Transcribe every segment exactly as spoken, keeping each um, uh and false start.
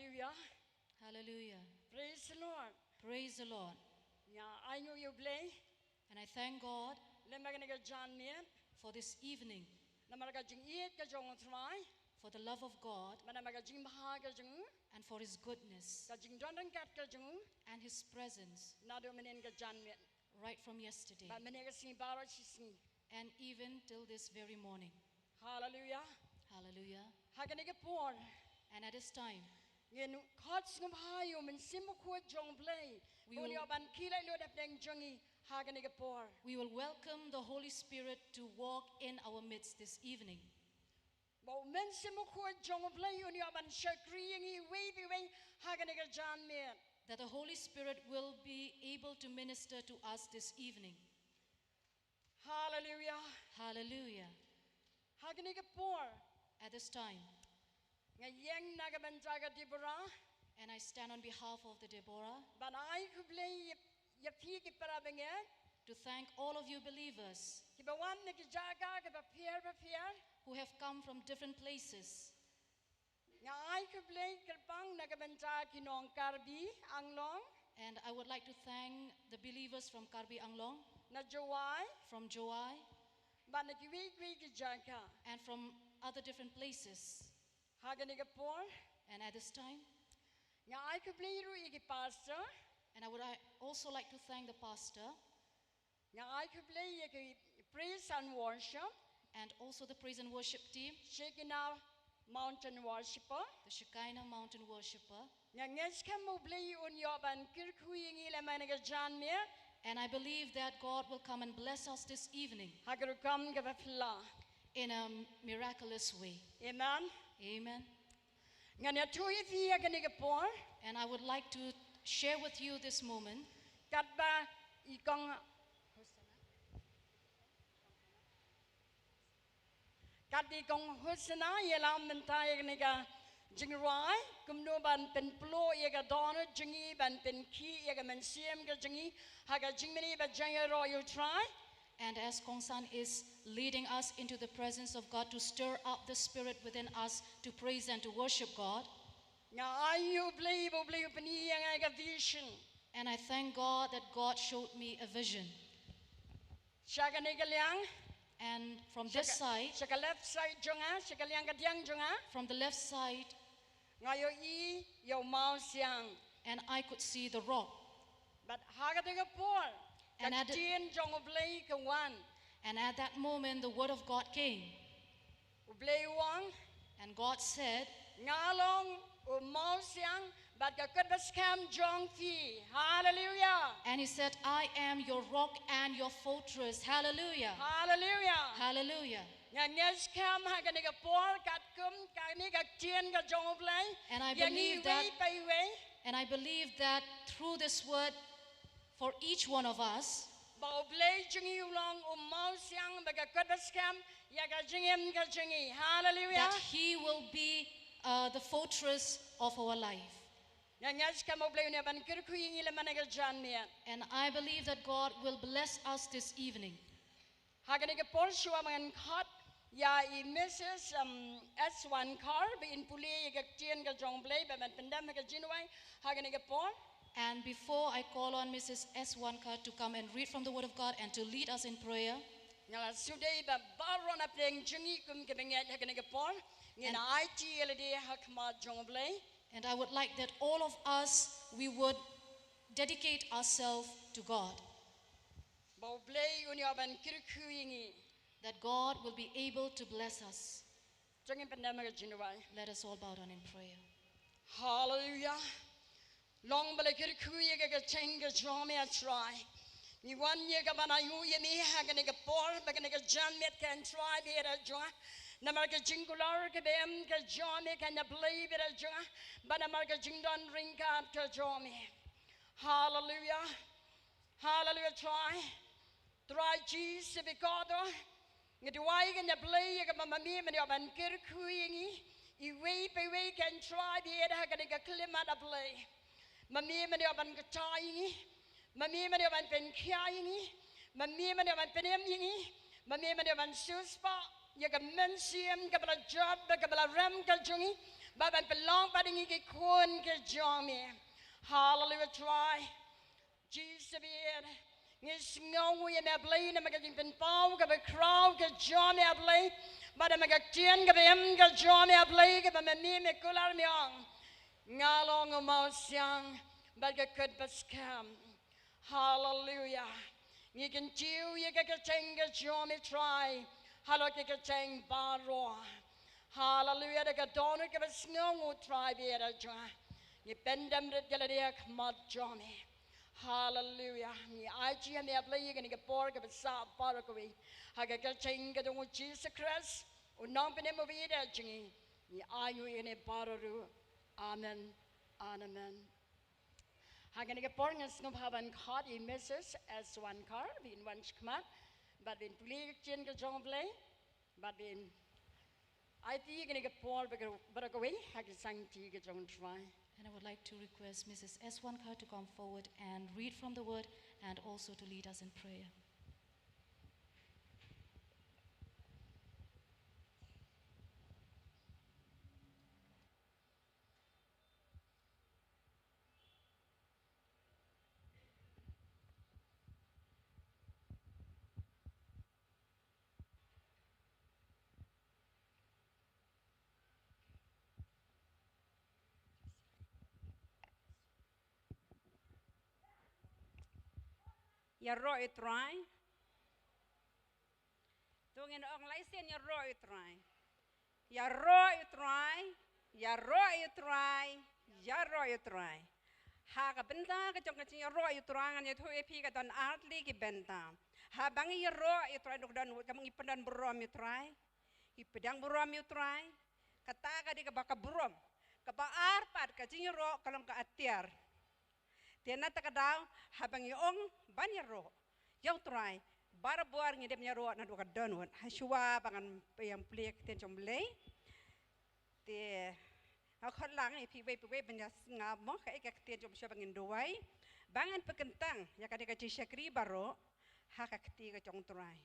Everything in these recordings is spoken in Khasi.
Hallelujah. Hallelujah. Praise the Lord. Praise the Lord. Nga ai nguh ïa U Blei. And I thank God Namar kane ka janmiet. For this evening. Namar ka jingïeit ka jong U Trai. For the love of God. Namar ka jingbha ka jong u. And for his goodness. Ka jingdon ryngkat ka jong u. And his presence. Naduh mynhynnin ka janmiet. Right from yesterday. Bad mynhynne ka sngi baroh shi sngi. And even till this very morning. Hallelujah. Hallelujah. Ha kane ka por. And at this time, ngin khot sngewbha ïa U Mynsiem Bakhuid jong U Blei. We Un will ïoh ban kylliang lut hapdeng jong ngi ha kane ka por. We will welcome the Holy Spirit to walk in our midst this evening. Ba U Mynsiem Bakhuid jong U Blei un ïoh ban shakri ïa ngi iwei pa iwei ha kane ka janmiet. That the Holy Spirit will be able to minister to us this evening. Hallelujah. Hallelujah. Ha kane ka por. At this time. Nga ïeng na ka bynta ka Deborah. And I stand on behalf of the Deborah. Ban ai khublei ïa, ïa phi ki para bangeit. To thank all of you believers. Kiba wan na ki jaka kiba pher bapher. Who have come from different places. Nga ai khublei kyrpang na ka bynta ki nong Karbi Anglong. And I would like to thank the believers from Karbi Anglong. Na Jowai. From Jowai. Bad na kiwei kiwei ki jaka. And from other different places. Ha kane ka por. And at this time. Nga ai khublei ruh ïa ki pastor. And I would, I also like to thank the pastor. Nga ai khublei ïa ki praise and worship. And also the praise and worship team. Shekinah Mountain Worshipper. The Shekinah Mountain Worshipper. Nga ngeit skhem U Blei un ïoh ban kyrkhu ïa ngi lem ha kane ka janmiet. And I believe that God will come and bless us this evening. Ha ka rukom kaba phylla. In a miraculous way. Amen. Amen. Ngan ïathuh ïa phi ha kane ka por. And I would like to share with you this moment. Katba i kong, katba i kong Husna i ïalam mynta ïa kane ka jingrwai, kumno ban pynpluh ïa ka dohnud jong ngi, ban pynkhih ïa ka mynsiem ka jong ngi ha ka jingmane bad jingïaroh ïa U Trai. And as Kong San is leading us into the presence of God to stir up the spirit within us to praise and to worship God. Nga ai ïa U Blei ba U Blei u pyni ïa nga ka vision. And I thank God that God showed me a vision. Sha kane ka liang. And from this side, sha ka left side jong nga, sha ka liang kadiang jong nga. From the left side, nga ïohi ïa u mawsiang. And I could see the rock. Bad ha kata ka por, ka ktien jong U Blei ka wan. And at that moment, the word of God came. U Blei u ong. And God said, nga long u mawsiang bad ka kut ba skhem jong phi. Hallelujah. And he said, I am your rock and your fortress. Hallelujah. Hallelujah. Hallelujah. Nga ngeit skhem ha kane ka por katkum kane ka ktien ka jong U Blei. And I believe that, and I believe that through this word, for each one of us, ba U Blei jong ngi u long u mawsiang bad ka kut ba skhem ïa ka jingim ka jong ngi. Hallelujah. That he will be, uh, the fortress of our life. Nga ngeit skhem U Blei un ïa ban kyrkhu ïa ngi lem ha kane ka janmiet. And I believe that God will bless us this evening. Ha kane ka por shuwa ba ngan khot ïa i Missus, um, S Wankar ba in pule ïa ka ktien ka jong U Blei ba ban pyndem ha ka jingrwai ha kane ka por. And before I call on Missus S Wankar to come and read from the Word of God and to lead us in prayer, nga la shu dei ba baroh na pdeng jong ngi kum ki bangeit ha kane ka por ngin ai ïa lade ha khmat jong U Blei. And I would like that all of us, we would dedicate ourselves to God. Ba U Blei un ïa ban kyrkhu ïa ngi. That God will be able to bless us. To ngin pyndem ha ka jingrwai. Let us all bow down in prayer. Hallelujah. Long ba la kyrkhu ïa ka ktien ka jong me, A Trai. Ngi wan ïa ka ban ai nguh ïa me ha kane ka por, ba kane ka janmiet kan Trai bad jong nga. Namar ka jingkular kaba em ka jong me kan ïa blei bad jong nga. Bad namar ka jingdon ryngkat ka jong me. Hallelujah. Hallelujah, Trai. Trai Jisu ba kordor. Nga duwai kan ïa blei ïa ka ba ma me men ïa ban kyrkhu ïa ngi. Iwei pa iwei kan Trai bad ha kane ka khyllipmat, A Blei. Ma me men ïa ban kata ïa ngi. Ma me men ïa ban pynkhia ïa ngi. Ma me men ïa ban pynim ïa ngi. Ma me men ïa ban siewspah ïa ka mynsiem kaba la jot bad kaba la rem ka jong ngi. Bad ban pynlong pat ïa ngi ki khun ki jong me. Haleluia Trai. Jisu bad ngi sngewnguh ïa me Blei namar ka jingpynpaw kaba khraw ka jong me Blei. Bad namar ka ktien kaba im ka jong me Blei kaba me mih me kular me ong, nga long u mawsiang bad ka kut baskhem. Haleluia. Ngi kyntiew ïa ka kyrteng ka jong me Trai halor ki kyrteng baroh. Haleluia. Da ka dohnud kaba sngewnguh Trai bad da jong nga ngi pyndem rit ïa lade ha khmat jong me. Haleluia. Ngi aiti ïa me Blei ïa kane ka por kaba sah baroh kawei ha ka kyrteng ka jong u Jisu Khrist u nongpynim u bad da jong ngi. Ngi ainguh ïa kane baroh ruh. Amen. Amen. Ha kane ka por ngan sngewbha ban khot ïa Mrs S Wankar ban wan shakhmat bad ban pule ïa ka ktien ka jong u Blei bad ban aiti ïa kane ka por baroh kawei ha ka jingïaid ka jong u Trai. And I would like to request Mrs S Wankar to come forward and read from the word and also to lead us in prayer. Ïaroh ïa u Trai. To ngin ong lai sien, ïaroh ïa u Trai. Ïaroh ïa u Trai. Ïaroh ïa u Trai. Ïaroh ïa u Trai. Ha ka bynta ka jong ka jingïaroh ïa u Trai ngan ïathuh ïa phi ka don ar tylli ki bynta. Haba ngi ïaroh ïa u Trai, dok don ka ngi pyndon burom ïa u Trai. Ngi pdiang burom ïa u Trai. Kata ka dei kaba ka burom. Kaba ar pat ka jingïaroh ka long ka atiar. Te na kata ka daw haba ngi ong ban ïaroh ïa u Trai, barabor ngi dei ban ïaroh naduh ka dohnud. Hashwa ba ngan ïa pule ïa ka ktien jong u Blei, te nga khot lang ïa phi wei pa wei ban ïa sngap mo kaei ka ktien jong u Blei shuwa ba ngin duwai. Ba ngan pynkyntang ïa kane ka jingshakri baroh ha ka kti ka jong u Trai.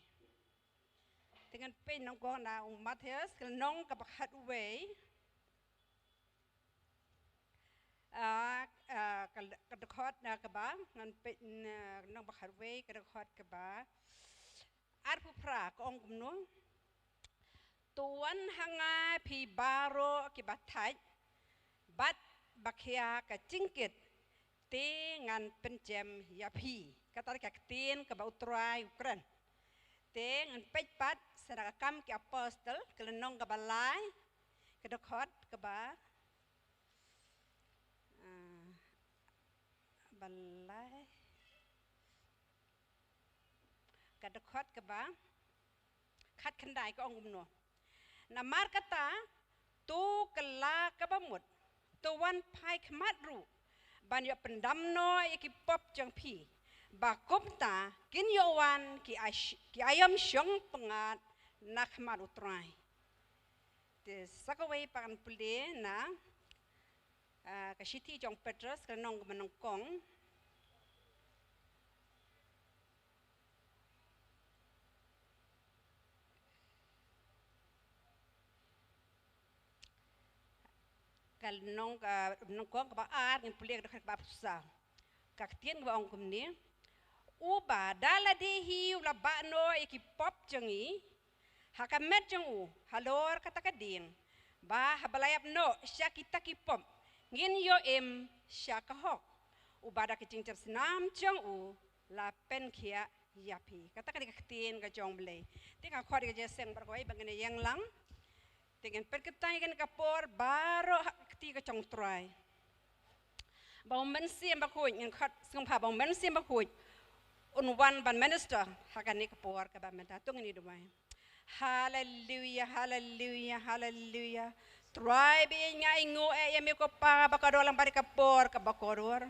Te ngan peit nyngkong na u Mathaios ka lynnong kaba khatwei. Ah, ah, ka, ka dkhot na kaba, ngan peit na, nong ba khatwei, ka dkhot kaba arphew phra ka ong kumno. To wan ha nga phi baroh kiba thait bad ba khia ka jingkit, te ngan pynjem ïa phi. Kata ka ktien kaba u Trai u kren. Te ngan peit pat sa na ka Kam ki Apostol ka lynnong kaba lai, ka dkhot kaba, ah, ba lai, ka dkhot kaba khatkhyndai ka ong kumno. Namar kata, to kylla kaba mut, to wan phai khmat ruh ban ïoh pyndam noh ïa ki pop jong phi, ba kumta kin ïoh wan ki ai-, ki aïom shong pyngngad na khmat u Trai. Te sa kawei pat ngan pule na, ah, ka shithi jong u Petros ka lynnong kaba nyngkong. Ka lynnong, ah, nyngkong kaba ar, ngin pule ka dkhot kaba arphew saw. Ka ktien kaba ong kumne. Uba da lade hi u la bah noh ïa ki pop jong ngi ha ka met jong u halor kata ka dieng, ba haba la ïap noh sha kita ki pop ngin ïoh im sha ka hok, uba da ka jingïaseng snam jong u la pynkhiah ïa phi. Kata ka dei ka ktien ka jong u Blei. Te nga khot ïa ka jingïaseng baroh kawei ba ngin ïeng lang. Te ngin peit kata ïa kane ka por baroh ha ka kti ka jong u Trai. Ba u Mynsiem Bakhuid, ngin khot sngewbha ba u Mynsiem Bakhuid un wan ban minister ha kane ka por kaba mynta. To ngin ïa duwai. Haleluia, haleluia, haleluia. Trai ba ïeit, nga ainguh eh ïa me ko Pa ba ka don lang bad ka por kaba kordor.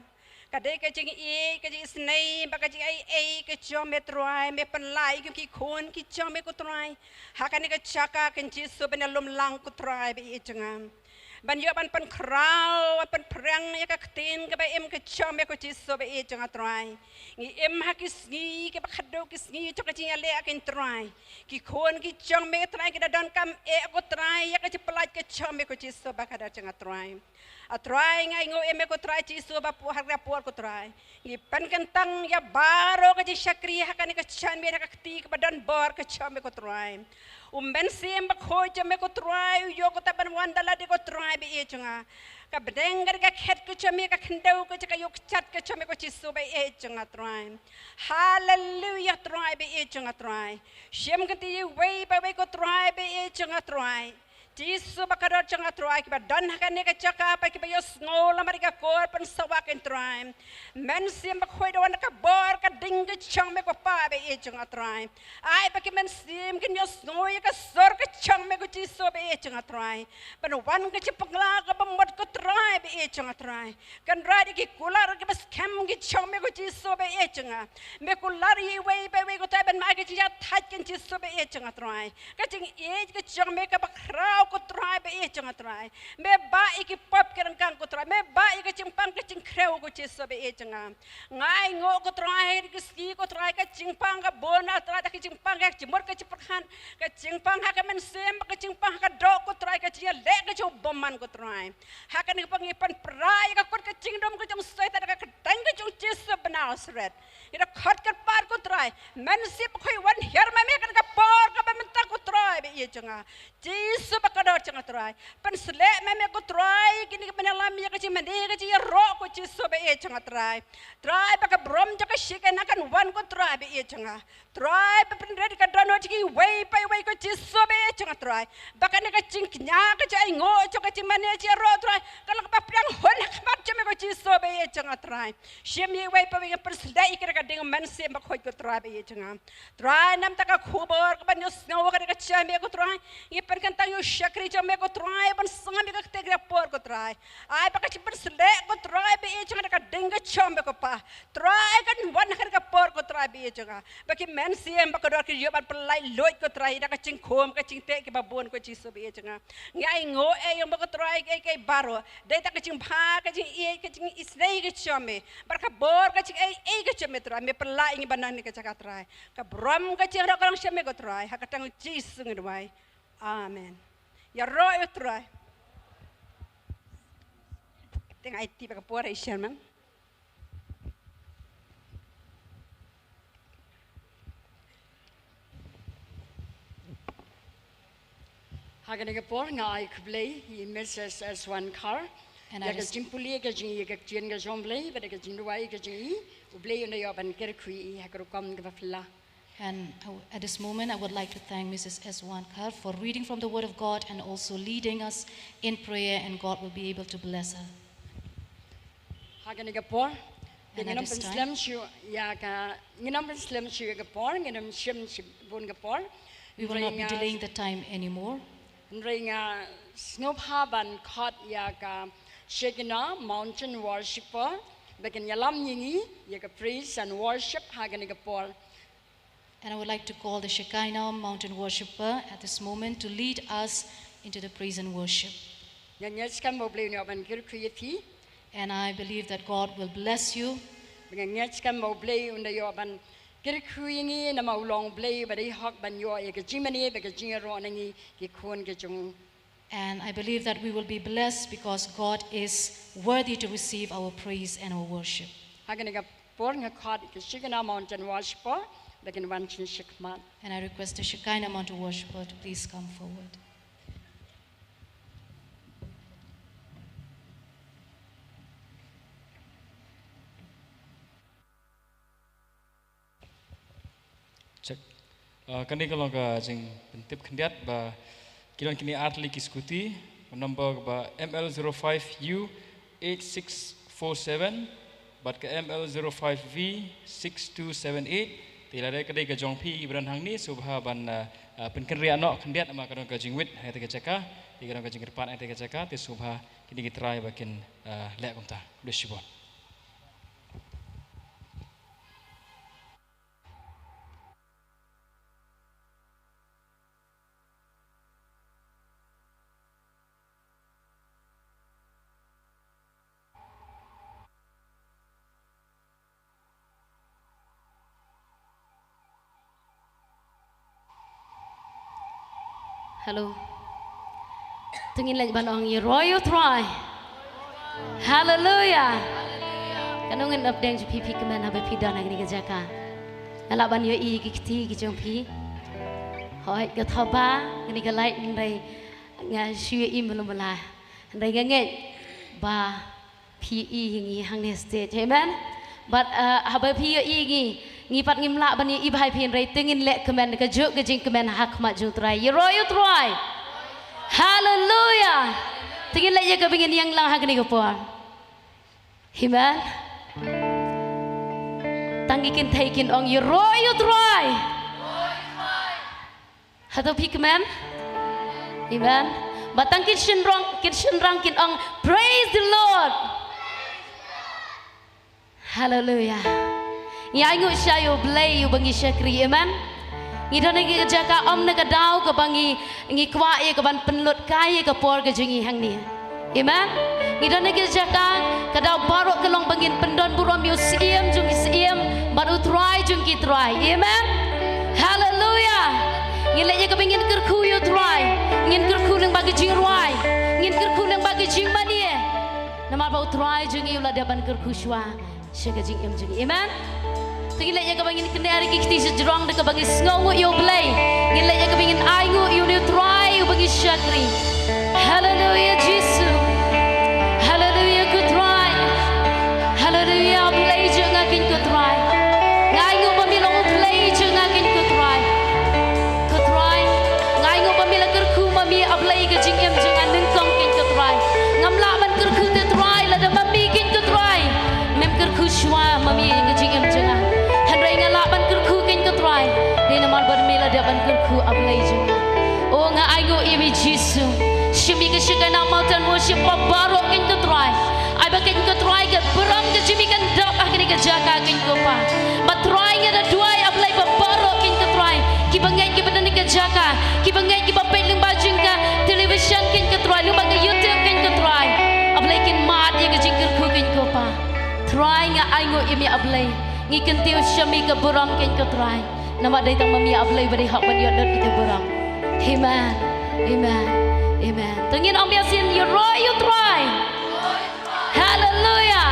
Ka dei ka jingïeit, ka jingisynei bad ka jingai ei ka jong me Trai, me pynlait ïa ki khun ki jong me ko Trai. Ha kane ka jaka ka jingïasyrdoh ban ïalum lang ko Trai ba ïeit jong nga. Ban ïoh ban pynkhraw, ban pynphriang ïa ka ktien kaba im ka jong me ko Jisu ba ïeit jong nga Trai. Ngi im ha ki sngi kiba khadduh ki sngi jong ka jingïaleh ha ka Trai. Ki khun ki jong me Trai ki da donkam eh ko Trai ïa ka jingpyllait ka jong me ko Jisu ba khadar jong nga Trai. A Trai nga ainguh ïa me ko Trai Jisu ba pu-, ha ka por ko Trai. Ngi pynkyntang ïa baroh ka jingshakri ha kane ka janmiet ha ka kti kaba don bor ka jong me ko Trai. U Mynsiem Bakhuid jong me ko Trai u ïoh ko Trai ban wan da lade ko Trai ba ïeit jong nga. Ka bneng ka dei ka khet ka jong me, ka khyndew ka jong ka ïoh kjat ka jong me ko Jisu ba ïeit jong nga Trai. Haleluia Trai ba ïeit jong nga Trai. Shim kynti iwei pa iwei ko Trai ba ïeit jong nga Trai. Jisu ba kordor jong nga Trai, kiba don ha kane ka jaka, ba kiba ïohsngew lem bad ka kor pynsawa ko Trai. Mynsiem Bakhuid wan ka bor ka ding ka jong me ko Pa ba ïeit jong nga Trai. Ai ba ki mynsiem kin ïohsngew ïa ka sur ka jong me ko Jisu ba ïeit jong nga Trai. Ban wan ka jingpynkhlaiñ kaba mut ko Trai ba ïeit jong nga Trai. Kynrad ïa ki kular kiba skhem ki jong me ko Jisu ba ïeit jong nga. Me kular ïa iwei pa iwei ko Trai ban mad ka jingïathait ko Jisu ba ïeit jong nga Trai. Ka jingïeit ka jong me kaba khraw ko Trai ba ïeit jong nga Trai. Me bah ïa ki pop ki ryngkang ko Trai. Me bah ïa ka jingpang ka jingkhrew ko Jisu ba ïeit jong nga. Nga ainguh ko Trai ha ki sngi ko Trai ka jingpang ka bun ah Trai ka jingpang ka jingmut ka jingpyrkhat. Ka jingpang ha ka mynsiem ka jingpang ha ka doh ko Trai ka jingïaleh ka jong u bymman ko Trai. Ha kane ka por ngi pynpra ïa ka kot ka jingdum ka jong Soitan ha ka kyrteng ka jong Jisu ba Nasaret. Ïa ka kot ka par ko Trai. Mynsiem Bakhuid wan hiar ma me ha kane ka por kaba mynta ko Trai ba ïeit jong nga. Jisu ba kordor jong nga Trai. Pynsleh ma me ko Trai kine ki ban ïalam ïa ka jingmane ka jingïaroh ko Jisu ba ïeit jong nga Trai. Trai ba ka burom jong ka Shekinah kan wan ko Trai ba ïeit jong nga. Trai ba pynrit ka dohnud jong iwei pa iwei ko Jisu ba ïeit jong nga Trai. Ba kane ka jingkñia ka jingainguh jong ka jingmane jingïaroh Trai. Kan long kaba pdiang hun ha khmat jong me ko Jisu ba ïeit jong nga Trai. Shim ïa iwei pa iwei ngi pynsleh ïa kane ka ding Mynsiem Bakhuid ko Trai ba ïeit jong nga. Trai namar ka khubor kaban ïohsngew ha kane ka jingïaroh ko Trai. Ngi pynkyntang ïa u shakri jong me ko Trai ban sngap ïa ka ktien ka por ko Trai. Ai ba ka jingpynsleh ko Trai ba ïeit jong nga da ka ding ka jong me ko Pa. Trai kan wan ha kane ka por ko Trai ba ïeit jong nga. Ba ki mynsiem ba kordor ki ïoh ban pyllait luid ko Trai da ka jingkhum ka jingteh kiba bun ko Jisu ba ïeit jong nga. Ngi ainguh eh ïa me ko Trai kaei kaei baroh. Dei da ka jingbha ka jingïeit ka jingisynei ka jong me. Bad ka bor ka jingaiei ka jong me Trai. Me pyllait ïa ngi ban don ha kane ka jaka Trai. Ka burom ka jingïaroh ka long sha me ko Trai. Ha ka kyrteng Jisu ngi duwai. Amen. Ïaroh ïa u Trai. Te nga aiti ba ka por ai sherman. Ha kane ka por nga ai khublei ïa i Mrs S Wan Khar. And I ïa ka just jingpule ka jing ïa ka ktien ka jong Blei bad ka jingduwai ka jong i. U Blei un da ïoh ban kyrkhu ïa i ha ka rukom kaba phylla. And I w-, at this moment, I would like to thank Mrs S Wan Khar for reading from the Word of God and also leading us in prayer, and God will be able to bless her. Ha kane ka por, te ngin ym pynslem shuh ïa ka, ngin ym pynslem shuh ïa ka por, ngin ym shim shibun ka por. We will not be delaying the time anymore. Hynrei nga sngewbha ban khot ïa ka Shekinah Mountain Worshipper ba kin ïalam ïa ngi ïa ka praise and worship ha kane ka por. And I would like to call the Shekinah Mountain Worshipper at this moment to lead us into the praise and worship. Nga ngeit skhem ba U Blei un ïoh ban kyrkhu ïa phi. And I believe that God will bless you. Nga ngeit skhem ba U Blei un da ïoh ban kyrkhu ïa ngi namar u long U Blei ba dei hok ban ïoh ïa ka jingmane bad ka jingïaroh na ngi ki khun ki jong u. And I believe that we will be blessed because God is worthy to receive our praise and our worship. Ha kane ka por nga khot ka Shekinah Mountain Worshipper ba kin wan sha khmat. And I request the Shekinah Mountain Worshipper to please come forward. Check. Uh, kane ka long ka jingpyntip khyndiat ba ki don kine ar tylli ki scooty, number ba M L zero five U eight six four seven bad ka M L zero five V six two seven eight. Te lada ka dei ka jong phi ba don hangne, sngewbha ban, uh, uh, pynkynriah noh khyndiat namar ka don ka jingwit ha kata ka jaka, te ka don ka jingkyrpad ha kata ka jaka, te sngewbha kine ki trai ba kin, uh, leh kumta. Khublei shibun. Hello. To ngin leit ban ong ïaroh ïa u Trai. Haleluya. Katno ngan ap deng jong phi phi kmen haba phi don ha kane ka jaka. Nga lah ban ïohi ki kti ki jong phi. Hooid, ka thoba kane ka light hynrei nga shu ïohi malu mala. Hynrei nga ngeit ba phi ïohi ïa ngi hangne stage. Amen. Bad, uh, haba phi ïohi ïa ngi, ngi pat ngim lah ban ïohi bha ïa phi, hynrei to ngin leh kmen ka juk ka jingkmen ha khmat jong u Trai. Ïaroh ïa u Trai. Haleluya. To ngin leit ïa kaba ngin ïeng lang ha kane ka por. Amen. Tang ki kynthei kin ong ïaroh ïa u Trai. Hato phi kmen? Amen. Bad tang ki shynrang, ki shynrang kin ong, "Praise the Lord." Haleluya. Ngi ainguh sha ïa u Blei uba ngi shakri, amen. Ngi don ha kane ka jaka ym na ka daw kaba ngi, ngi kwah ïa kaban pynlut kai ïa ka por ka jong ngi hangne. Amen. Ngi don ha kane ka jaka, ka daw baroh ka long ba ngin pyndon burom ïa u Syiem jong ki syiem bad u Trai jong ki trai. Amen. Haleluya. Ngin leit ïa kaba ngin kyrkhu ïa u Trai. Ngin kyrkhu lyngba ka jingrwai. Ngin kyrkhu lyngba ka jingmane. Namar ba u Trai jong ngi u la dep ban kyrkhu shuwa sha ka jingim jong ngi. Amen. To ngin leit ïa kaba ngin kynnoh ïa ki kti sha jrong da kaba ngin sngewnguh ïa u Blei. Ngin leit ïa kaba ngin ainguh ïa une u Trai uba ngi shakri. Haleluya Jisu. Haleluya ko Trai. Haleluya Blei jong nga ko Trai. Nga ainguh ba me long u Blei jong nga ko Trai. Ko Trai, nga ainguh ba me la kyrkhu ma me, A Blei, ka jingim jong nga nyngkong ko Trai. Ngam lah ban kyrkhu te Trai lada ma me ko Trai. Mem kyrkhu shuwa ma me ka jingim jong nga. Hynrei nga lah ban kyrkhu ko Trai. Dei namar ba me la dep ban kyrkhu, A Blei jong nga. O nga ainguh ïa me Jisu. Shim ïa ka Shekinah Mountain Worship ba baroh ko Trai. Ai ba ko Trai ka burom ka jong me kan dap ha kane ka jaka ko Kpa. Ba Trai nga da duwai A Blei ba baroh ko Trai. Kiba ngeit kiba don ha ka jaka. Kiba ngeit kiba peit lyngba jong ka television ko Trai. Lyngba ka YouTube ko Trai. A Blei kin mad ïa ka jingkyrkhu ko Kpa. Trai nga ainguh ïa me A Blei. Ngi kyntiew sha me ka burom ko Trai. Namar dei tang ma me A Blei ba dei hok ban ïoh lut ïa ka burom. Amen. Amen. Amen. To ngin ong biang sien ïaroh ïa u Trai. Haleluya.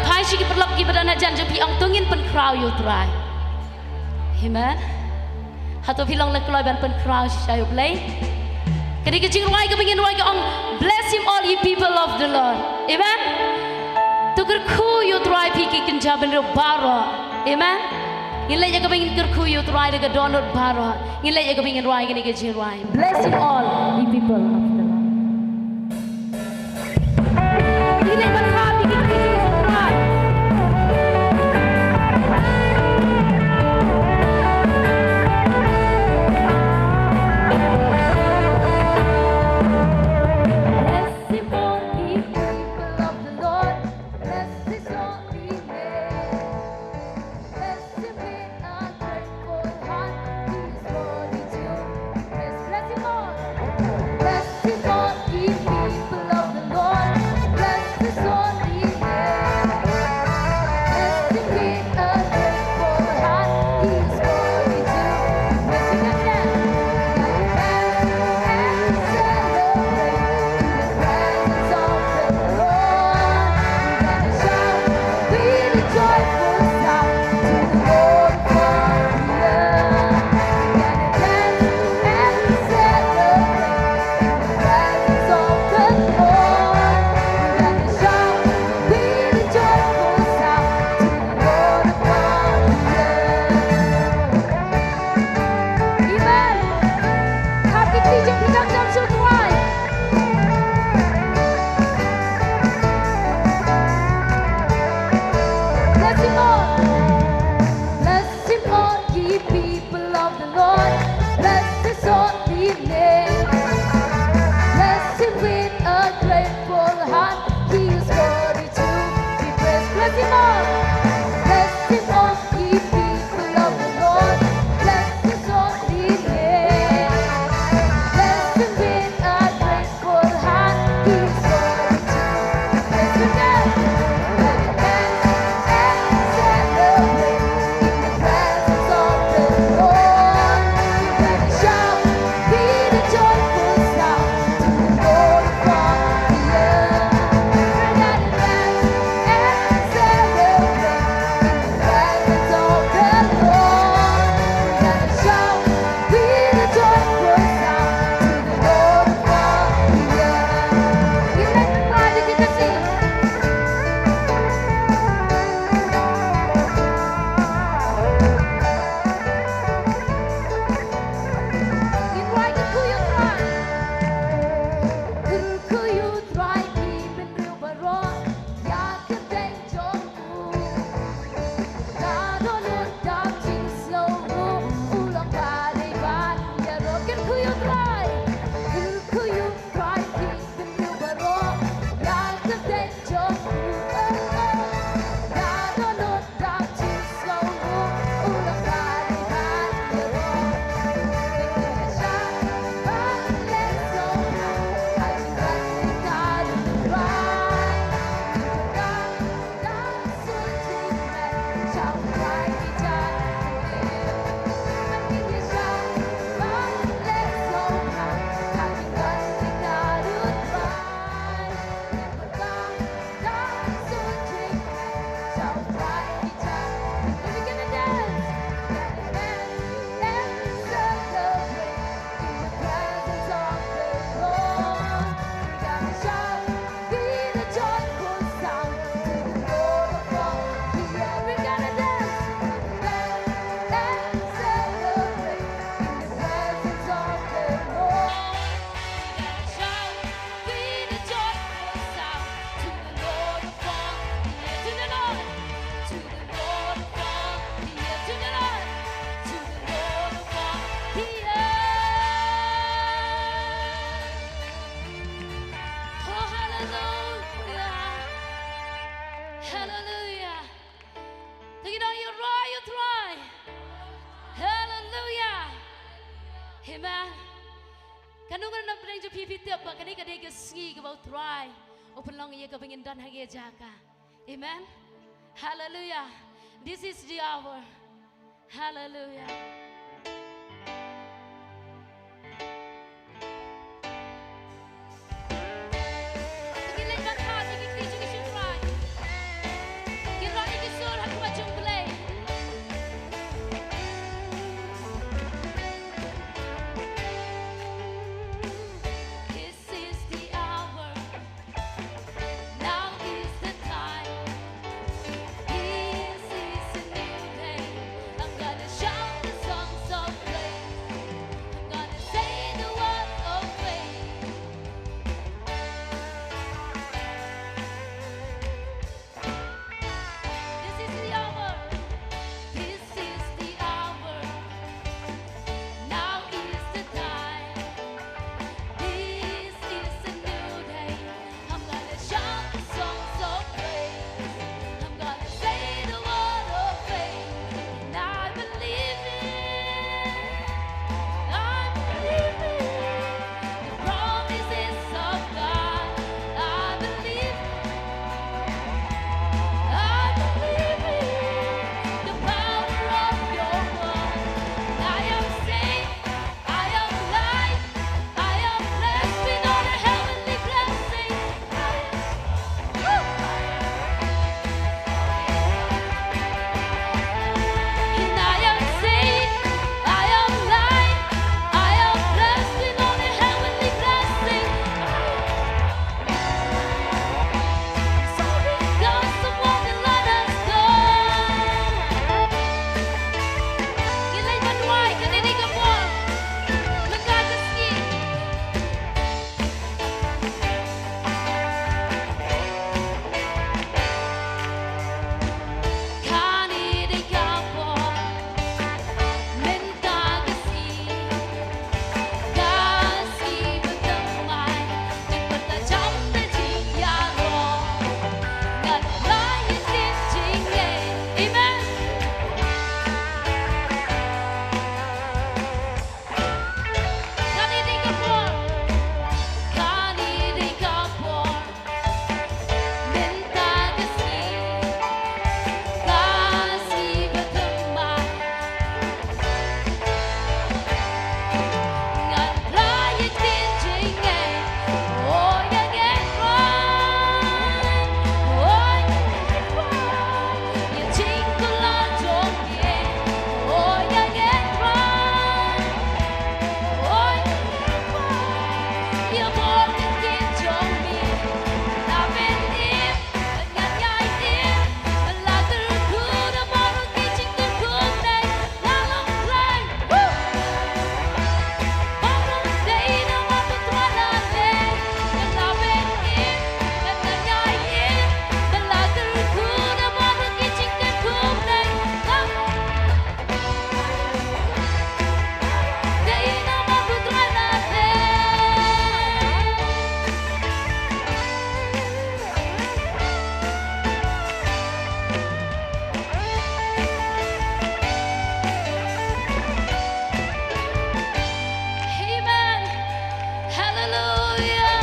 Phai sha ki paralok kiba don hajan jong phi, ong to ngin pynkhraw ïa u Trai. Amen. Hato phi long la kloi ban pynkhraw shisha ïa u Blei? Kane ka jingrwai kaba ngin rwai ka ong, "Bless him all ye people of the Lord." Amen. To kyrkhu ïa u Trai phi ki kynja bynriew baroh. Amen. Ngin leit ïa kaba ngin kyrkhu ïa u Trai da ka dohnud baroh. Ngin leit ïa kaba ngin rwai kane ka jingrwai. Bless him all, ye people of the Lord. Ngin leit ban rwai ïa kane ka jingrwai. Bless him all, ye people of the Lord. Bless his holy name. Bless him with a grateful heart. He is worthy to be praised. Bless him all. Bless him all, ye people of the Lord. Bless his holy name. Bless him with a grateful heart. He is worthy to be praised. Let us dance and celebrate in the presence of the Lord. Let us shout with a joyful sound to the Lord of the earth. Let us dance and celebrate in the presence of the Lord. Let us shout with a joyful sound to the Lord of the earth. Amen. Happy teaching production show tonight. Bless him all. Bless him all, ye people of the Lord. Bless his holy name. Bless him with a grateful heart. He is worthy to be praised. Bless him all. Bless him all, ye people of the Lord. Bless his holy name. Bless him with a grateful heart. He is worthy to be praised. Let us dance and celebrate in the presence of the Lord. Amen. Katno ngut na pdeng jong phi phi tip ba kane ka dei ka sngi kaba U Trai u pynlong ïa kaba ngin don ha ka jaka. Amen. Hallelujah. This is the hour. Hallelujah. Ngin leit ban phah ïa ki kti jong U Trai. Ngin rah ïa ki sur ha khmat jong U Blei. This is the hour. Now is the time. This is a new day. I'm gonna shout the songs of praise. I'm gonna say the words of faith. This is the hour. This is the hour. Now is the time. This is a new day. I'm gonna shout the songs of praise. I'm gonna say the word of faith. And I believe it. I believe it. The promises of God, I believe. I believe in the power of your word. I am saved, I am light, I am blessed with all the heavenly blessings. I am, woo! And I am saved, I am light, I am blessed with all the heavenly blessings. Mynta ka sngi, ka sngi ba thymmai, jingpyrta jam da jingïaroh. Ngan rai ïa ktien jingngeit. Amen. Kane dei ka por. Kane dei ka por. Mynta ka sngi, ka sngi ba thymmai. Ngan rai ïa ktien jingngeit, oh ïa ngan rai, oh ïa ngan rai ïa jingkular jong me, oh ïa ngan rai. Amen. Hallelujah.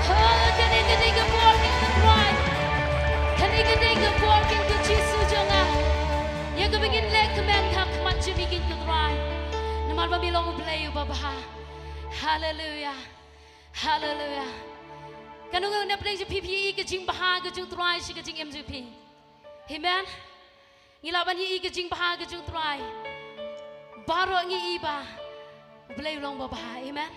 Oh, kane ka dei ka por, ki kynthei. Kane ka dei ka por, ki kynthei Jisu jong nga. Ïa kaba ngin leh kmen ha khmat jong me, ki kynthei. Namar ba me long U Blei uba bha. Hallelujah. Hallelujah. Katno ngut na pdeng jong phi phi ïohi ka jingbha ka jong U Trai sha ka jingim jong phi? Amen. Ngi lah ban ïohi ka jingbha ka jong U Trai. Baroh ngi ïohi ba U Blei u long uba bha. Amen.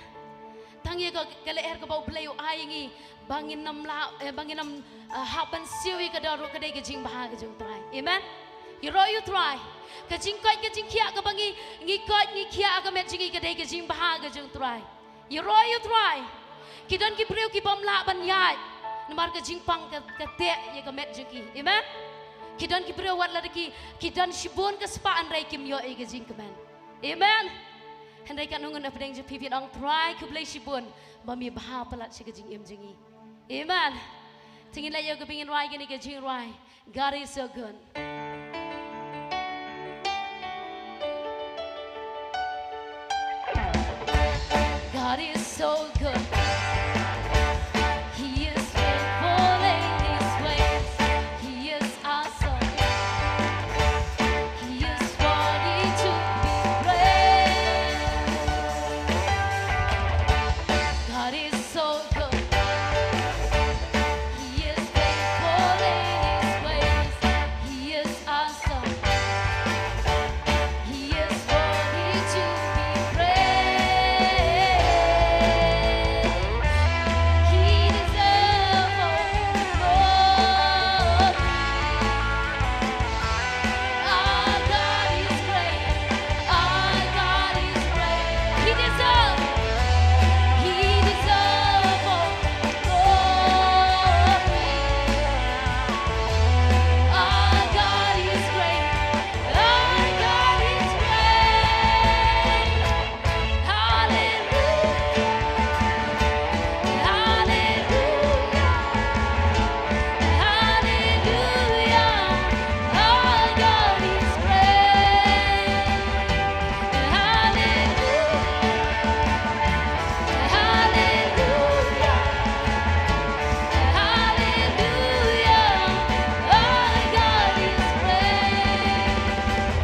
Tang ïa ka, ka lyer kaba U Blei u ai ïa ngi ba ngin ym lah, eh, ba ngin ym, eh, hap ban siew ïa ka dor ruh, ka dei ka jingbha ka jong U Trai. Amen. Ïaroh ïa U Trai. Ka jingkoit ka jingkhiah kaba ngi, ngi koit ngi khiah ha ka met jong ngi, ka dei ka jingbha ka jong U Trai. Ïaroh ïa U Trai. Ki don ki briew ki bym lah ban ïaid namar ka jingpang ka, ka teh ïa ka met jong ki. Amen. Ki don ki briew wat lada ki, ki don shibun ka spah hynrei kim ïoh ïa ka jingkmen. Amen. Hynrei katno ngut na pdeng jong phi phi ong, Trai khublei shibun ba me bha palat sha ka jingim jong ngi. Amen. Te ngin leit ïa kaba ngin rwai kane ka jingrwai. God is so good. God is so good. He is faithful in his ways. He is awesome. He is worthy to be praised. God is so good. He is faithful in his ways. He is awesome. He is worthy to be praised. He deserves all the glory. Our God is great. Our God is great. He deserves, he deserves all the glory. Our God is great. Our God is great. Hallelujah. Hallelujah. Hallelujah. Our God is great. Hallelujah. Hallelujah. Hallelujah. Our God is great.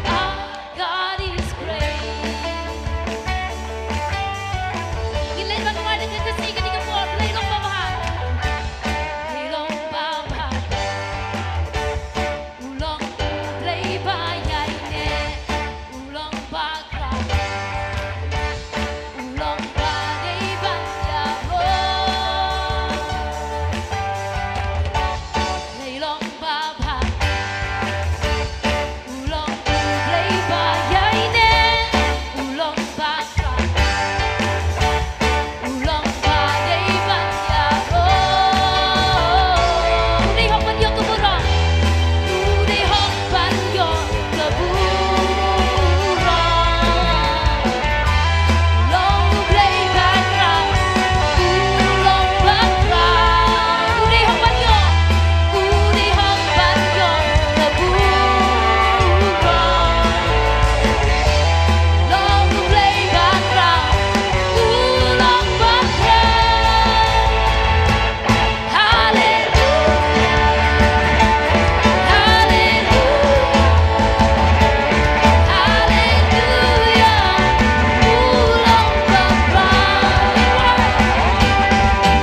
Our God is great. Ngi leit ban wan da ka Khasi kane ka por, Blei long babha. Blei long babha. U long U Blei ba ïaineh. U long ba khraw. U long ba dei ban ïaroh. Blei long babha. U long U Blei ba ïaineh. U long ba khraw. U long ba dei ban ïaroh. U dei hok ban ïoh ka burom. U dei hok ban ïoh ka burom. U long U Blei ba khraw. U long ba khraw. U dei hok ban ïoh. U dei hok ban ïoh ka burom. Long U Blei ba khraw. U long ba khraw. Hallelujah. Hallelujah. Hallelujah. U long ba khraw.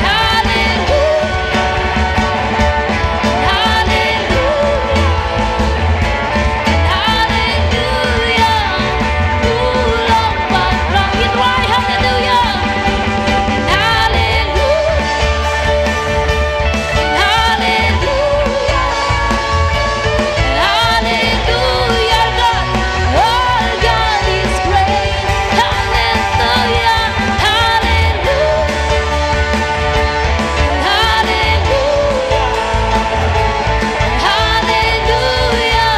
Hallelujah. Hallelujah. Hallelujah. U long ba khraw. Ngin rwai hallelujah. Hallelujah. Hallelujah. Hallelujah. God, our God is great. Hallelujah. Hallelujah. Hallelujah. Hallelujah.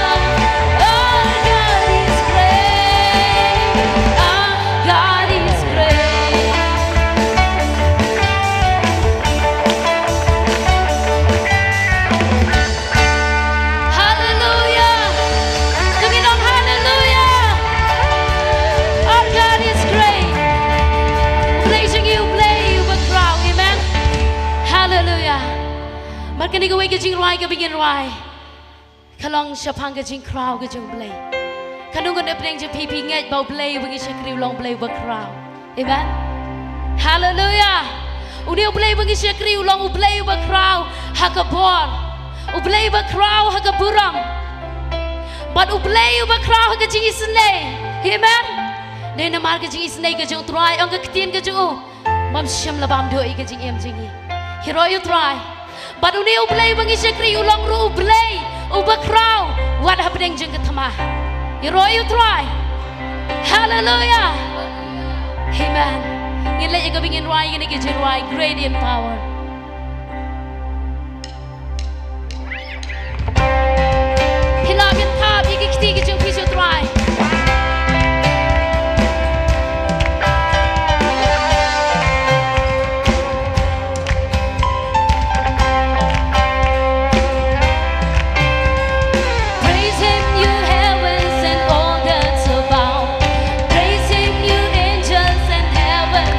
Our God is great. Our God is great. Hallelujah. To ngin ong hallelujah. Our God is great. U Blei jong ngi U Blei uba khraw. Amen. Hallelujah. Mar kane kawei ka jingrwai kaba ngin rwai ka long shaphang ka jingkhraw ka jong U Blei. Katno ngut na pdeng jong phi phi ngeit ba U Blei uba ngi shakri u long U Blei uba khraw? Amen. Hallelujah. Une U Blei uba ngi shakri u long U Blei uba khraw ha ka bor, U Blei uba khraw ha ka burom, bad U Blei uba khraw ha ka jingisynei. Amen. Dei namar ka jingisynei ka jong U Trai, ong ka ktien ka jong u, bym shym la bam duh ïa ka jingim jong ngi. Ïaroh ïa U Trai. Bad une U Blei uba ngi shakri u long ruh U Blei uba khraw wat hapdeng jong ka thma. Ïaroh ïa U Trai. Hallelujah. Amen. Ngin leit ïa kaba ngin rwai, ïa kane ka jingrwai Great in Power. Phi lah ban thap ïa ki kti ki jong phi sha U Trai. Praise him, you heavens and all that's above. Praise him, you angels and heaven.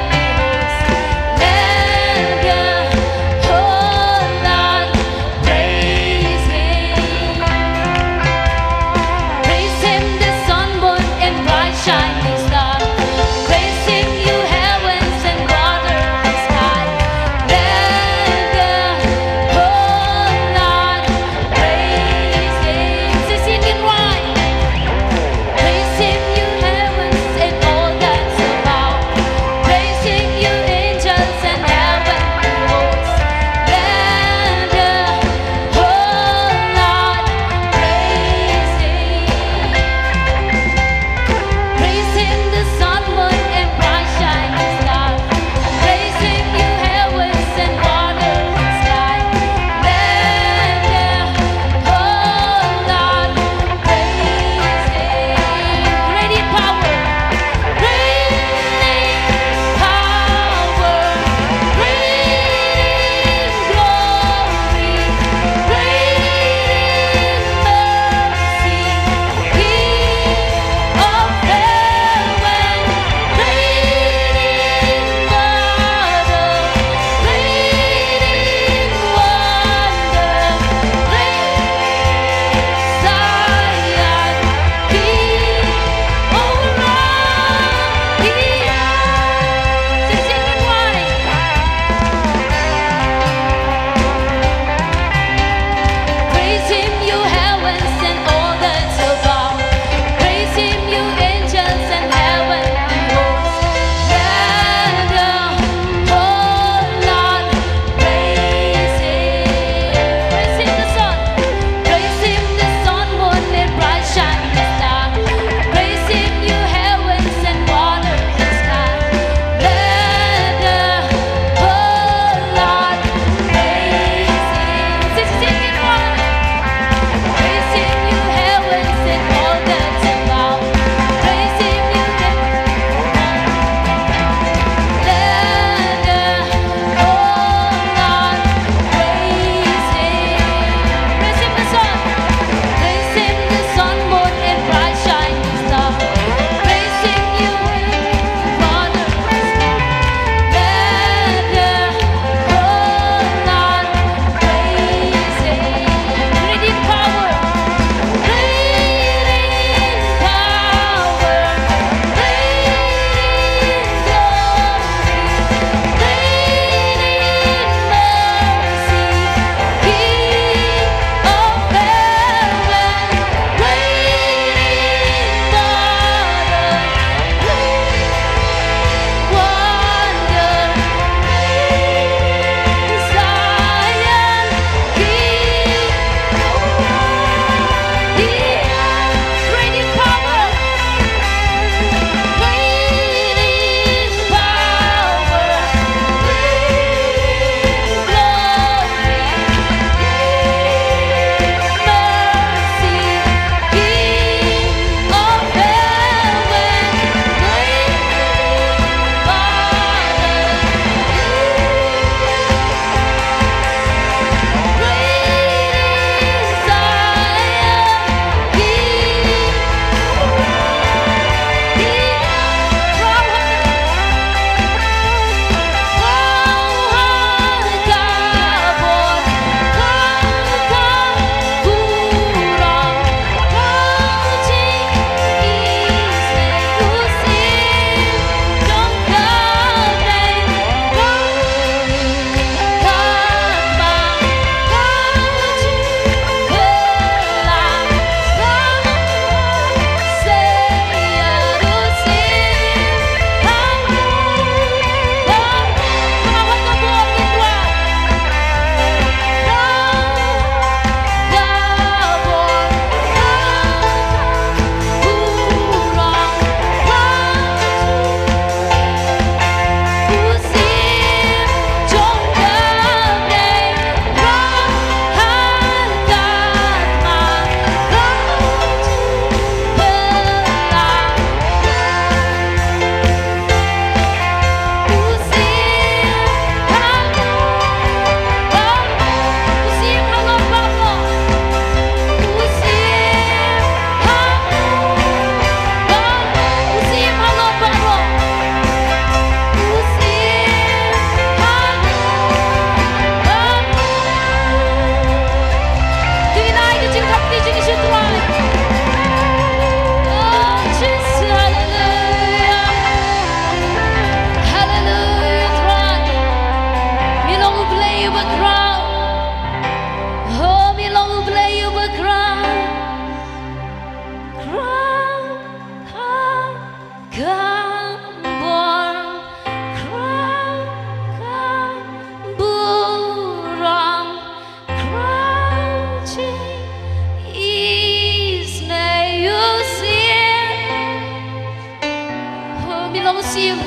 Mi long u siem.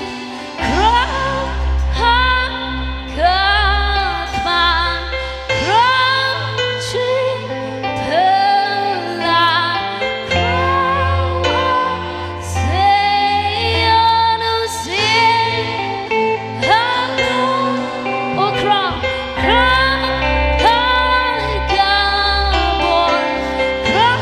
Khraw ha ka thma, khraw jingphylla, khraw ha Zion u siem. Halleluia. O khraw, khraw ha ka bor, khraw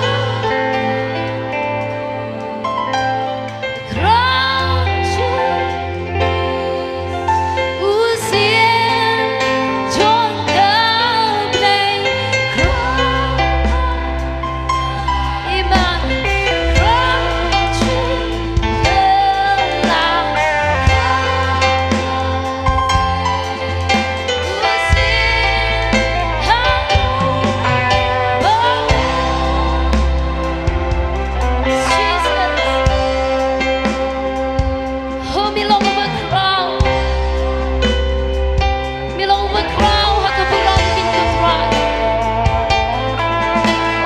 Ho, mi long uba khraw. Mi long uba khraw ha ka burom, Kynrad.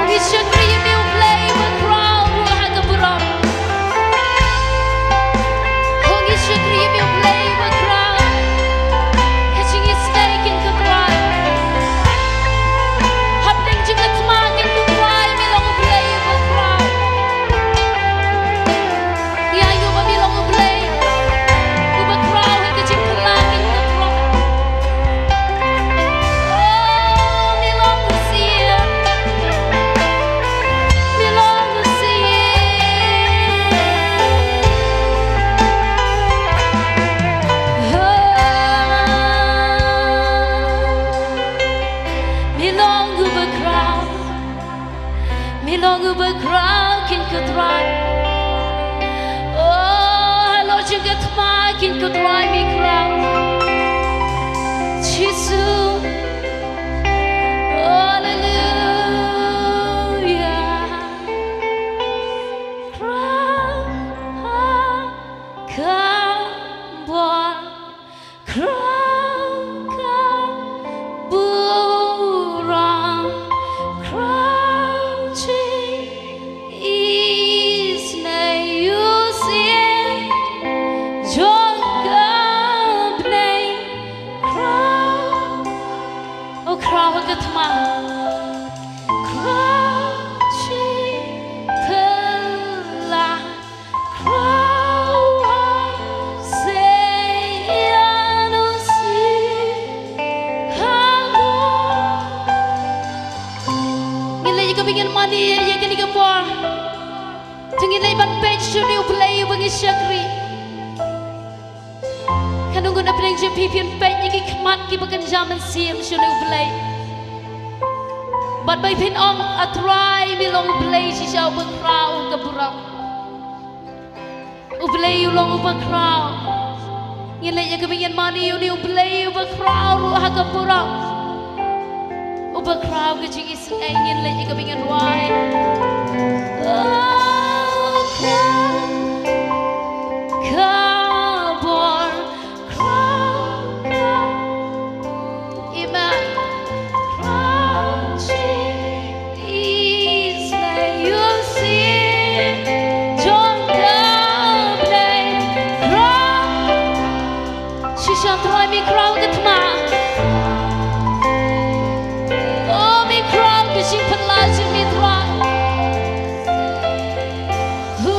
Ngi shakri ïa me U Blei uba khraw ruh ha ka burom. Ho, ngi shakri ïa me U Blei uba khraw. Ka jingisynei, Kynrad. Hapdeng jong ka thma, Kynrad, me long U Blei uba khraw. Ïa, ïa, ba me long U Blei uba khraw ha ka jingphylla, Kynrad. Oh, me long u siem. Me long u siem. Oh, me long uba khraw. Me long uba khraw, Kynrad. Oh, halor jong ka thma, Kynrad, me khraw. Jisu. Halleluia. Khraw ha ka bor, khraw ha ka burom, khraw ha jingisynei, u siem jong ka bneng, khraw. Oh, khraw ha ka thma. Khraw ha jingphylla, khraw ha Zion u siem. Halleluia. Ngin leit ïa kaba ngin mane ïa kane ka por. To ngin leit ban peit sha une U Blei uba ngi shakri. Katno ngut na pdeng jong phi phin peit ïa ki khmat kiba kynja mynsiem sha une U Blei. Bad ba phin ong, A Trai, me long U Blei shisha uba khraw ha ka burom. U Blei u long uba khraw. Ngin leit ïa kaba ngin mane ïa une U Blei uba khraw ruh ha ka burom. Uba khraw ka jingisynei, ngin leit ïa kaba ngin rwai. Oh, khraw ha ka bor, khraw ha ka, amen. Khraw ha jingisynei, u siem jong ka bneng, khraw. Shisha Trai, me khraw ha ka thma. Oh, me khraw ha ka jingphylla jong me Trai. U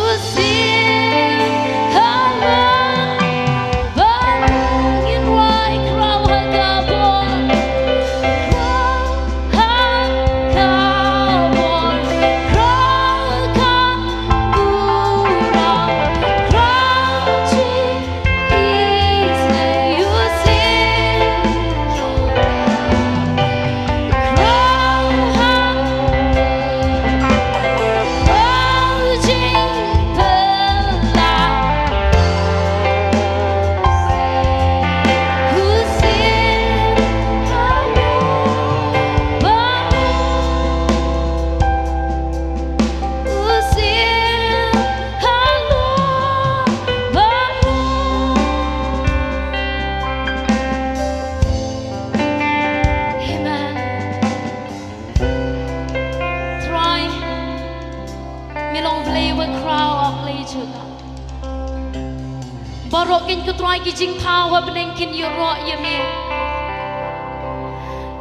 Baroh kin, ko Trai, ki jingthaw ha bneng kin ïaroh ïa me.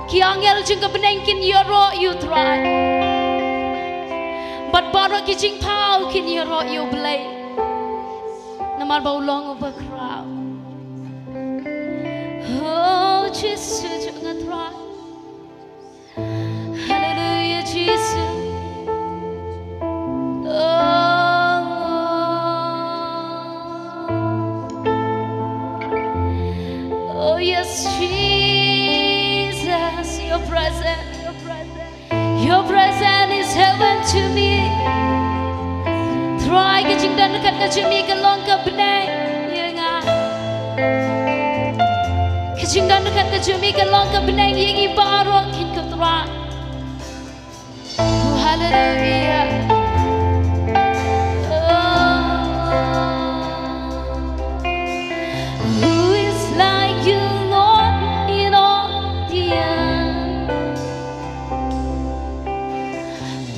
Ki angel jong ka bneng kin ïaroh ïa u Trai. Bad baroh ki jingthaw kin ïaroh ïa u Blei. Namar ba u long uba khraw. Oh, Jisu jong nga Trai. Hallelujah, Jisu. Oh. Oh, yes, Jesus, your presence, your presence, your presence is heaven to me. Trai, ka jingdon ryngkat ka jong me ka long ka bneng ïa nga. Ka jingdon ryngkat ka jong me ka long ka bneng ïa ngi baroh kin, ko Trai. Oh, hallelujah. Oh. Who is like you, Lord, in all the earth?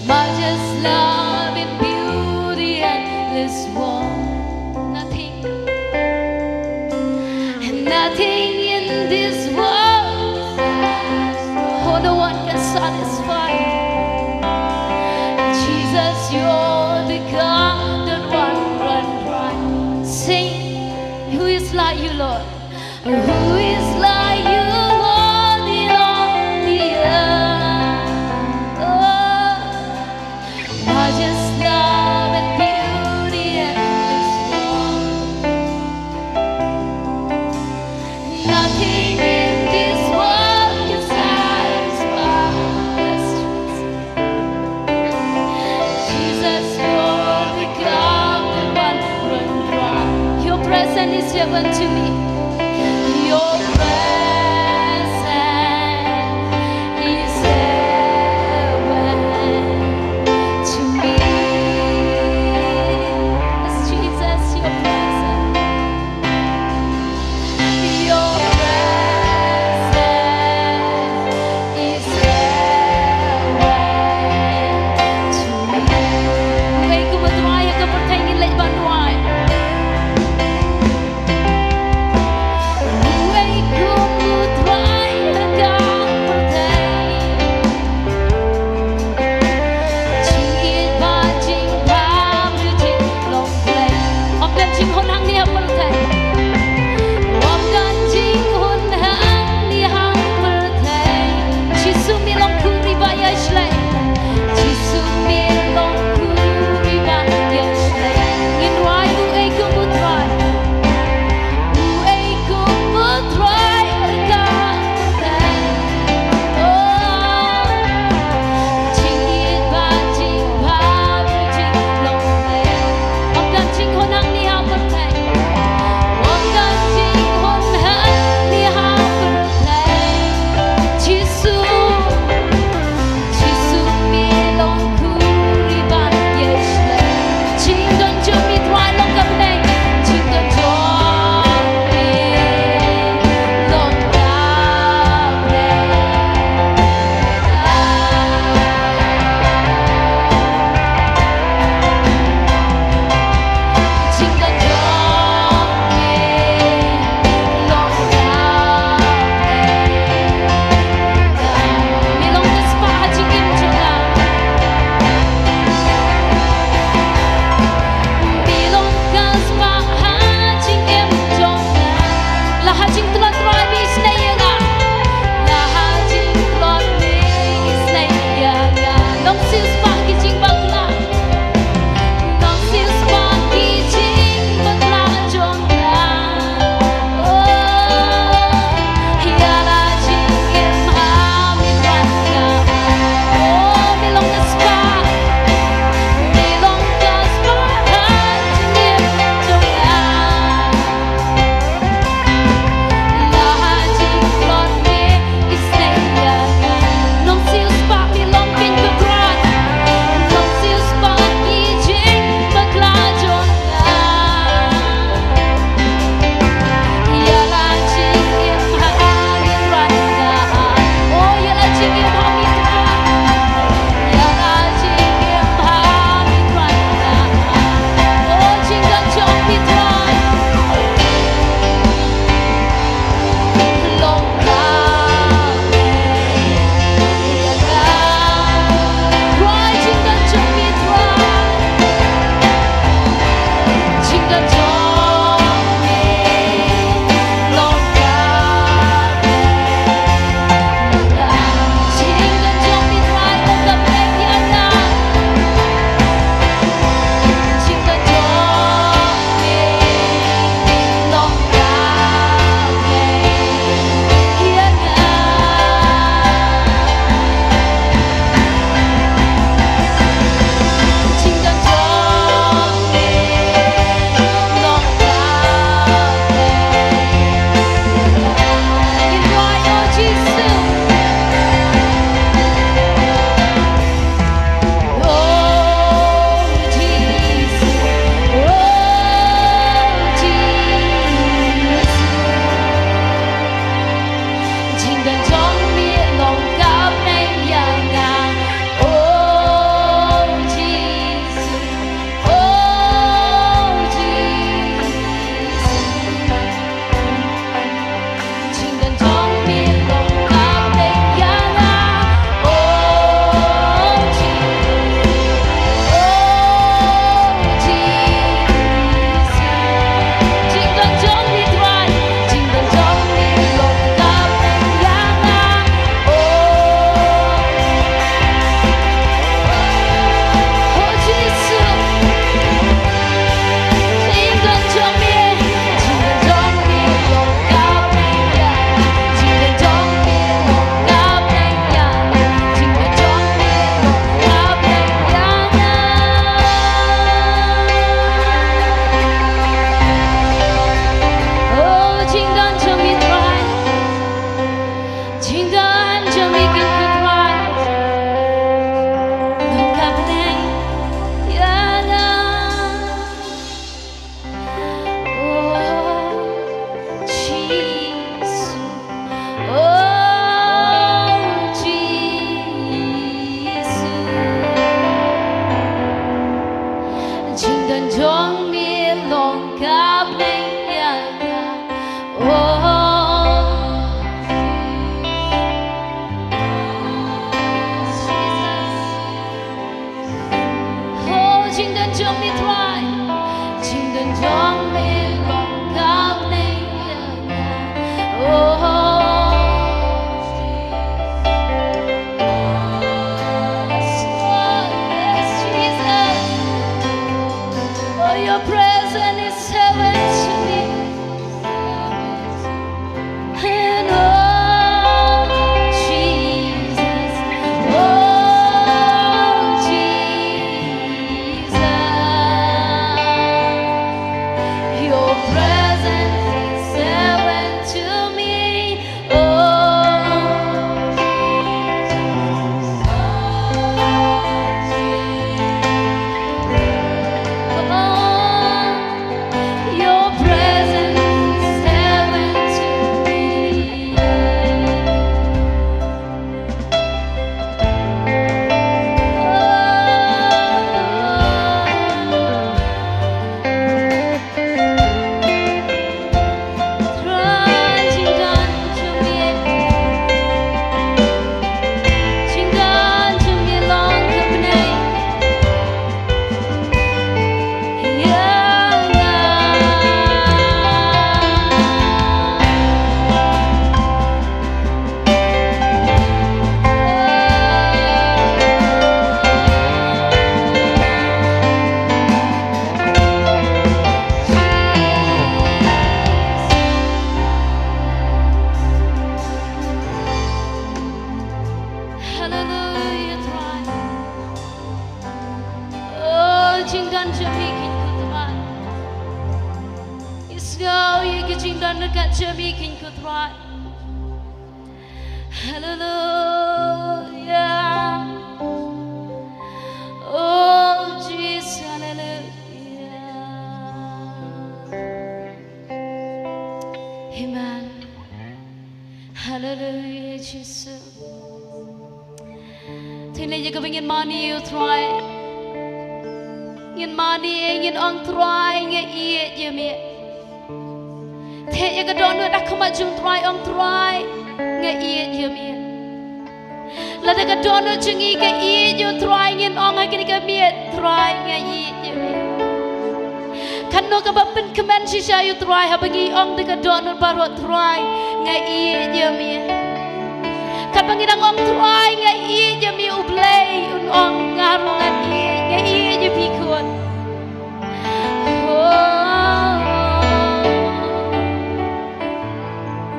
Matchless love and beauty, endless warmth. Nothing, nothing in this world, oh, no one can satisfy. Jesus, you're the God that one run right. Sing, who is like you, Lord? Who is like you, Lord, in all the earth? Oh, matchless love and beauty, endless warmth. Nothing in this world can satisfy. Yes, Jesus, you're the God that one run dry. Your presence is heaven to me. Your presence is heaven to me. Yes, Jesus, your presence. Your presence is heaven to me. Wei kumba Trai ha ka pyrthei ngin leit ban duwai. Presence is heaven to me. Oh, Jesus. Oh, Jesus. Oh, your presence is heaven to me. Haleluya, Trai. Oh, jingdon jong me kheiñ ko Trai. Ïohsngew ïa ki jingdon ryngkat jong me kheiñ ko Trai. Haleluya. Oh, Jesus, haleluya. Amen. Haleluya, Jisu. Te ne ïa kaba ngin mane ïa u Trai. Ngin mane, ngin ong Trai nga ïeit ïa me. Te ïa ka dohnud ha khmat jong u Trai, ong Trai nga ïeit ïa me. Lada ka dohnud jong ngi ka ïeit ïa u Trai ngin ong ha kane ka miet Trai nga ïeit ïa me. Katno kaba pynkmen shisha ïa u Trai haba ngi ong da ka dohnud baroh Trai nga ïeit ïa me. Katba ngi dang ong Trai nga ïeit ïa me u Blei un ong nga ruh nga ïeit, nga ïeit ïa phi khun. Oh,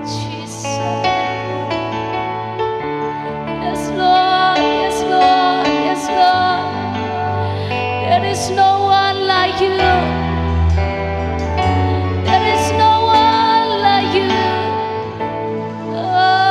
Jesus. Yes, Lord, yes, Lord, yes, Lord. There is no one like you. There is no one like you. Oh.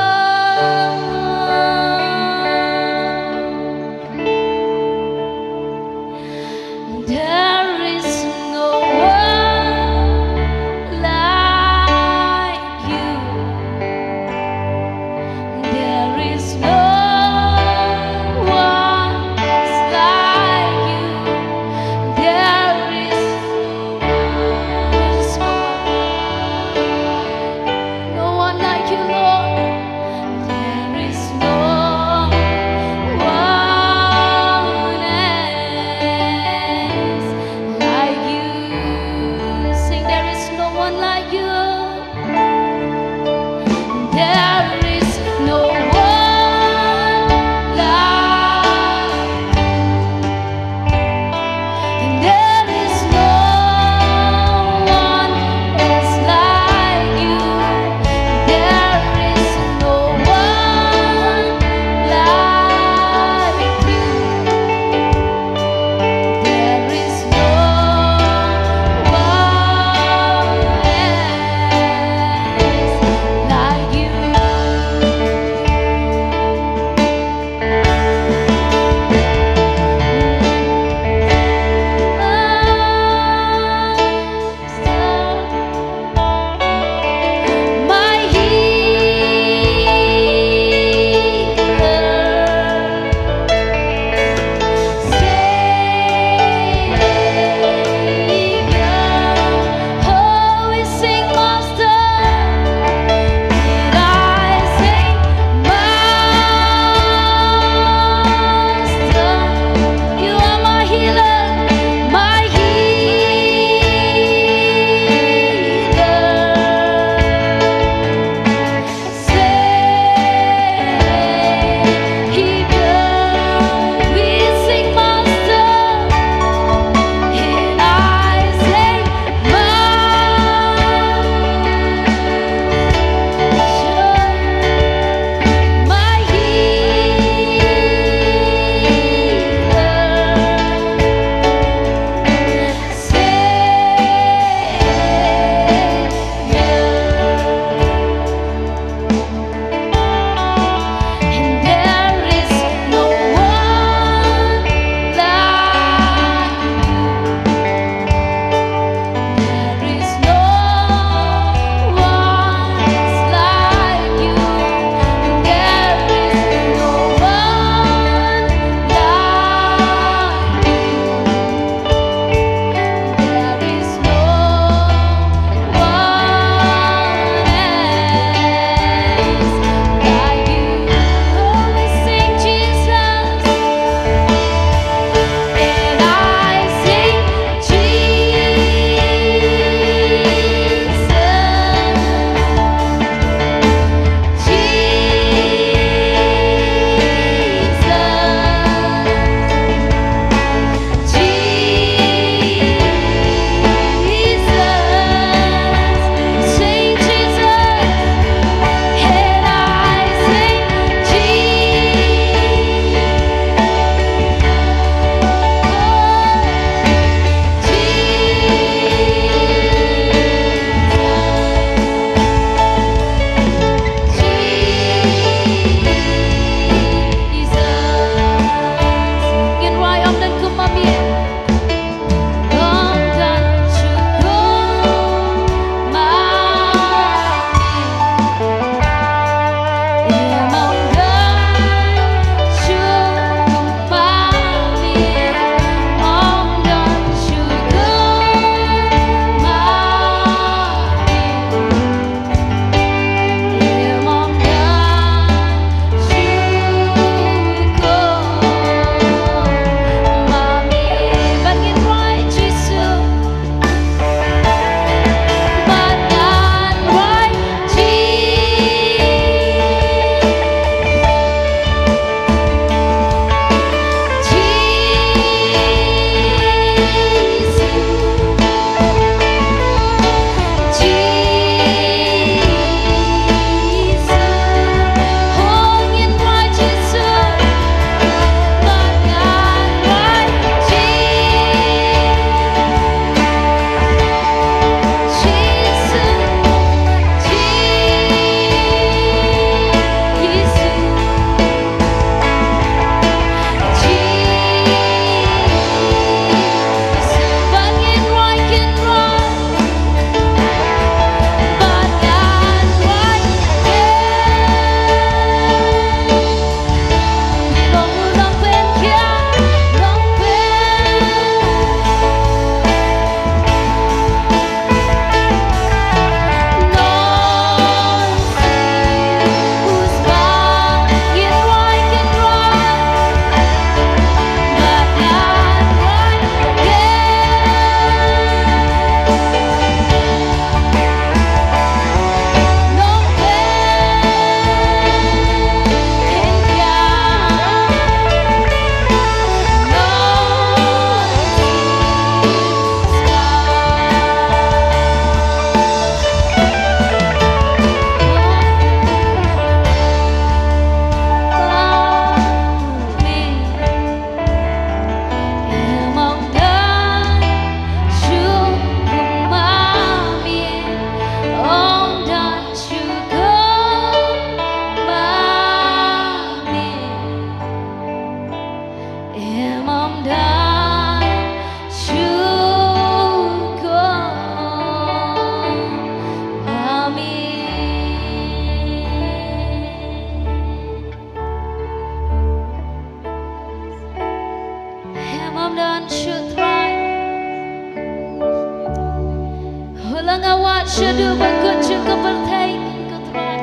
Shaduh ba kut sha ka pyrthei, Kynrad Trai.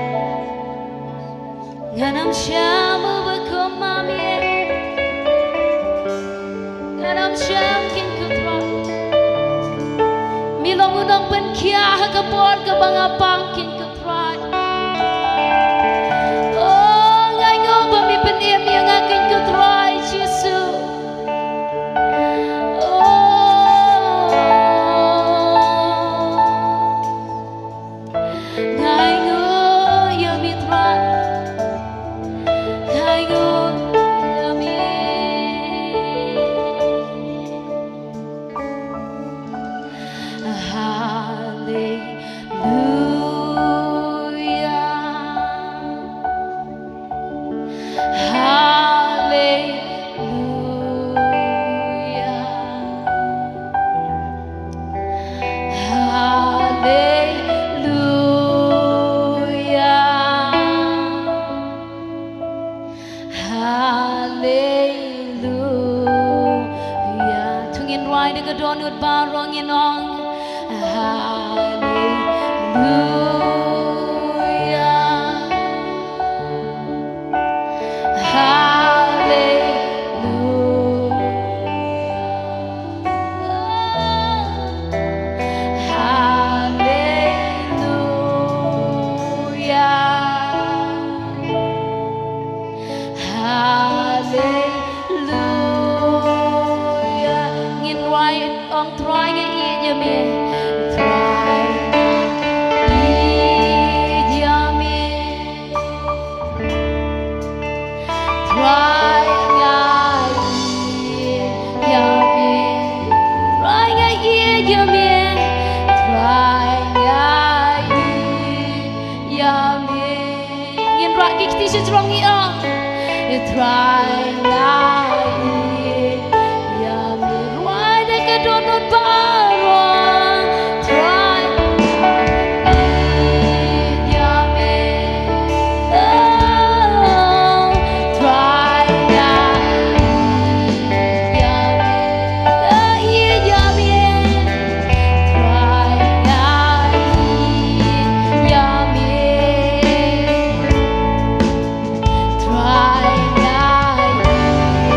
Ngan ym shah mo ba kum ma me. Ngan ym shah, Kynrad Trai. Me long u nongpynkhiah ha ka por kaba nga pang, Kynrad Trai. Oh, nga ainguh ba me pynim ïa nga, Kynrad Trai Jisu. Oh. Nga ainguh ïa me Trai. Nga ainguh ïa me. Haleluya. Haleluya. Haleluya. Haleluya. To ngin rwai da ka dohnud baroh, ngin ong. Haleluya. Haleluya. Haleluya. Haleluya. Ngin rwai, ong, Trai nga ïeit ïa me. Trai nga ïeit ïa me. Trai nga ïeit ïa me. Trai nga ïeit ïa me. Trai nga ïeit ïa me. Ngin rah ki kti sha jrong, ngi ong. Trai nga ïeit ïa me. Rwai da ka dohnud baroh. Trai nga ïeit ïa me. Oh, Trai nga ïeit ïa me. Nga ïeit ïa me. Trai nga ïeit ïa me. Trai nga ïeit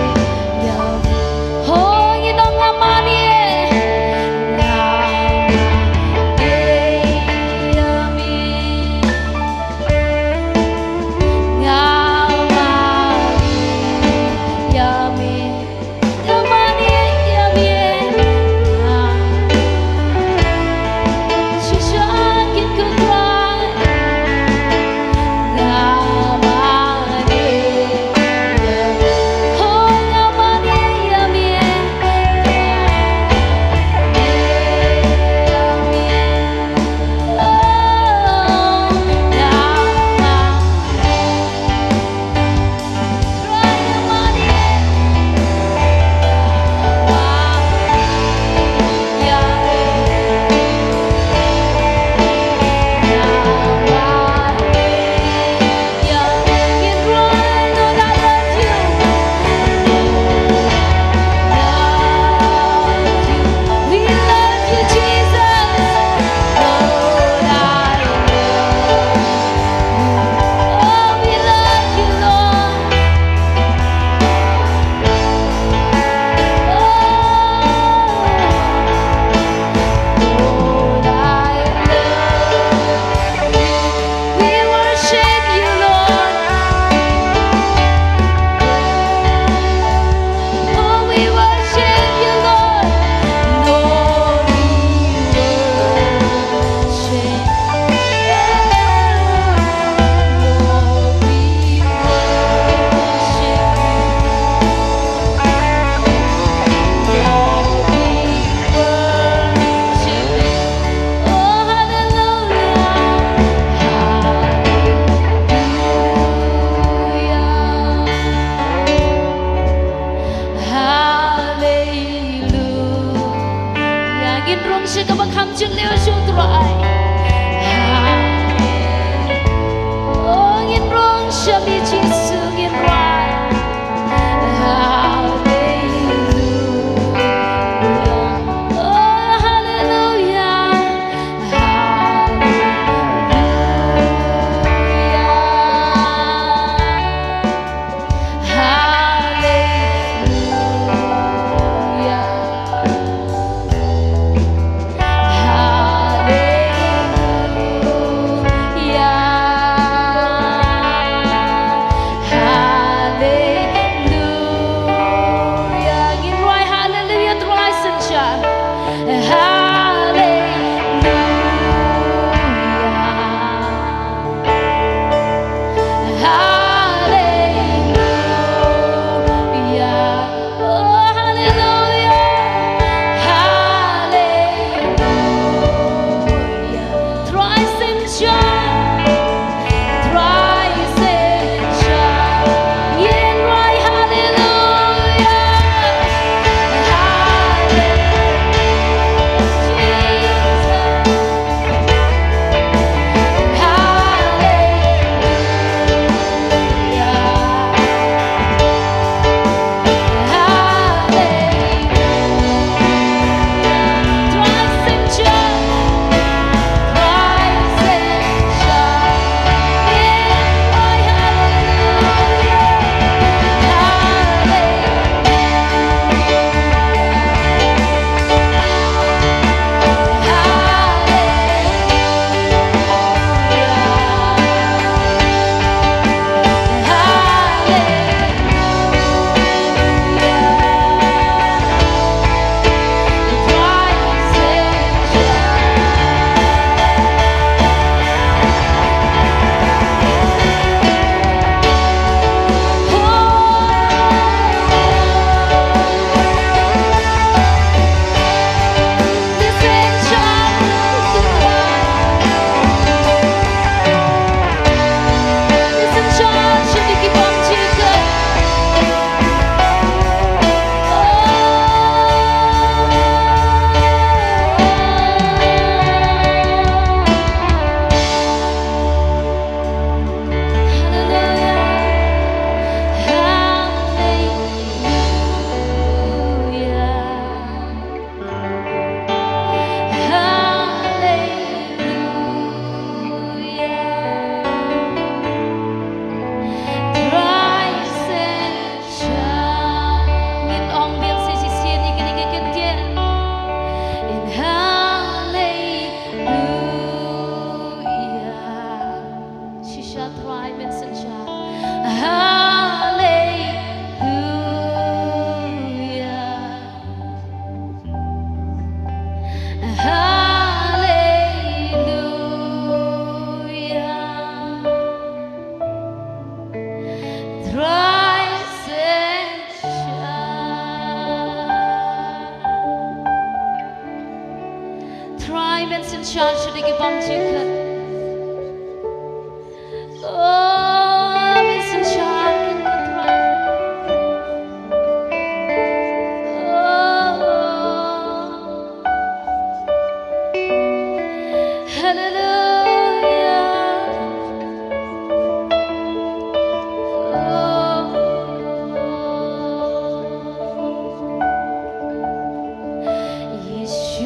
Sha ki bym jingkhat. Oh, be synshar kin ko Trai. Oh, hallelujah. Oh, Yeshua.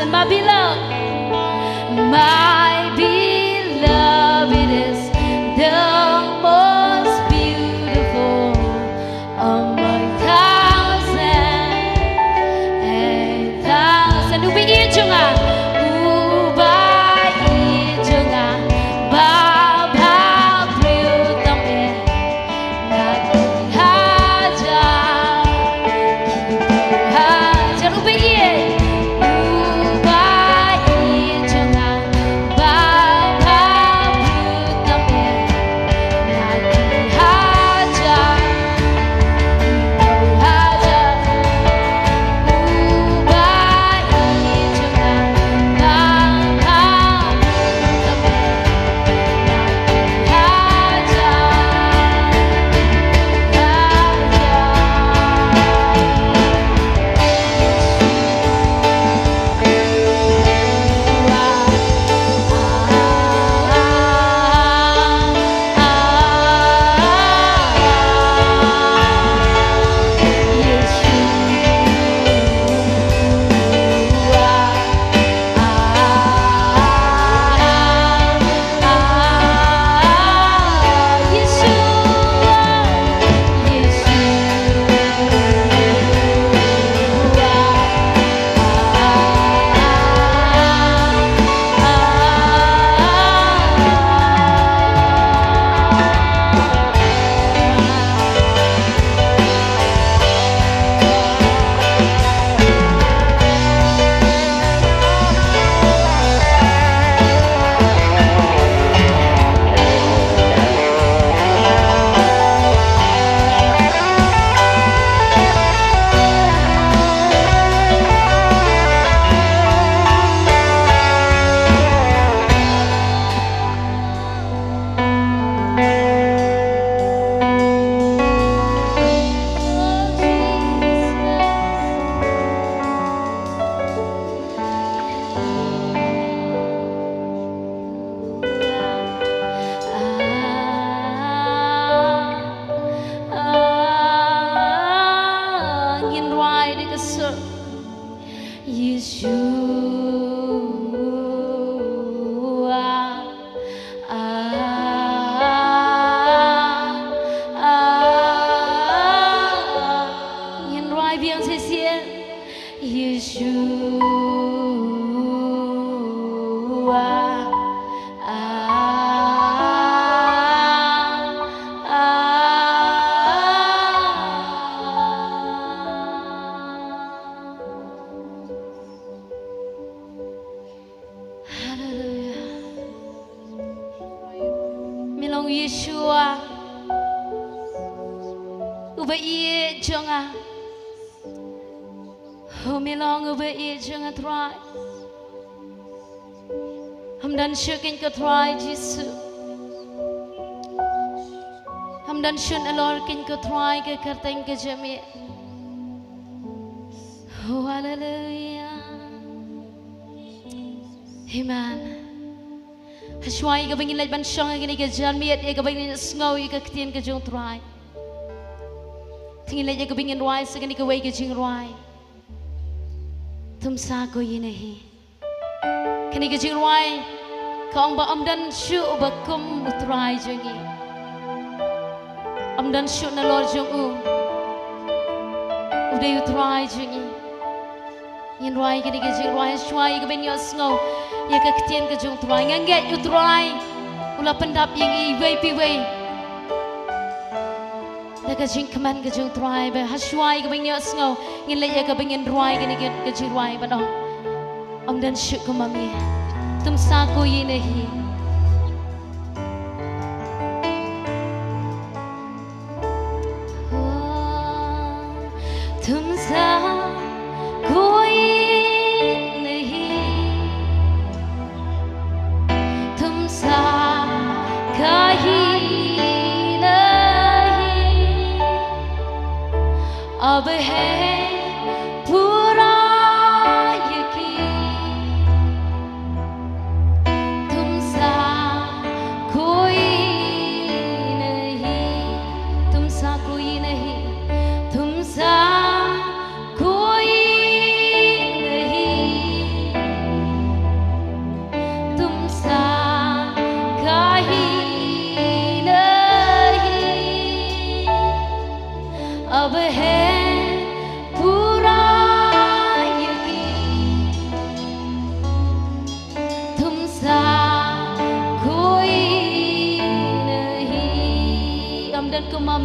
My beloved, my beloved is the most beautiful among thousands and thousands. U baieit jong nga, u baieit jong nga, ba bha briew tam eh. Hajar, hajar u baieit, u baieit jong nga, ba bha briew tam eh. Hajar, hajar, u baieit jong nga, ba bha briew tam eh. Ngin rwai da ka sur. Yeshua, ah, ah, ngin rwai biang shisien. Yeshua, ah, ah. Haleluya. Me long Yeshua, u baieit jong nga. Oh, me long u baieit jong nga Trai. Ham don shuh kein ko Trai Jisu. Ham don shuh nalor kein ko Trai ka kyrteng ka jong me. Oh, haleluya. Amen. Hashwa ïa kaba ngin leit ban shong ha kane ka janmiet, ïa kaba ngin sngew ïa ka ktien ka jong Trai, te ngin leit ïa kaba ngin rwai sa kane kawei ka jingrwai. Tum sa ko ïa na hi. Kane ka jingrwai ka ong ba ym don shuh uba kum u Trai jong ngi. Ym don shuh nalor jong u. U dei u Trai jong ngi. Ngin rwai kane ka jingrwai hashwa ïa kaba ngin ïohsngew ïa ka ktien ka jong Trai. Nga ngeit u Trai u la pyndap ïa ngi iwei pa iwei da ka jingkmen ka jong Trai. Ba hashwa ïa kaba ngin ïohsngew, ngin leit ïa kaba ngin rwai kane ka, ka jingrwai ban ong: Ym don shuh kum ma me. Tum sa ko ïa na hi. Tum sa ko ïa na hi. Tum sa ka hi na hi. Ab hei pura ïa ki. Tum sa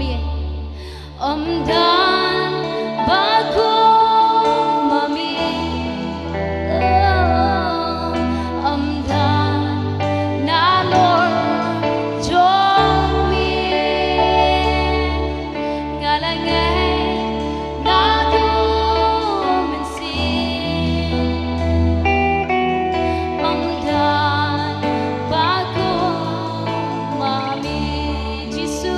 Ym don ba kum ma me. Oh, ym don nalor jong me. Nga la ngai naduh mynsiem. Ym don ba kum ma me. Jisu,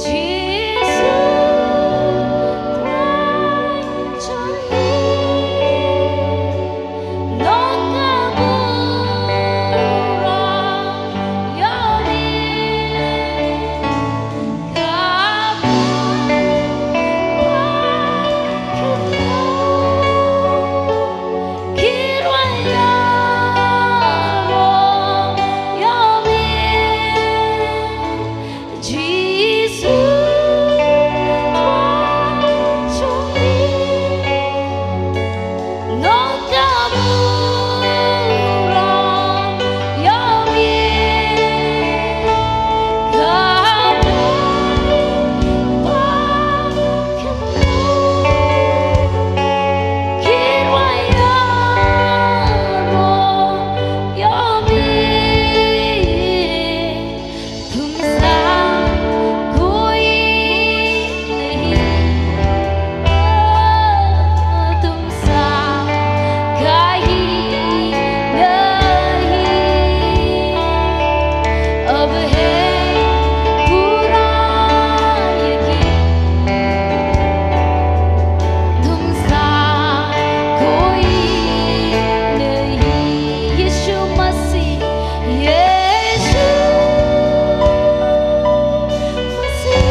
Jisu, Trai jong ngi, long ka burom ïa me. Ka burom ki rwai ïaroh ïa me. Jisu, Trai jong ngi, long ka burom ïa me. Ka burom ki rwai ïaroh ïa me. Tum sa koin nahi, tum sa kahin nahi, ab heh pura ïa ki. Tum sa koin nahi, Yeshu Masih, Yeshu Masih.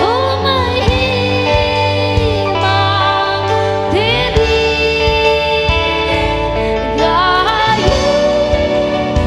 Oh, mahima teri gaye asla.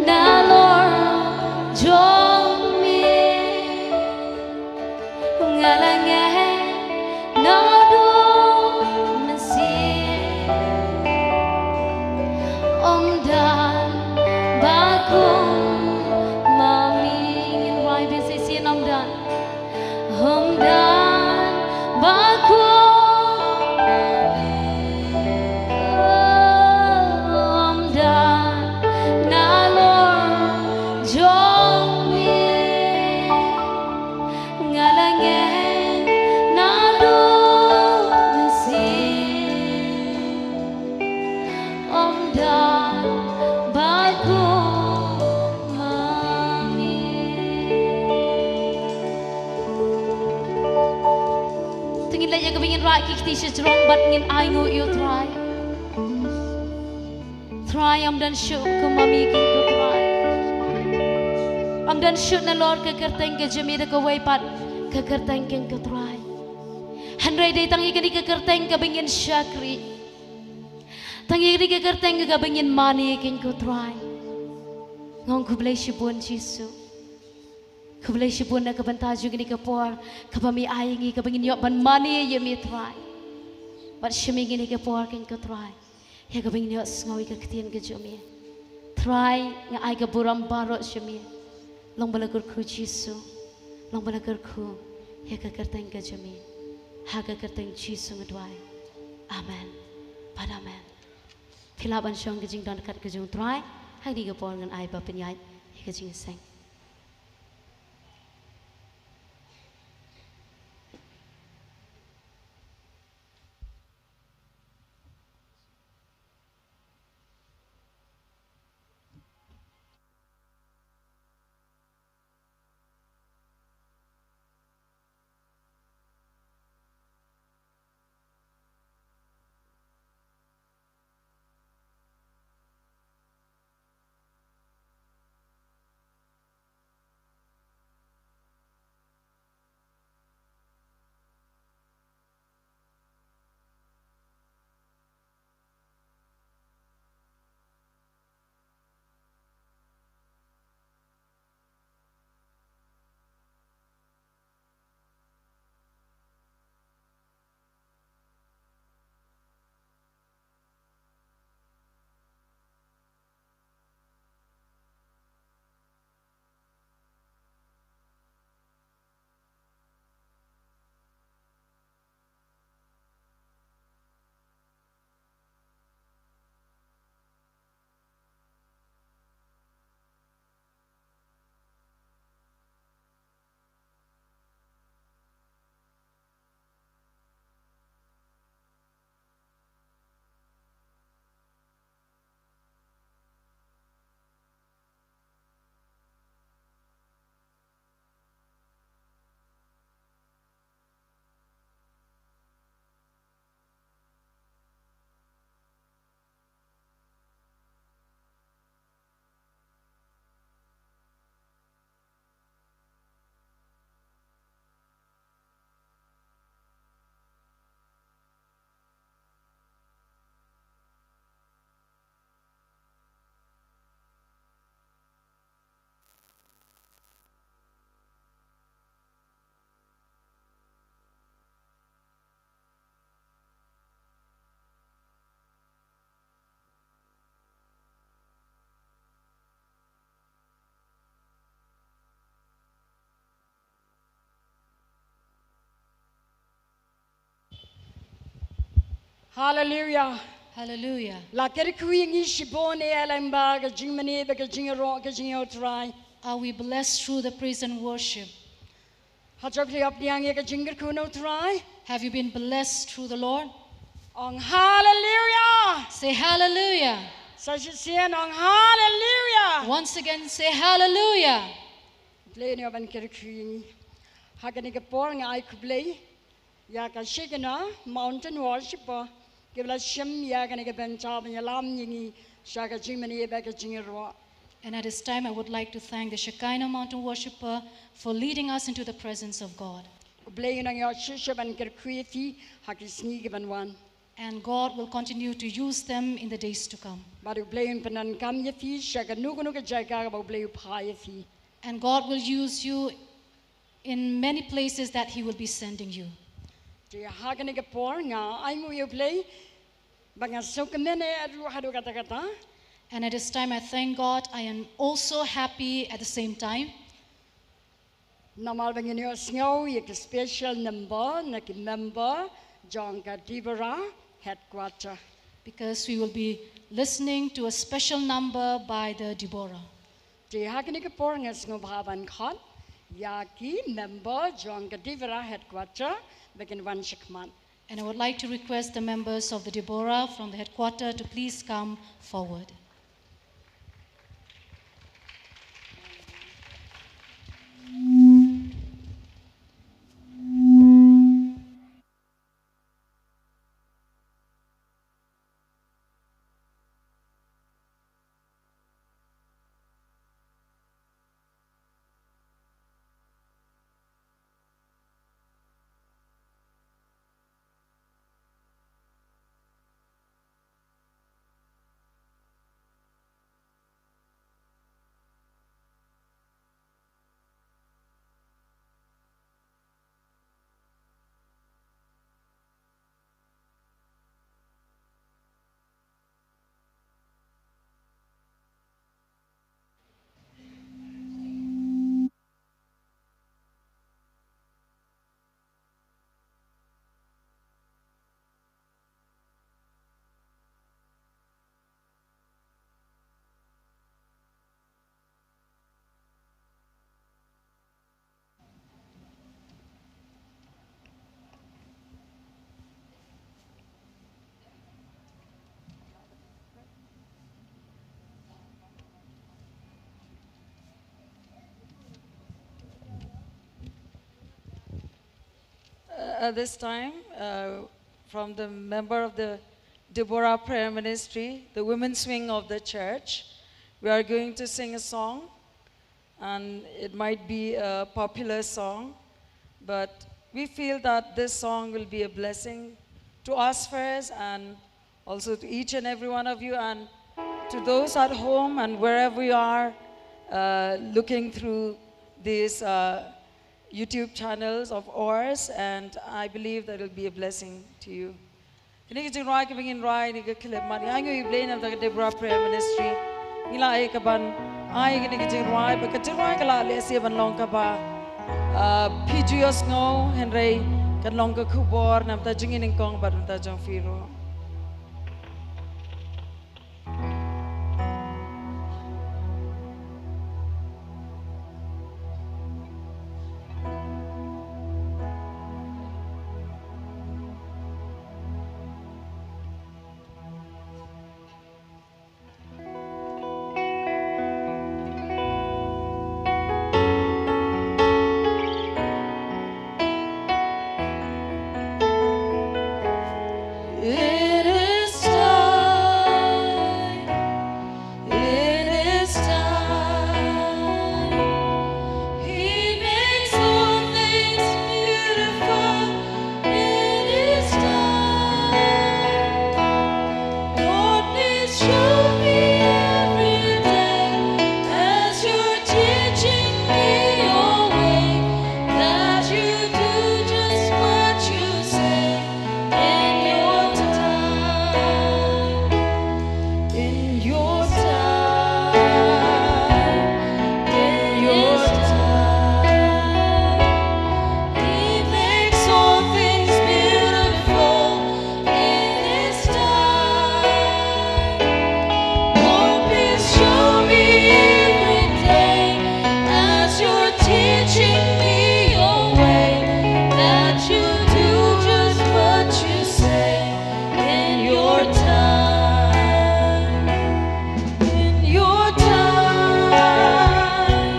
Nalor jong me. Nga la ngai naduh mynsiem. Ym don ba kum ma me. Ngin rwai biang shisien, ym don. Ym don ba kum. Ym don nalor jong me. Nga la ngai naduh mynsiem. Ym don ba kum ma me. To ngin leit ïa kaba ngin rah ki kti sha jrong bad ngin ainguh ïa u Trai. Trai, ym don shuh kum ma me, ko Trai. Ym don shuh nalor ka kyrteng ka jong me da kawei pat. Ka kyrteng keiñ ko Trai. Hynrei dei tang ïa kane ka kyrteng kaba ngin shakri. Tang ïa kane ka kyrteng kaba ngin mane keiñ ko Trai. Nga ong khublei shibun Jisu. Khublei shibun na ka bynta jong kane ka por kaba me ai ïa ngi kaba ngin ïoh ban mane ïa me Trai. Bad shim ïa kane ka por keiñ ko Trai. Ïa kaba ngin ïoh sngew ïa ka ktien ka jong me. Trai nga ai ka burom baroh sha me. Long ba la kyrkhu Jisu. Long ba la kyrkhu ïa ka kyrteng ka jong me. Ha ka kyrteng Jisu nga duwai. Amen. Bad amen. Phi lah ban shong ka jingdon kat ka jong Trai. Ha kane ka por ngan ai ba pynïaid ïa ka jingïaseng. Hallelujah. Hallelujah. La kyrkhu ïa ngi shibun ïa lem ba ka jingmane ba ka jingïaroh ka jingïatrai. Are we blessed through the praise and worship? Ha jop li ap niang ïa ka jingkyrkhu na u Trai. Have you been blessed through the Lord? Ong hallelujah. Say hallelujah. Sa shisien ong hallelujah. Once again, say hallelujah. Blei ne ban kyrkhu ïa ngi. Ha kane ka por nga ai khublei ïa ka Shekinah Mountain Worshipper kiba la shim ïa kane ka bynta ban ïalam ïa ngi sha ka jingmane ba ka jingïaroh. And at this time, I would like to thank the Shekinah Mountain Worshipper for leading us into the presence of God. U Blei un nang ïoh shisha ban kyrkhu ïa phi ha ki sngi kiban wan. And God will continue to use them in the days to come. Bad u Blei un pyndonkam ïa phi sha kano kano ka jaka kaba u Blei u phah ïa phi. And God will use you in many places that He will be sending you. Te ha kane ka por nga ai nguh ïa u Blei ba nga sngewkmen ruh haduh katta katta. And at this time, I thank God, I am also happy at the same time. Namar ba ngin ïohsngew ïa ki special number na ki member jong ka Deborah Headquarter. Because we will be listening to a special number by the Deborah. Te ha kane ka por nga sngewbha ban khot ïa ki member jong ka Deborah Headquarter ba kin wan shakhmat. And I would like to request the members of the Deborah from the headquarter to please come forward. At this time, uh, from the member of the Deborah Prayer Ministry, the women's wing of the church, we are going to sing a song, and it might be a popular song, but we feel that this song will be a blessing to us first and also to each and every one of you, and to those at home and wherever you are, uh, looking through these, uh, YouTube channels of ours, and I believe that it'll be a blessing to you. Kane ka jingrwai kaba ngin rwai, kane ka khyllipmat, ngi ai nguh ïa U Blei namar ka Deborah Prayer Ministry. Ngi la ai ka ban ai kane ka jingrwai, bad ka jingrwai ka la lehse ban long kaba, ah, phi ju ïohsngew, hynrei kan long ka khubor namar ka jingïaid nyngkong bad namar ka jong phi ruh. It is time. It is time. He makes all things beautiful. It is time. Lord, please show me every day as you're teaching me your way, that you do just what you say in your time, in your time, in your time. He makes all things beautiful in His time. Oh, please show me every day as you're teaching me your way, that you do just what you say in your time, in your time,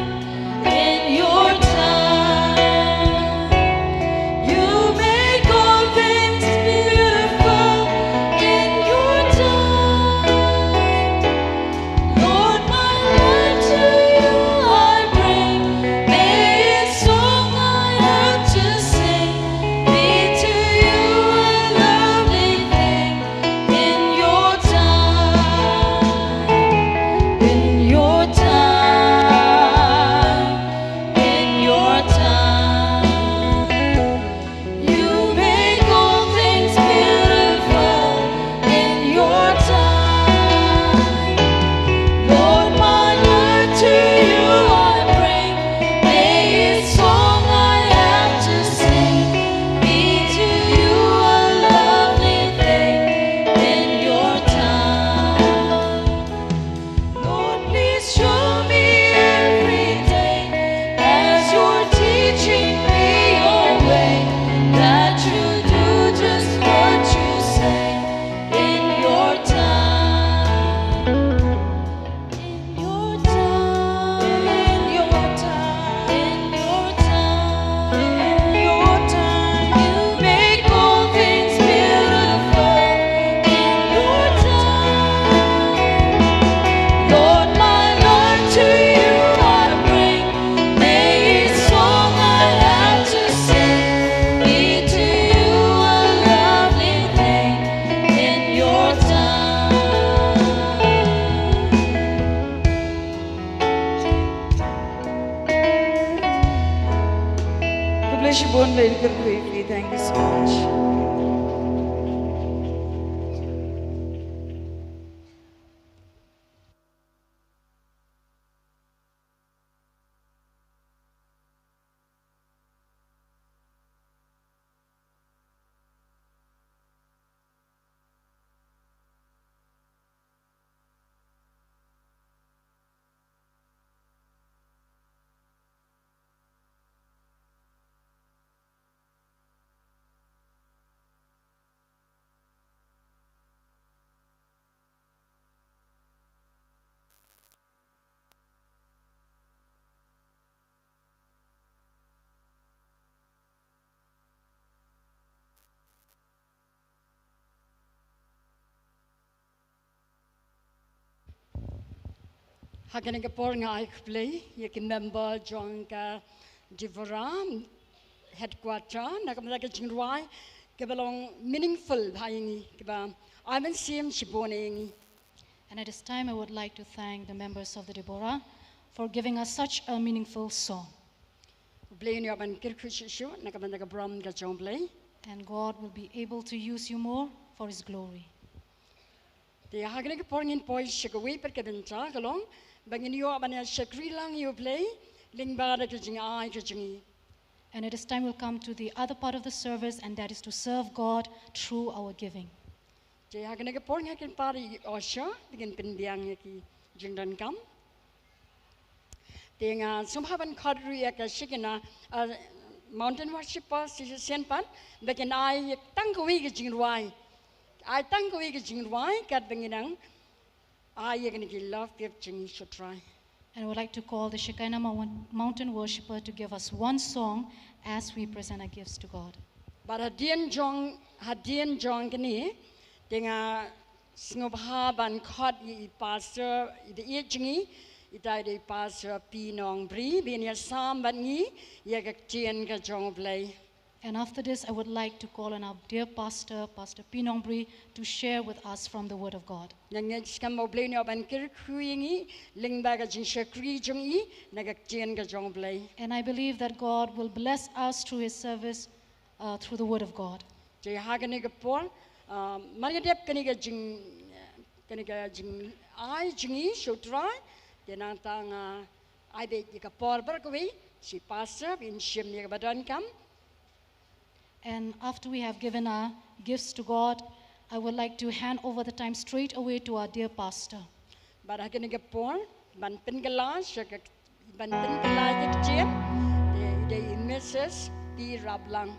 in your time. You make all things beautiful in your time. Lord, my life to you I bring. May its song I have to sing be to you a lovely thing in your time, in your time, in your time. You make all things beautiful in your time. Lord, my life to you I bring. May its song I have to sing be to you a lovely thing in your time. Lord, please show me every day as you're teaching me your way, that you do just what you say in your time. In your time, in your time, in your time, in your time, you make all things beautiful in your time. Lord, my life to you I bring. May its song I have to sing be to you a lovely thing in your time. God bless you, Bon Ben Kirkwe. Thank you so much. Ha kane ka por nga ai khublei ïa ki member jong ka Deborah headquarter na ka bynta ka jingrwai kaba long meaningful ha ïa ngi, kaba ai mynsiem shibun ïa ngi. And at this time, I would like to thank the members of the Deborah for giving us such a meaningful song. U Blei un ïoh ban kyrkhu shuh shuh na ka bynta ka burom ka jong U Blei. And God will be able to use you more for His glory. Te ha kane ka por ngin poi sha kawei pat ka bynta ka long ba ngin ïoh ban ïa shakri lang ïa U Blei lyngba da ka jingai ka jong ngi. And at this time we'll come to the other part of the service, and that is to serve God through our giving. Te ha kane ka por nga kynpad ïa i usher ba kin pynbiang ïa ki jingdonkam. Te nga sngewbha ban khot ruh ïa ka Shekinah, uh, mountain worshipper shisien pat ba kin ai tang kawei ka jingrwai. Ai tang kawei ka jingrwai katba ngi dang ai ïa kane ka love gift jong ngi sha U Trai. And I would like to call the Shekinah Mount-, mountain worshipper to give us one song as we present our gifts to God. Bad hadien jong, hadien jong kane, te nga sngewbha ban khot ïa i pastor, i da ïeit jong ngi, ita i da i Pastor P Nongbri, ba in ïa sam bad ngi ïa ka ktien ka jong U Blei. And after this, I would like to call on our dear pastor, Pastor P Nongbri, to share with us from the Word of God. Nga ngeit skhem ba U Blei un ïoh ban kyrkhu ïa ngi lyngba ka jingshakri jong i na ka ktien ka jong U Blei. And I believe that God will bless us through his service, uh, through the Word of God. Te ha kane ka por, uh, mar ïa dep kane ka jing, kane ka jingai jong ngi sha U Trai, te nangta nga ai beit ïa ka por baroh kawei sha i pastor ba in shim ïa kaba donkam. And after we have given our gifts to God, I would like to hand over the time straight away to our dear pastor. Bad ha kane ka por ban pynkylla sha ka, ban pynkylla ïa ka ktien, te i da i Missus P Raplang.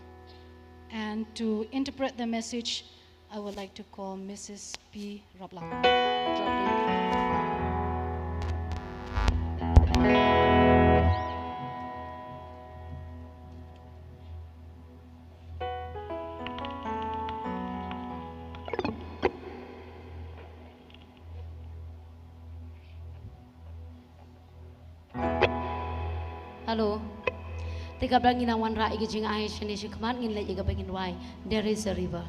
And to interpret the message, I would like to call Missus P Raplang. Hello. Te kaba ngin nang wanrah ïa ka jingai shane shakhmat, ngin leit ïa kaba ngin rwai, There is a River.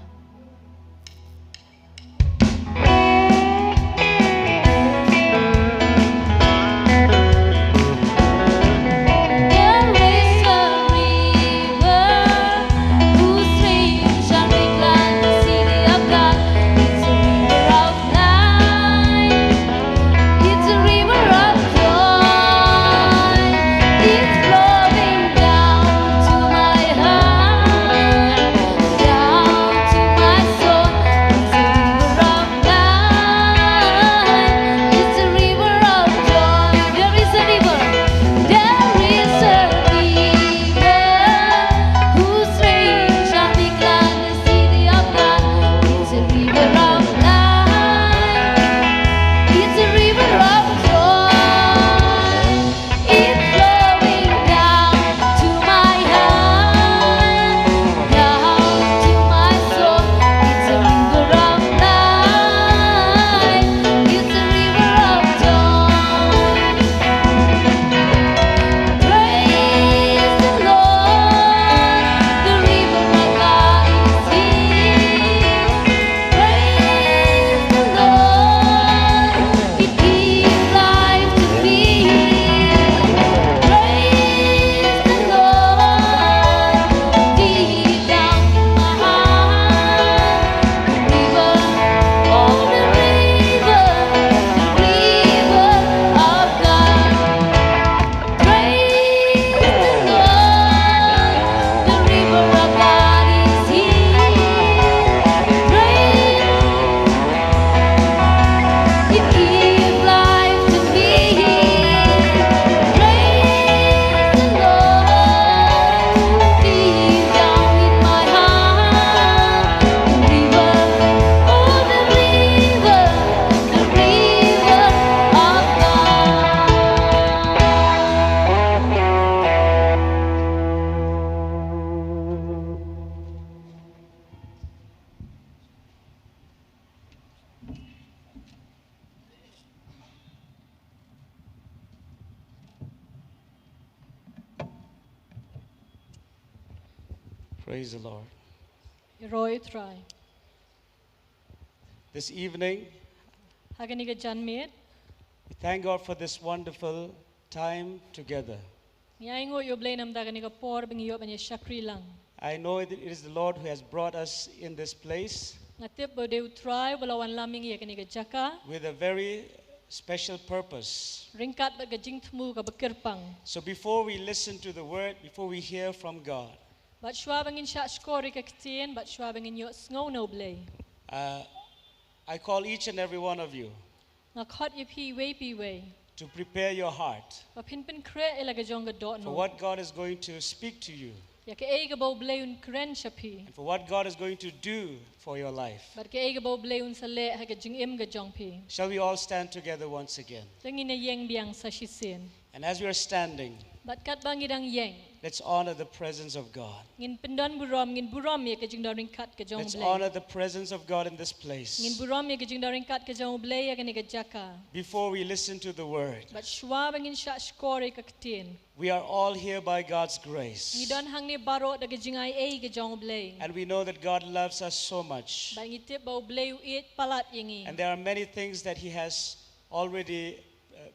Praise the Lord. Ïaroh ïa U Trai. This evening, ha kane ka janmiet, we thank God for this wonderful time together. Ngi ainguh ïa U Blei namar kane ka por ba ngi ïoh ban ïa shakri lang. I know that it is the Lord who has brought us in this place. Nga tip ba dei U Trai ba la wanlam ïa ngi ïa kane ka jaka, with a very special purpose. Ryngkat bad ka jingthmu kaba kyrpang. So before we listen to the word, before we hear from God, bad shuwa ba ngin shah shkor ïa ka ktien, bad shuwa ba ngin ïohsngew na U Blei, uh, I call each and every one of you, nga khot ïa phi iwei pa iwei, to prepare your heart, ba phin pynkhreh ïa la ka jong ka dohnud, for what God is going to speak to you, ïa kaei kaba U Blei un kren sha phi, and for what God is going to do for your life. Bad kaei kaba U Blei un sa leh ha ka jingim ka jong phi. Shall we all stand together once again? To ngin ïa ïeng biang sa shisien. And as we are standing, bad katba ngi dang ïeng, let's honor the presence of God. Ngin pyndon burom, ngin burom ïa ka jingdon ryngkat ka jong U Blei. Let's honor the presence of God in this place. Ngin burom ïa ka jingdon ryngkat ka jong U Blei ïa kane ka jaka. Before we listen to the word, bad shuwa ba ngin shah shkor ïa ka ktien, we are all here by God's grace. Ngi don hangne baroh da ka jingai ei ka jong U Blei. And we know that God loves us so much. Bad ngi tip ba U Blei u ïeit palat ïa ngi. And there are many things that He has already, uh,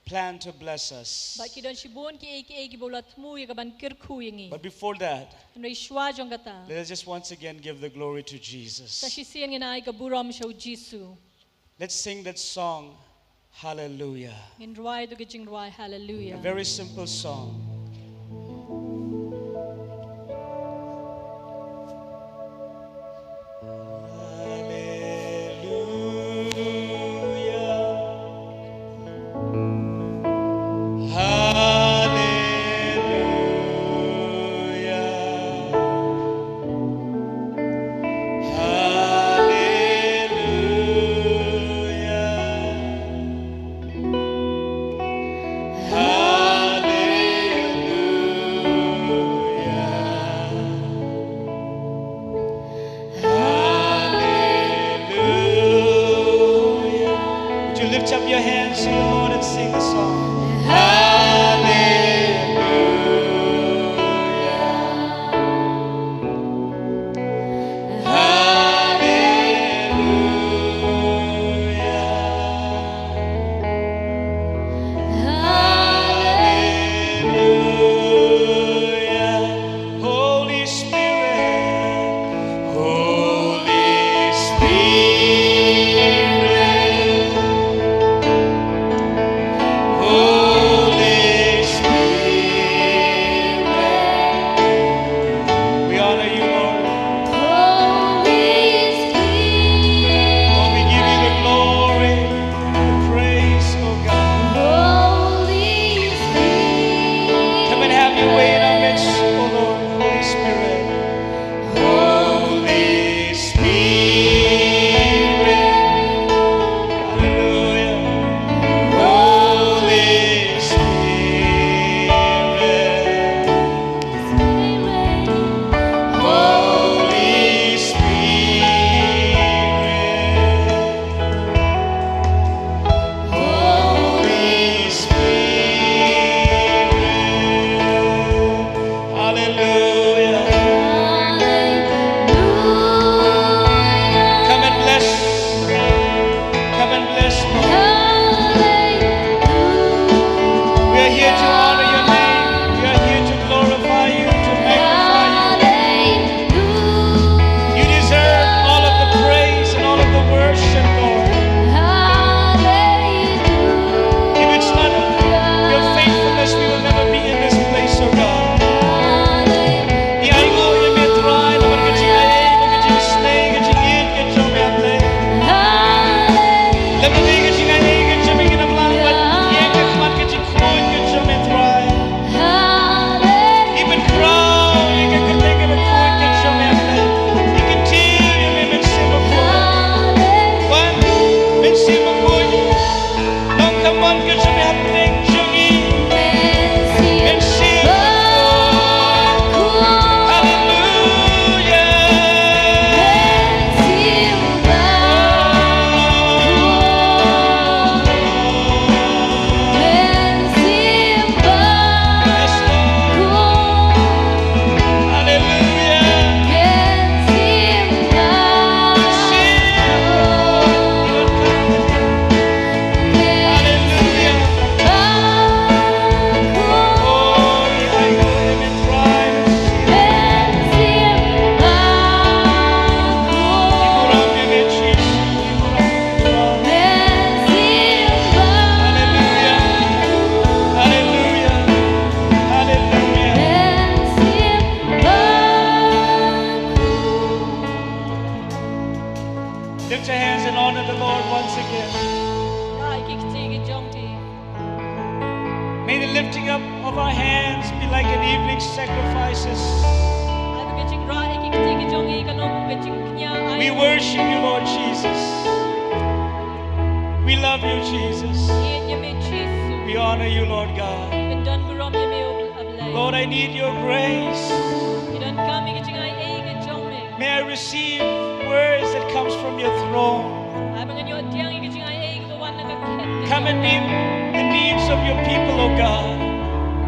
planned to bless us. Bad ki don shibun kiei kiei kiba u la thmu ïa ka ban kyrkhu ïa ngi. But before that, hynrei shuwa jong kata, let us just once again give the glory to Jesus. Sa shisien ngin ai ka burom sha U Jisu. Let's sing that song, Hallelujah. Ngin rwai da ka jingrwai Hallelujah. A very simple song. Hallelujah. Hallelujah. Hallelujah. Hallelujah. Hallelujah. Would you lift up your hands to the Lord and sing the song? Hallelujah. Hallelujah. Hallelujah. Holy Spirit, Holy Spirit, Holy Spirit, we honor you, Lord. Holy Spirit. Lord, we give you the glory, the praise, oh God. Holy Spirit. Come and have your way in our midst, oh Lord, Holy Spirit. Holy Spirit. Hallelujah. Holy Spirit. Holy Spirit. Holy Spirit. Hallelujah. Hallelujah. Come and bless. Come and bless, Lord. Hallelujah. We are here to honor your name. We are here to glorify you, to magnify you. Hallelujah. You deserve all of the praise and all of the worship, Lord. Hallelujah. If it's not your faithfulness, we will never be in this place, oh God. Hallelujah. Ngi ainguh ïa me Trai namar ka jingai ei, ka jingsnei, ka jingïeit ka jong me, Blei. Hallelujah. Lymne ka jingai ei ka jong me ngin ym lah ban ïeng ha khmat ka jingkhuid ka jong me Trai. Hallelujah. Ngi pynkhraw ïa ka kyrteng kaba khuid ka jong me, Blei. Ngi kyntiew ïa me Mynsiem Bakhuid. Hallelujah. Wan, Mynsiem Bakhuid. Nongkyrmen ka jong me hapdeng jong ngi. Mynsiem Bakhuid. Hallelujah. Yes, Lord. Hallelujah. Our hands be like an evening sacrifices. Ai ba ka jingrah ïa ki kti ki jong ngi kan long ka jingkñia ai. We worship you, Lord Jesus. We love you, Jesus. Ngi ïeit ïa me Jisu. We honor you, Lord God. Ngi don burom ïa me, O Blei. Lord, I need your grace. Ngi donkam ïa ka jingai ei ka jong me. May I receive words that comes from your throne. Ai ba ngan ïoh pdiang ïa ka jingai ei kaba wan na ka khet ka jong me. Come and meet the needs of your people, O God.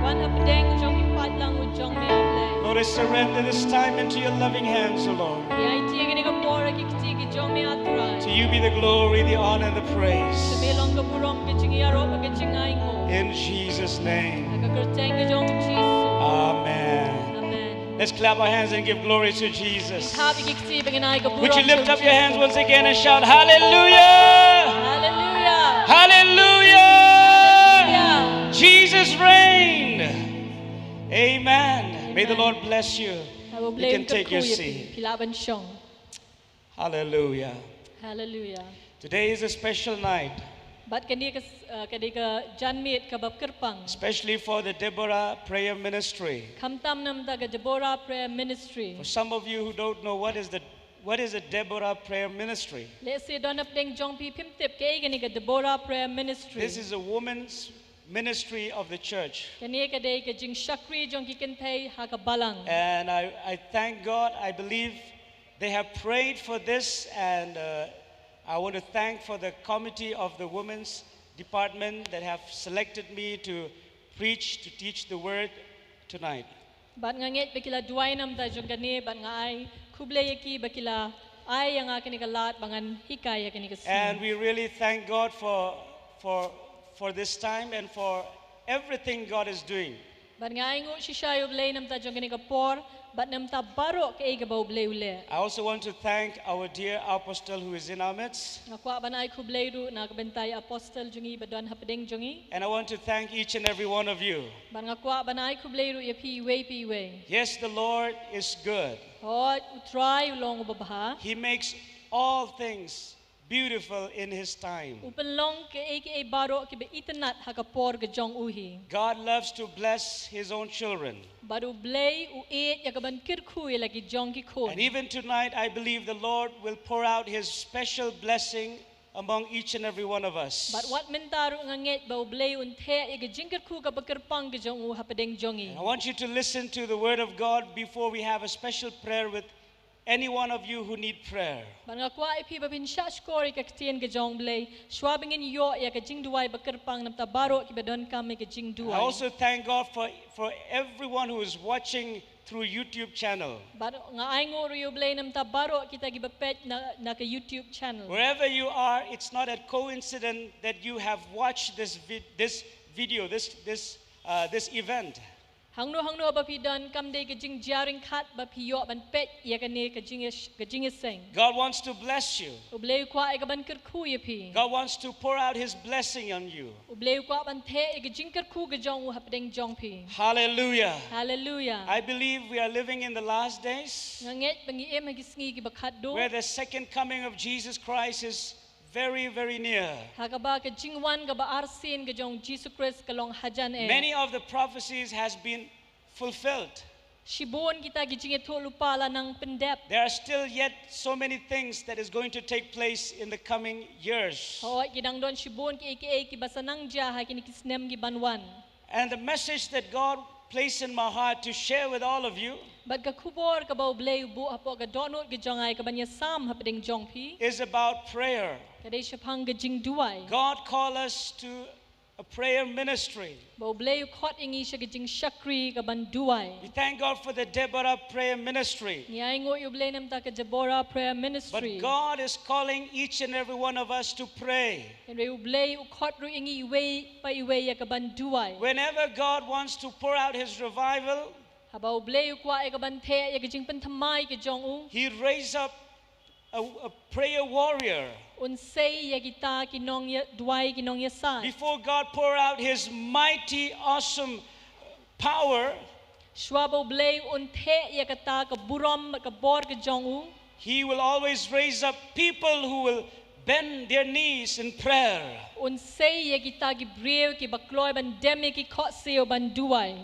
Wan ha pdeng jong ki paidlang u jong me, O Blei. Lord, I surrender this time into your loving hands, O Lord. Ngi aiti ïa kane ka por ha ki kti ki jong me, A Trai. To you be the glory, the honor, and the praise. To me long ka burom, ka jingïaroh bad ka jingainguh. In Jesus' name. Ha ka kyrteng ka jong u Jisu. Amen. Amen. Let's clap our hands and give glory to Jesus. Ngin thap ïa ki kti bad ngin ai ka burom. Would you lift up your hands once again and shout, "Hallelujah! Hallelujah! Hallelujah! Hallelujah! Jesus reign!" Amen. May the Lord bless you. Amen. You can take your seat. Haba U Blei un kyrkhu ïa phi, phi lah ban shong. Hallelujah. Hallelujah. Today is a special night. Bad kane ka, uh, kane ka janmiet kaba kyrpang. Especially for the Deborah Prayer Ministry. Khamtam namar ka Deborah Prayer Ministry. For some of you who don't know what is the, what is a Deborah Prayer Ministry. Lehse don napdeng jong phi phim tip kaei kane ka Deborah Prayer Ministry. This is a woman's ministry of the church. Kane ka dei ka jingshakri jong ki kynthei ha ka balang. And I, I thank God, I believe they have prayed for this, and, uh, I want to thank for the committee of the women's department that have selected me to preach, to teach the word tonight. Bad nga ngeit ba ki la duwai namar jong kane, bad nga ai khublei ïa ki ba ki la ai ïa nga kane ka lad ba ngan hikai ha kane ka sngi. And we really thank God for, for, for this time and for everything God is doing. Bad nga ainguh shisha ïa U Blei namar jong kane ka por, bad namar baroh kaei kaba U Blei u leh. I also want to thank our dear apostle who is in our midst. Nga kwah ban ai khublei ruh na ka bynta ïa apostle jong ngi ba don hapdeng jong ngi. And I want to thank each and every one of you. Bad nga kwah ban ai khublei ruh ïa phi iwei pa iwei. Yes, the Lord is good. Hooid, U Trai u long uba bha. He makes all things beautiful in his time. U pynlong kaei kaei baroh kiba itynnad ha ka por ka jong u hi. God loves to bless his own children. Bad U Blei u ïeit ïa ka ban kyrkhu ïa la ki jong ki khun. And even tonight, I believe the Lord will pour out his special blessing among each and every one of us. Bad wat mynta ruh nga ngeit ba U Blei un theh ïa ka jingkyrkhu kaba kyrpang ka jong u hapdeng jong ngi. And I want you to listen to the word of God before we have a special prayer with any one of you who need prayer. Bad nga kwah ïa phi ba phin shah shkor ïa ka ktien ka jong U Blei, shuwa ba ngin ïoh ïa ka jingduwai ba kyrpang namar baroh kiba donkam ïa ka jingduwai. I also thank God for, for everyone who is watching through YouTube channel. Bad nga ainguh ruh ïa U Blei namar baroh kita kiba peit na, na ka YouTube channel. Wherever you are, it's not a coincidence that you have watched this vid-, this video, this, this, uh, this event. Hangno hangno ba phi don, kam dei ka jingjia ryngkat ba phi ïoh ban peit ïa kane ka jingïa-, ka jingïaseng. God wants to bless you. U Blei u kwah ïa ka ban kyrkhu ïa phi. God wants to pour out his blessing on you. U Blei u kwah ban theh ïa ka jingkyrkhu ka jong u hapdeng jong phi. Hallelujah. Hallelujah. I believe we are living in the last days. Nga ngeit ba ngi im ha ki sngi kiba khatduh. Where the second coming of Jesus Christ is very, very near. Ha kaba ka jingwan kaba arsien ka jong Jisu Khrist ka long hajan eh. Many of the prophecies has been fulfilled. Shibun kita ki jingïathuhlypa la nang pyndep. There are still yet so many things that is going to take place in the coming years. Hooid, ki dang don shibun kiei kiei kiba sa nang jia ha kine ki snem ki ban wan. And the message that God placed in my heart to share with all of you Bad ka khubor kaba U Blei u buh hapoh ka dohnud ka jong nga ïa ka ban ïasam hapdeng jong phi is about prayer. Ka dei shaphang ka jingduwai. God call us to a prayer ministry. Ba U Blei u khot ïa ngi sha ka jingshakri ka ban duwai. We thank God for the Deborah prayer ministry. Ngi ainguh ïa U Blei namar ka Deborah prayer ministry. But God is calling each and every one of us to pray. Hynrei U Blei u khot ruh ïa ngi iwei pa iwei ïa ka ban duwai. Whenever God wants to pour out his revival, Haba U Blei u kwah ïa ka ban theh ïa ka jingpynthymmai ka jong u, he raise up a, a prayer warrior. Un sei ïa kita ki nongïa-, duwai, ki nongïasaid. Before God pour out his mighty, awesome power, Shuwa ba U Blei un theh ïa kata ka burom, ka bor ka jong u, he will always raise up people who will bend their knees in prayer. Un sei ïa kita ki briew kiba kloi ban dem ïa ki khohsiew ban duwai.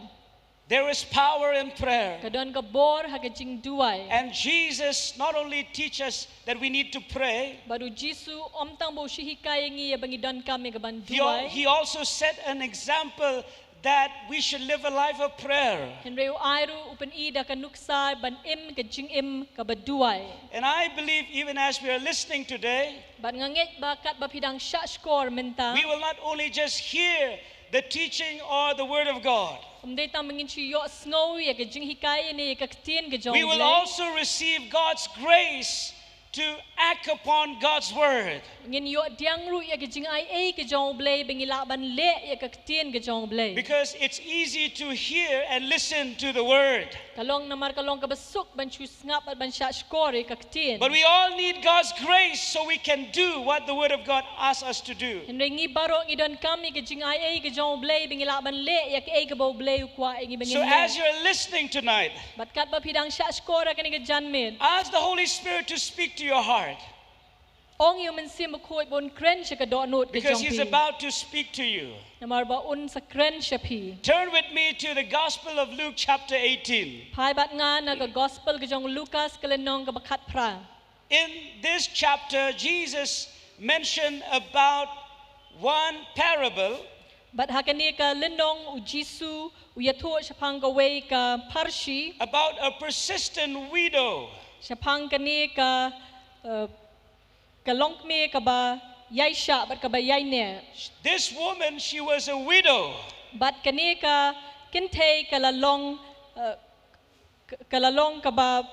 There is power in prayer. Ka don ka bor ha ka jingduwai. And Jesus not only teaches that we need to pray, Bad u Jisu ym tang ba u shu hikai ïa ngi ïa ba ngi donkam ïa ka ban he, al- duwai. he also set an example that we should live a life of prayer. Hynrei u ai ruh u pyni da ka nuksa ban im ka jingim kaba duwai. And I believe, even as we are listening today, Bad nga ngeit ba katba phi dang shah shkor mynta, we will not only just hear the teaching or the word of God, ym dei tang ba ngin shu ïohsngew ïa ka jinghikai ne ïa ka ktien ka jong we u will Blei. Also receive God's grace to act upon God's word. Ngin ïoh pdiang ruh ïa ka jingaiei ka jong u Blei ba ngi lah ban leh ïa ka ktien ka jong u Blei. Because it's easy to hear and listen to the word. Ka long namar ka long kaba suk ban shu sngap bad ban shah shkor ïa ka ktien. But we all need God's grace so we can do what the word of God asks us to do. Hynrei ngi baroh ngi donkam ïa ka jingaiei ka jong u Blei ba ngi lah ban leh ïa kaei kaba u Blei u kwah ïa ngi ba ngin So leh. As you're listening tonight, Bad katba phi dang shah shkor ha kane ka janmiet, ask the Holy Spirit to speak to your heart. Ong ïa u Mynsiem Bakhuid ba un kren sha ka dohnud ka Because jong he's phi. About to speak to you. Namar ba un sa kren sha phi. Turn with me to the Gospel of Luke chapter eighteen. Phai bad nga na ka Gospel ka jong u Lukas ka lynnong kaba khatphra. In this chapter, Jesus mentioned about one parable. Bad ha kane ka lynnong u Jisu u ïathuh shaphang kawei ka pharshi. About a persistent widow. Shaphang kane ka, uh, ka longkmie kaba ïaishah bad kaba ïaineh. This woman, she was a widow. Bad kane ka kynthei ka la long, uh, ka, ka la long kaba.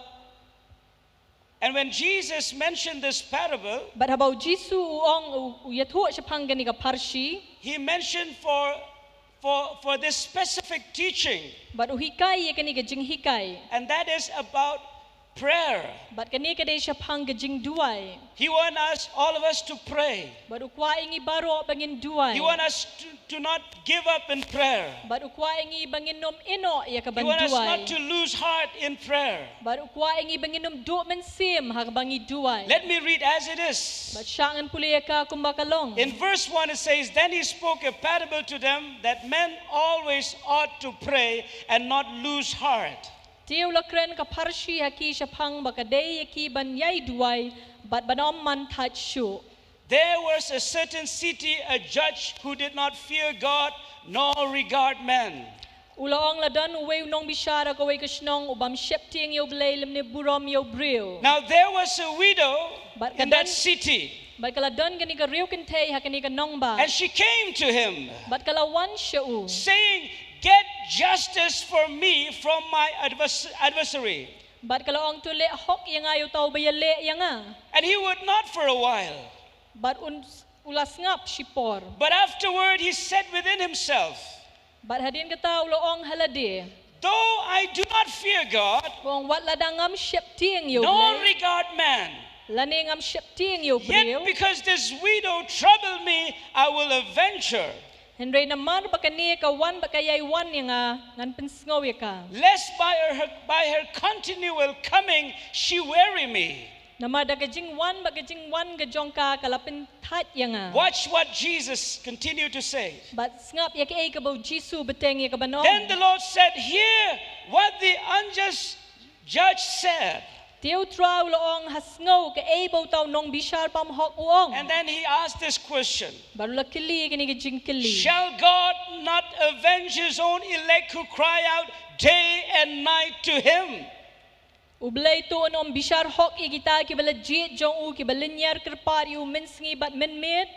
And when Jesus mentioned this parable, Bad haba u Jisu u ong u, u ïathuh shaphang kane ka pharshi. He mentioned for, for, for this specific teaching. Bad u hikai ïa kane ka jinghikai. And that is about prayer. Bad kane ka dei shaphang ka jingduwai. He want us, all of us to pray. Bad u kwah ïa ngi baroh ba ngin duwai. He want us to, to not give up in prayer. Bad u kwah ïa ngi ba ngin ym ïehnoh ïa ka ban duwai. He want us not to lose heart in prayer. Bad u kwah ïa ngi ba ngin ym duh mynsiem ha kaba ngi duwai. Let me read as it is. Bad shah ngan pule ïa ka kumba ka long. In verse one it says, then he spoke a parable to them that men always ought to pray and not lose heart. Te u la kren ka pharshi ha ki shaphang ba ka dei ïa ki ban ïai duwai bad ban ym man thait shuh. There was a certain city, a judge who did not fear God nor regard man. U la ong la don uwei u nongbishar ha kawei ka shnong u bym sheptieng ïa u Blei lymne burom ïa u briew. Now there was a widow in that city. Bad ka la don kane ka riewkynthei ha kane ka nongbah. And she came to him. Bad ka la wan sha u. Saying, get justice for me from my advers- adversary. Bad ka la ong to leh hok ïa nga ïa uta uba ïaleh ïa nga. And he would not for a while. Bad un, u la sngap shipor. But afterward he said within himself. Bad hadien kata u la ong ha lade. Though I do not fear God. U ong wat lada ngam sheptieng ïa u Blei. Nor regard man. Lane ngam sheptieng ïa u briew. Yet because this widow troubled me, I will avenge her. Hynrei namar ba kane ka wan bad ka ïai wan ïa nga ngan pynsngew ïa ka. Lest by her, by her continual coming she weary me. Namar da ka jingwan bad ka jingwan ka jong ka ka la pynthait ïa nga. Watch what Jesus continued to say. Bad sngap ïa kaei kaba u Jisu u bteng ïa ka ban ong. Then the Lord said, hear what the unjust judge said. Te u Trai u la ong ha sngew kaei ba uta u nongbishar bym hok u ong. And then he asked this question. Bad u la kylli ïa kane ka jingkylli. Shall God not avenge his own elect who cry out day and night to him? U Blei to un ym bishar hok ïa kita kiba la jied jong u kiba lynñiar kyrpad ïa u mynsngi bad mynmiet.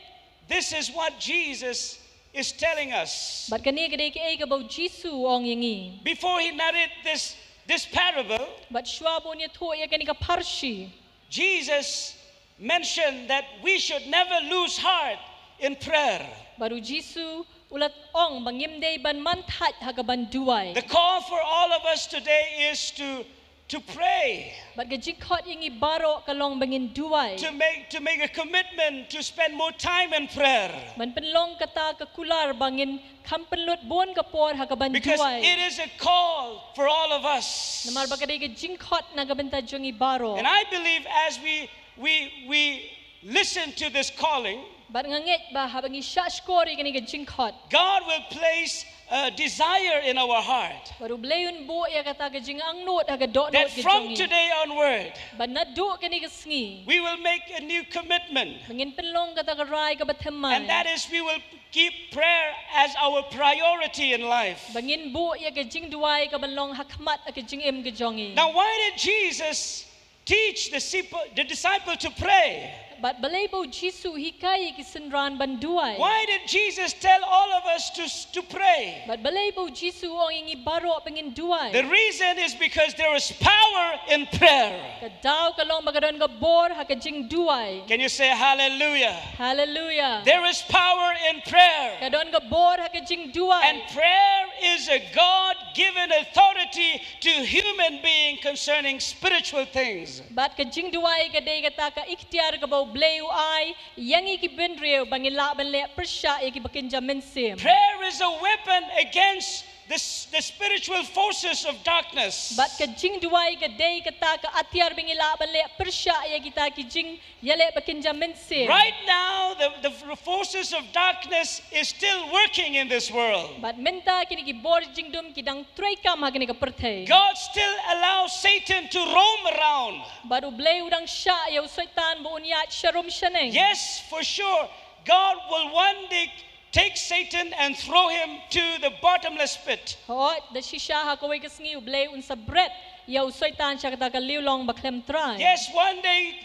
This is what Jesus is telling us. Bad kane ka dei kaei kaba u Jisu u ong ïa ngi. Before he narrate this, this parable, bad shuwa ba un ïathuh ïa kane ka pharshi, Jesus mentioned that we should never lose heart in prayer. Bad u Jisu u la ong ba ngim dei ban man thait ha ka ban duwai. The call for all of us today is to, to pray. Bad ka jingkhot ïa ngi baroh ka long ba ngin duwai. To make, to make a commitment to spend more time in prayer. Ban pynlong kata ka kular ba ngin kham pynlut bun ka por ha ka ban duwai. Because it is a call for all of us. Namar ba ka dei ka jingkhot na ka bynta jong ngi baroh. And I believe as we, we, we listen to this calling, Bad nga ngeit ba haba ngi shah shkor ïa kane ka jingkhot, God will place a desire in our heart bad U Blei un buh ïa kata ka jingangnud ha ka dohnud that ka jong from ngi. Today onward, Bad naduh kane ka sngi, we will make a new commitment. ba ngin pynlong kata ka rai kaba thymmai. And that is, we will keep prayer as our priority in life. Ba ngin buh ïa ka jingduwai kaba long ha khmat ha ka jingim ka jong ngi. Now, why did Jesus teach the disciple, the disciple to pray? Bad balei ba U Jisu u hikai ïa ki synran ban duwai? Why did Jesus tell all of us to, to pray? Bad balei ba U Jisu u ong ïa ngi baroh ba ngin duwai? The reason is because there is power in prayer. Ka daw ka long ba ka don ka bor ha ka jingduwai. Can you say hallelujah? Hallelujah. There is power in prayer. Ka don ka bor ha ka jingduwai. And prayer is a God given authority to human being concerning spiritual things. Bad ka jingduwai ka dei kata ka iktiar kaba U Blei u ai ïa ngi ki bynriew ba ngin lah ban leh pyrshah ïa ki ba kynja mynsiem. Prayer is a weapon against the, s- the spiritual forces of darkness. Bad ka jingduwai ka dei kata ka atiar ba ngin lah ban leh pyrshah ïa kita ki jingïaleh ba kynja mynsiem. Right now, the, the forces of darkness is still working in this world. Bad mynta kine ki bor jingdum ki dang treikam ha kane ka pyrthei. God still allows Satan to roam around. Bad U Blei u dang shah ïa u Soitan ba un ïaid sharum shaneng. Yes, for sure. God will one day take Satan and throw him to the bottomless pit. Hooid, da shisha ha kawei ka sngi U Blei un sa bret ïa u Soitan sha kata ka liwlong ba khlem trai. Yes, one day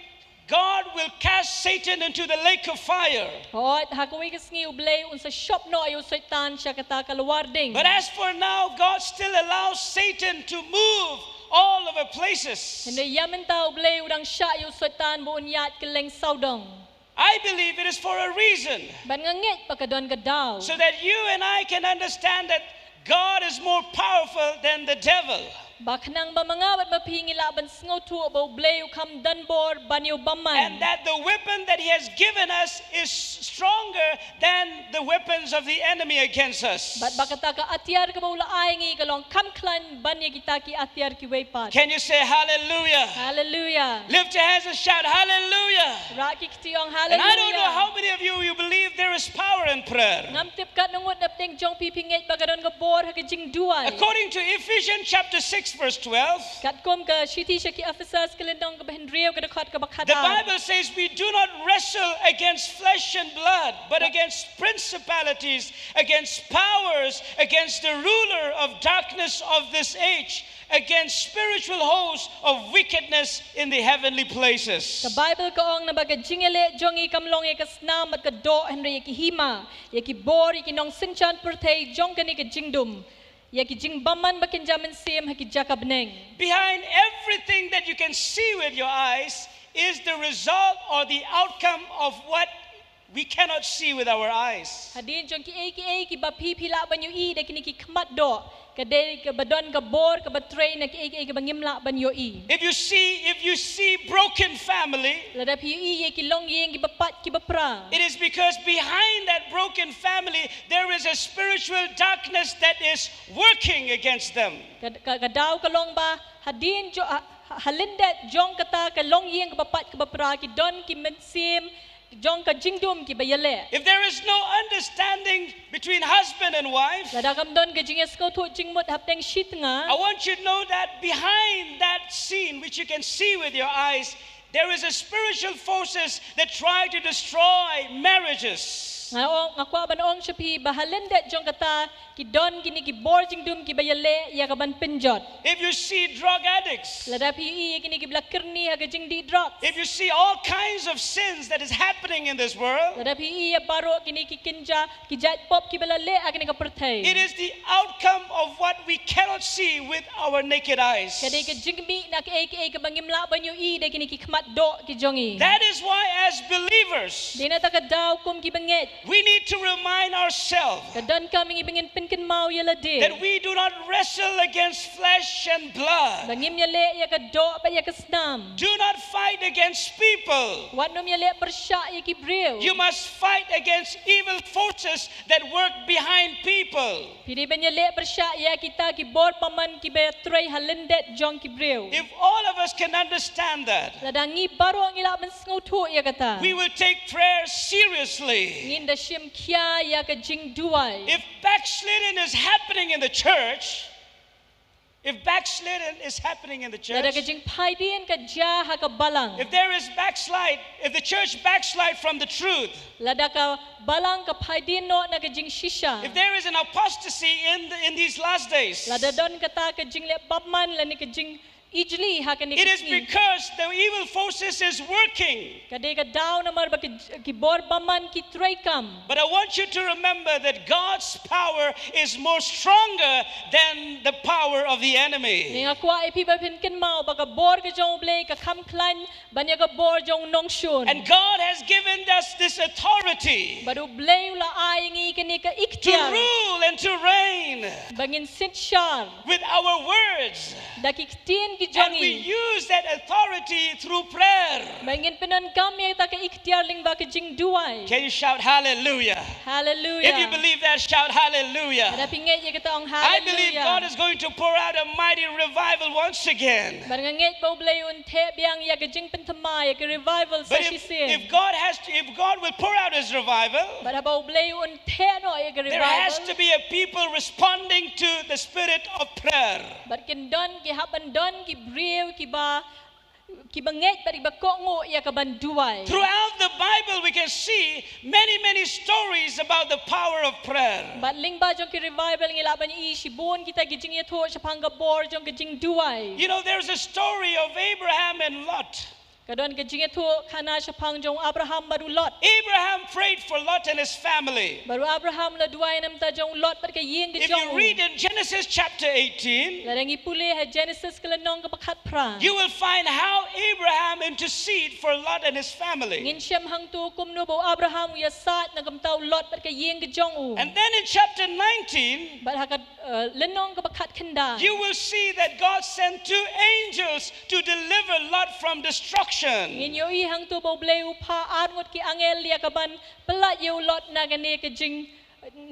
God will cast Satan into the lake of fire. Hooid, ha kawei ka sngi U Blei un sa shop noh ïa u Soitan sha kata ka lawar ding. But as for now, God still allows Satan to move all over places. Hynrei ïa mynta U Blei u dang shah ïa u Soitan ba un ïaid kylleng sawdong. I believe it is for a reason. Bad nga ngeit ba ka don ka daw. So that you and I can understand that God is more powerful than the devil. Ba khnang ba ma nga bad ma phi ngi lah ban sngewthuh ba U Blei u kham don bor ban ïa u bymman. And that the weapon that He has given us is stronger than the weapons of the enemy against us. Bad ba kata ka atiar kaba u la ai ngi ka long kham khlaiñ ban ïa kita ki atiar kiwei pat. Can you say hallelujah? Hallelujah. Lift your hands and shout hallelujah. Rah ki kti ong And I don't know hallelujah. How many of you, you believe there is power in prayer. Ngam tip katno ngut napdeng jong phi phi ngeit ba ka don ka bor ha ka jingduwai. According to Ephesians chapter six, verse twelve, Katkum ka shithi sha ki Ephesus ka lynnong kaba hynriew ka dkhot kaba the khatar. Bible says we do not wrestle against flesh and blood, but against principalities, against powers, against the ruler of darkness of this age, against spiritual hosts of wickedness in the heavenly places. Ka Baibl ka ong naba ka jingïaleh jong ngi kam long ïa ka snam bad ka doh hynrei ïa ki hima, ïa ki bor, ïa ki nongsynshar pyrthei jong kane ka jingdum, ïa ki jingbymman ba kynja mynsiem ha ki jaka bneng. Behind everything that you can see with your eyes is the result or the outcome of what we cannot see with our eyes. Hadien jong kiei kiei kiba phi phi lah ban ïohi da kine ki khmat doh, ka dei kaba don ka bor kaba trei na kiei kiei kiba ngim lah ban ïohi. If you see, if you see broken family, Lada phi ïohi ïa ki longïing kiba pait kiba pra, it is because behind that broken family there is a spiritual darkness that is working against them. ka, ka, ka daw ka long ba hadien jo, ha, ha, ha lyndet jong kata ka longïing kaba pait kaba pra ki don ki mynsiem jong ka jingdum kiba ïaleh. If there is no understanding between husband and wife, Lada kam don ka jingïasngewthuh jingmut hapdeng shi tnga, I want you to know that behind that scene, which you can see with your eyes, there is a spiritual forces that try to destroy marriages. nga ong, nga kwah ban ong sha phi ba ha lyndet jong kata ki don kine ki bor jingdum kiba ïaleh ïa ka ban pynjot. If you see drug addicts, Lada phi ïohi ïa kine kiba la kyrni ha ka jingdih drugs, if you see all kinds of sins that is happening in this world, lada phi ïohi ïa baroh kine ki kynja ki jait pop kiba la leh ha kane ka pyrthei, it is the outcome of what we cannot see with our naked eyes. ka dei ka jingmih na kiei kiei kaba ngim lah ban ïohi da kine ki khmat doh ki jong ngi. That is why, as believers, Dei na kata ka daw kum kiba ngeit, We need to remind ourselves Ka donkam ïa ngi ba ngin pynkynmaw ïa lade. that we do not wrestle against flesh and blood. Ba ngim ïaleh ïa ka doh bad ïa ka snam. Do not fight against people. Wat nym ïaleh pyrshah ïa ki briew. You must fight against evil forces that work behind people. Phi dei ban ïaleh pyrshah ïa kita ki bor bymman kiba trei ha lyndet jong ki briew. If all of us can understand that, Lada ngi baroh ngi lah ban sngewthuh ïa kata, we will take prayer seriously. Ngin da shim khia ïa ka jingduwai. If backsliding is happening in the church, if backsliding is happening in the Lada ka church, jingphaidien ka jia ha ka balang. If there is backslide, if the church backslide from the truth, Lada ka balang ka phaidien noh na ka jingshisha. If there is an apostasy in the, in these last days, Lada don kata ka jingleh bymman lane ka jingijli ha kane ka sngi, it is because the evil forces is working. Ka dei ka daw namar ba ki, ki bor bymman ki trei kam. But I want you to remember that God's power is more stronger than the power of the enemy. Nga kwah ïa phi ba phin kynmaw ba ka bor ka jong U Blei ka kham khlaiñ ban ïa ka bor jong u nongshun. And God has given us this authority Bad U Blei u la ai ïa ngi kane ka to iktiar rule and to reign ba ngin synshar with our words. da ki ktien ki jong ngi. And we use that authority through prayer. Ba ngin pyndonkam ïa kata ka iktiar lyngba ka jingduwai. Can you shout hallelujah? Hallelujah. If you believe that, shout hallelujah. Lada phi ngeit ïa kata, ong hallelujah. I believe God is going to pour out a mighty revival once again. Bad nga ngeit ba U Blei un theh biang ïa ka jingpynthymmai, ïa ka revival sa shisien. But if, if God has to, if God will pour out his revival, Bad haba U Blei un theh noh ïa ka revival, there has to be a people responding to the spirit of prayer. Bad kin don, ki hap ban don ki briew kiba, kiba ngeit bad kiba kohnguh ïa ka ban duwai. Throughout the Bible, we can see many, many stories about the power of prayer. Bad lyngba jong ki revival ngi lah ban ïohi shibun kita ki jingïathuh shaphang ka bor jong ka jingduwai. You know, there's a story of Abraham and Lot. Ka don ka jingïathuh khana shaphang jong u Abraham bad u Lot. Abraham prayed for Lot and his family. Bad u Abraham u la duwai na bynta jong u Lot bad ka ïing ka jong u. If you read in Genesis chapter eighteen, Lada ngi pule ha Genesis ka lynnong kaba khatphra, you will find how Abraham intercede for Lot and his family. Ngin shem hangto kumno ba u Abraham u ïasaid na ka bynta u Lot bad ka ïing ka jong u. And then in chapter nineteen, Bad ha ka, uh, lynnong kaba khatkhyndai, you will see that God sent two angels to deliver Lot from destruction. Ngin ïohi hangto ba U Blei u phah arngut ki angel ïa ka ban pyllait ïa u Lot na kane ka jing,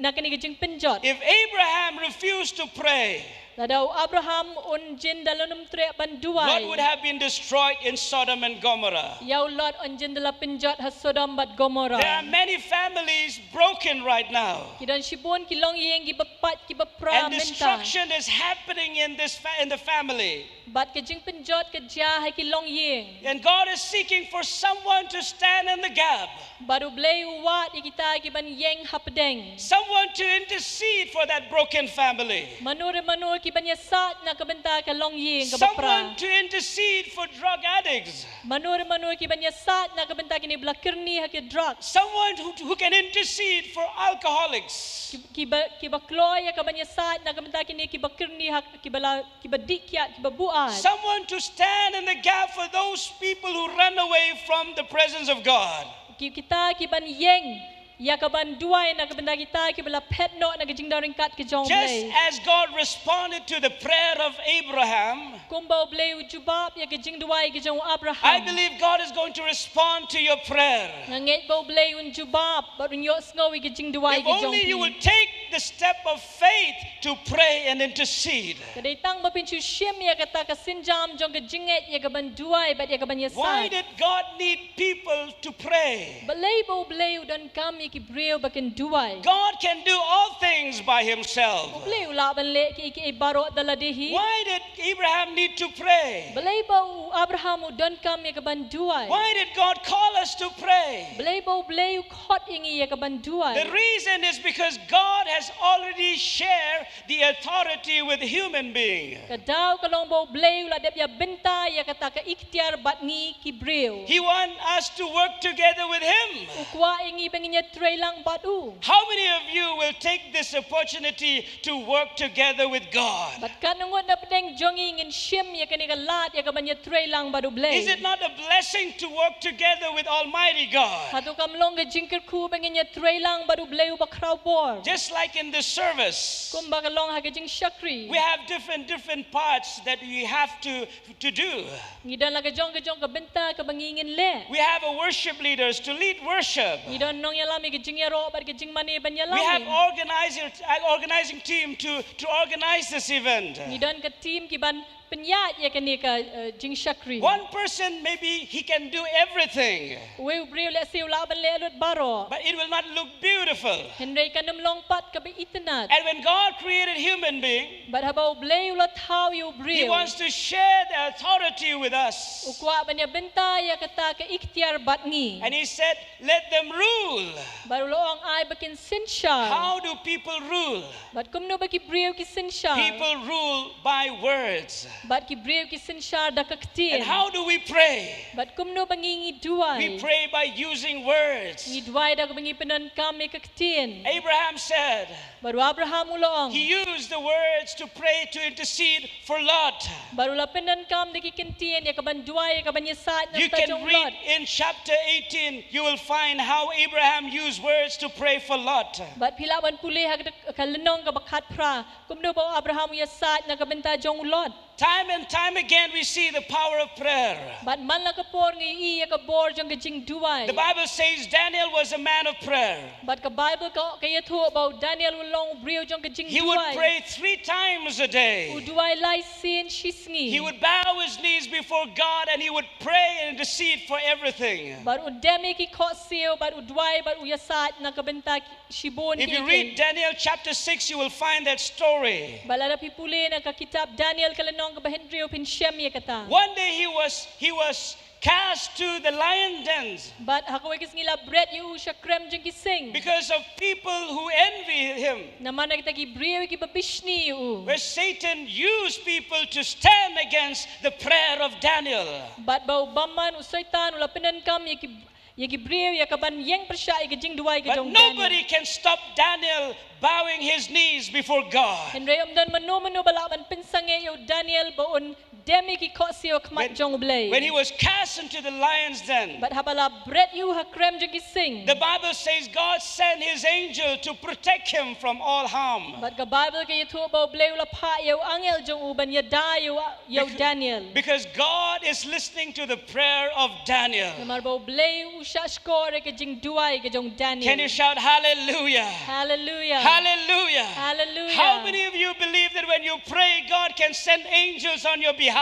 na kane ka jingpynjot. If Abraham refused to pray, Lada u Abraham un jin da la nym treh ban duwai, Lot would have been destroyed in Sodom and Gomorrah. Ïa u Lot un jin da la pynjot ha Sodom bad Gomorrah. There are many families broken right now. Ki don shibun ki longïing kiba pait kiba pra mynta. And destruction is happening in this fa-, in the family. Bad ka jingpynjot ka jia ha ki longïing. And God is seeking for someone to stand in the gap. Bad U Blei u wad ïa kita ki ban ïeng hapdeng. Someone to intercede for that broken family. Mano re mano ki ban ïasaid na ka bynta ka longïing kaba pra. Someone to intercede for drug addicts. Mano re mano ki ban ïasaid na ka bynta kine ba la kyrni ha ki drug. Someone who, who can intercede for alcoholics. Ki, ki ba, ki ba kloi ïa ka ban ïasaid na ka bynta kine ki ba kyrni ha, ki ba la, ki ba dih kiad, ki ba buaid. Someone to stand in the gap for those people who run away from the presence of God. Ki, kita ki ban ïeng ïa ka ban duwai na ka bynta kita ki ba la phet noh na ka jingdon ryngkat ka jong U Blei. Just as God responded to the prayer of Abraham, Kumba U Blei u jubab ïa ka jingduwai ka jong u Abraham, I believe God is going to respond to your prayer. Nga ngeit ba U Blei un jubab bad un ïohsngew ïa ka jingduwai ka jong phi. If only you will take the step of faith to pray and intercede. Ka dei tang ba phin shu shim ïa kata ka sienjam jong ka jingngeit ïa ka ban duwai bad ïa ka ban ïasaid. Why did God need people to pray? Balei ba U Blei u donkam ïa ki briew ba kin duwai? God can do all things by himself. U Blei u lah ban leh kiei kiei baroh da lade hi. Why did Abraham need to pray? Balei ba u Abraham u donkam ïa ka ban duwai? Why did God call us to pray? Balei ba U Blei u khot ïa ngi ïa ka ban duwai? The reason is because God has already shared the authority with human being. Ka daw ka long ba U Blei u la dep ïa bynta ïa kata ka iktiar bad ngi ki briew. He want us to work together with him. U kwah ïa ngi ba ngin ïa trei lang bad u. How many of you will take this opportunity to work together with God? Bad katno ngut na pdeng jong ngi ngin shim ïa kane ka lad ïa ka ban ïatrei lang bad U Blei? Is it not a blessing to work together with Almighty God? Hato kam long ka jingkyrkhu ba ngin ïatrei lang bad U Blei uba khraw bor? Just like in this service, kumba ka long ha ka jingshakri, we have different, different parts that we have to, to do. Ngi don la ka jong ka jong ka bynta kaba ngi ngin leh. We have a worship leaders to lead worship. Ngi don nongïalam ïa ka jingïaroh bad ka jingmane ban ïalam. We have organizer, uh, organizing team to, to organize this event. Ngi don ka team ki ban pynïaid ïa kane ka, uh, jingshakri. One person, maybe he can do everything. Uwei u briew lehse u lah ban leh lut baroh. But it will not look beautiful. Hynrei kan ym long pat kaba itynnad. And when God created human being, bad haba U Blei u la thaw ïa u briew, He wants to share the authority with us. U kwah ban ïa bynta ïa kata ka iktiar bad ngi. And He said, "Let them rule." Bad u la ong, ai ba kin synshar. How do people rule? Bad kumno ba ki briew ki synshar? People rule by words. Bad ki briew ki synshar da ka ktien. And how do we pray? Bad kumno ba ngi ngi duwai? We pray by using words. Ngi duwai da kaba ngi pyndonkam ïa ka ktien. Abraham said, bad u Abraham u la ong, he used the words to pray, to intercede for Lot. Bad u la pyndonkam da ki ktien ïa ka ban duwai, ïa ka ban ïasaid na ka bynta jong u Lot. You can read in chapter eighteen, you will find how Abraham used words to pray for Lot. Bad phi lah ban pule ha ka, ka lynnong kaba khatphra, kumno ba u Abraham u ïasaid na ka bynta jong u Lot. Time and time again we see the power of prayer. Bad man la ka por ngi ïohi ïa ka bor jong ka jingduwai. The Bible says Daniel was a man of prayer. Bad ka Baibl ka, ka ïathuh ba u Daniel u long u briew jong ka jingduwai. He would pray three times a day. U duwai lai sien shi sngi. He would bow his knees before God and he would pray and intercede for everything. Bad u dem ïa ki khohsiew, bad u duwai, bad u ïasaid na ka bynta ki, shibun ki. If you read Daniel chapter six, you will find that story. Bad lada phi pule na ka kitab Daniel ka lynnong kaba hynriew phin shem ïa kata. One day he was, he was cast to the lion dens. Bad ha kawei ka sngi la bret ïa u sha krem jong ki sing. Because of people who envy him. Namar na kita ki briew kiba bishni ïa u. Where Satan used people to stand against the prayer of Daniel. Bad ba u bymman u Soitan u la pyndonkam ïa ki, ïa ki briew ïa ka ban ïeng pyrshah ïa ka jingduwai ka jong u Daniel. But nobody can stop Daniel bowing his knees before God. Hynrei ym don mano mano ba lah ban pynsangeh ïa u Daniel ba un dem ïa ki khohsiew ha khmat jong U Blei. When, when he was cast into the lion's den, bad haba la bret ïa u ha krem jong ki sing, the Bible says God sent his angel to protect him from all harm. Bad ka Baibl ka ïathuh ba U Blei u la phah ïa u angel jong u ban ïada ïa u, ïa u Daniel. Because, because God is listening to the prayer of Daniel. Namar ba U Blei u shahshkor ïa ka jingduwai ka jong u Daniel. Can you shout hallelujah? Hallelujah. Hallelujah. Hallelujah. How many of you believe that when you pray, God can send angels on your behalf?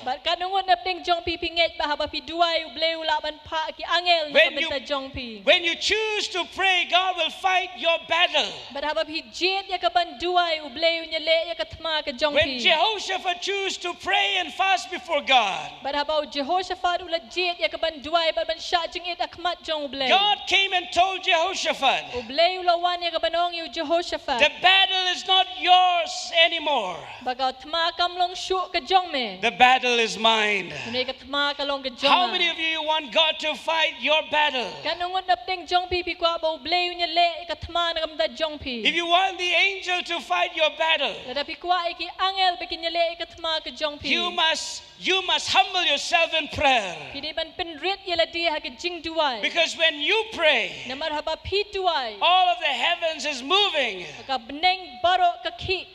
Bad katno ngut na pdeng jong phi phi ngeit ba haba phi duwai U Blei u lah ban phah ki angel na ka bynta jong phi? When you, when you choose to pray, God will fight your battle. Bad haba phi jied ïa ka ban duwai U Blei un ïaleh ïa ka thma ka jong phi. When Jehoshaphat choose to pray and fast before God, bad haba u Jehoshaphat u la jied ïa ka ban duwai bad ban shah jingit ha khmat jong U Blei, God came and told Jehoshaphat, U Blei u la wan ïa ka ban ong ïa u Jehoshaphat, the battle is not yours anymore. Ba ka thma kam long shuh ka jong me. The battle is mine. Hynrei ka thma ka long ka jong nga. How many of you want God to fight your battle? Katno ngut na pdeng jong phi phi kwah ba U Blei un ïaleh ïa ka thma na ka bynta jong phi? If you want the angel to fight your battle, lada phi kwah ïa ki angel ba kin ïaleh ïa ka thma ka jong phi, you must, you must humble yourself in prayer. Phi dei ban pynrit ïa lade ha ka jingduwai. Because when you pray, namar haba phi duwai, all of the heavens is moving. Ka bneng baroh ka khih.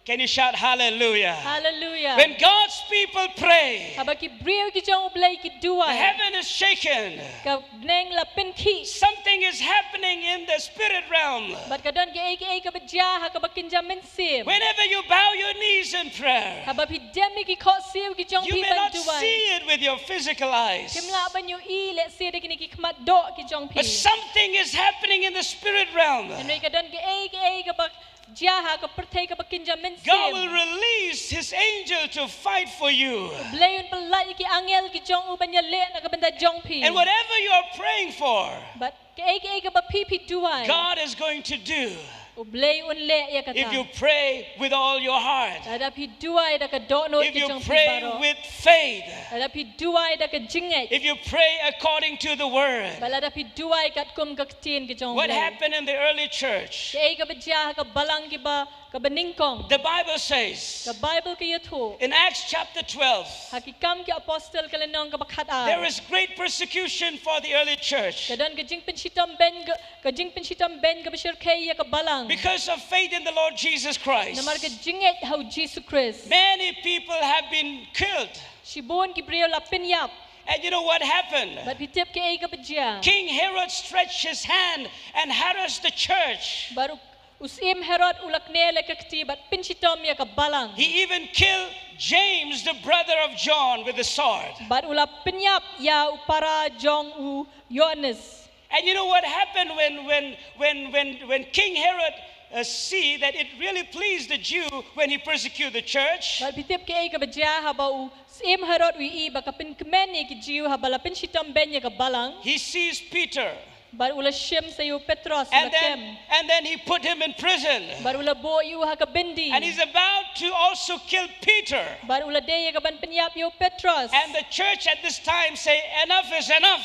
Can you shout hallelujah? Hallelujah. When God's people pray, haba ki briew ki jong U Blei ki duwai, the heaven is shaken. Ka bneng la pynkhih. Something is happening in the spirit realm. Bad ka don kiei kiei kaba jia ha kaba kynja mynsiem. Whenever you bow your knees in prayer, haba phi dem ïa ki khohsiew ki jong phi ban duwai, you may not see it with your physical eyes, phim lah ban ïohi lehse da kine ki khmat doh ki jong phi, but something is happening in the spirit realm. Hynrei ka don kiei kiei kaba jia ha ka pyrthei kaba kynja mynsiem. God will release his angel to fight for you. U Blei un pyllait ïa ki angel ki jong u ban ïaleh na ka bynta jong phi. And whatever you are praying for, bad kiei kiei kaba phi phi duwai, God is going to do. U Blei un leh ïa kata. If you pray with all your heart, lada phi duwai da ka dohnud ka jong phi baroh, if you pray with faith, lada phi duwai da ka jingngeit, if you pray according to the word, bad lada phi duwai katkum ka ktien ka jong u Blei. What happened in the early church? Kaei kaba jia ha ka balang kiba, kaba nyngkong? The Bible says, ka Baibl ka ïathuh, in Acts chapter twelve, ha Ki Kam ki Apostol ka lynnong kaba khatar, there is great persecution for the early church. Ka don ka jingpynshitom beiñ ka, ka jingpynshitom beiñ kaba shyrkhei ïa ka balang. Because of faith in the Lord Jesus Christ. Namar ka jingngeit ha u Jisu Khrist. Many people have been killed. Shibun ki briew la pynïap. And you know what happened? Bad phi tip kaei kaba jia? King Herod stretched his hand and harassed the church. Bad u, u Syiem Herod u la knieh la ka kti bad pynshitom ïa ka balang. He even killed James, the brother of John, with the sword. Bad u la pynïap ïa u para jong u Ïoannis. And you know what happened when, when, when, when, when King Herod, uh, see that it really pleased the Jew when he persecuted the church? Bad phi tip kaei kaba jia haba u Syiem Herod u ïohi ba ka pynkmen ïa ki Jiw haba la pynshitom beiñ ïa ka balang. He seized Peter. Bad u la shim sa ïa u Petros, u la kem. And then, and then he put him in prison. Bad u la buh ïa u ha ka byndi. And he's about to also kill Peter. Bad u la dei ïa kaban pynïap ïa u Petros. And the church at this time say, "Enough is enough."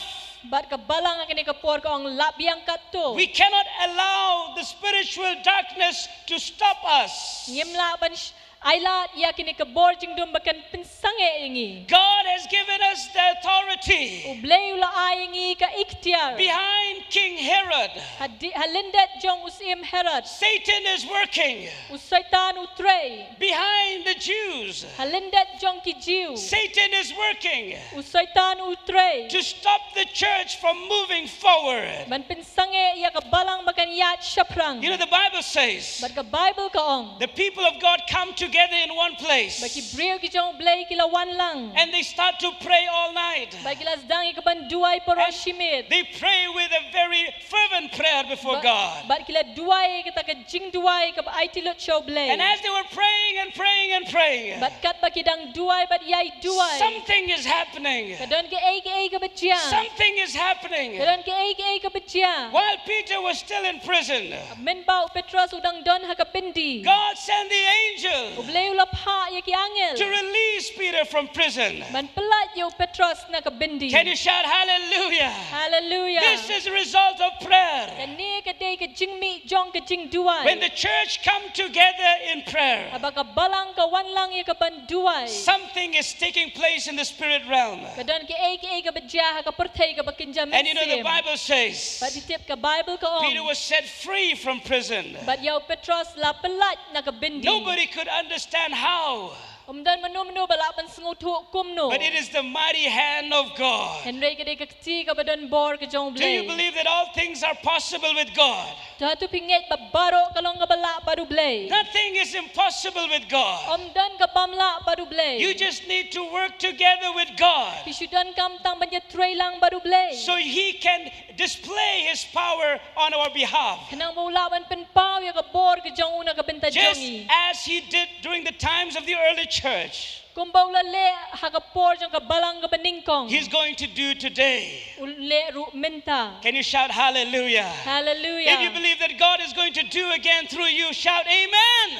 Bad ka balang ha kane ka por ka ong, "La biang katto." We cannot allow the spiritual darkness to stop us. Ngim lah ban sh-, ailad ïa kine ki bor jingdum ba kan pynsangeh ïa ngi. God has given us the authority. U Blei u la ai ïa ngi ka iktiar. Behind King Herod, ha di-, ha lyndet jong u Syiem Herod, Satan is working. U Soitan u trei. Behind the Jews, ha lyndet jong ki Jiw, Satan is working. U Soitan u trei. To stop the church from moving forward. Ban pynsangeh ïa ka balang ba kan ïaid shaphrang. You know, the Bible says, bad ka Baibl ka ong, the people of God come together in one place. Ba ki briew ki jong u Blei ki la wan lang. And they start to pray all night. Bad ki la sdang ïa kaban duwai baroh shi miet. And they pray with a very fervent prayer before God. Bad ki la duwai kata ka jingduwai kaba aiti lut sha u Blei. And as they were praying and praying and praying, bad katba ki dang duwai bad ïai duwai, something is happening. Ka don kaei kaei kaba jia. Something is happening. Ka don kaei kaei kaba jia. While Peter was still in prison, mynba u Petros u dang don ha ka byndi, God sent the angel, u Blei u la phah ïa ki angel, to release Peter from prison. Ban pyllait ïa u Petros na ka byndi. Can you shout hallelujah? Hallelujah. This is a result of prayer. Kane ka dei ka jingmih jong ka jingduwai. When the church come together in prayer, haba ka balang ka wan lang ïa kaban duwai, something is taking place in the spirit realm. Ka don kaei kaei kaba jia ha ka pyrthei kaba kynja mynsiem. And you know, the Bible says, bad phi tip ka Baibl ka ong, Peter was set free from prison. Bad ïa u Petros la pyllait na ka byndi. Nobody could understand how. Ym don mano mano ba lah ban sngewthuh kumno. But it is the mighty hand of God. Hynrei ka dei ka kti kaba don bor ka jong u Blei. Do you believe that all things are possible with God? To hato phi ngeit ba baroh ka long kaba lah bad u Blei? Nothing is impossible with God. Ym don ka bym lah bad u Blei. You just need to work together with God. Phi shu donkam tang ban ïatrei lang bad u Blei. So he can display his power on our behalf. Khnang ba u lah ban pynpaw ïa ka bor ka jong u na ka bynta jong ngi. Just as he did during the times of the early church. Kumba u la leh ha ka por jong ka balang kaba nyngkong. He's going to do today. U leh ruh mynta. Can you shout hallelujah? Hallelujah. If you believe that God is going to do again through you, shout amen.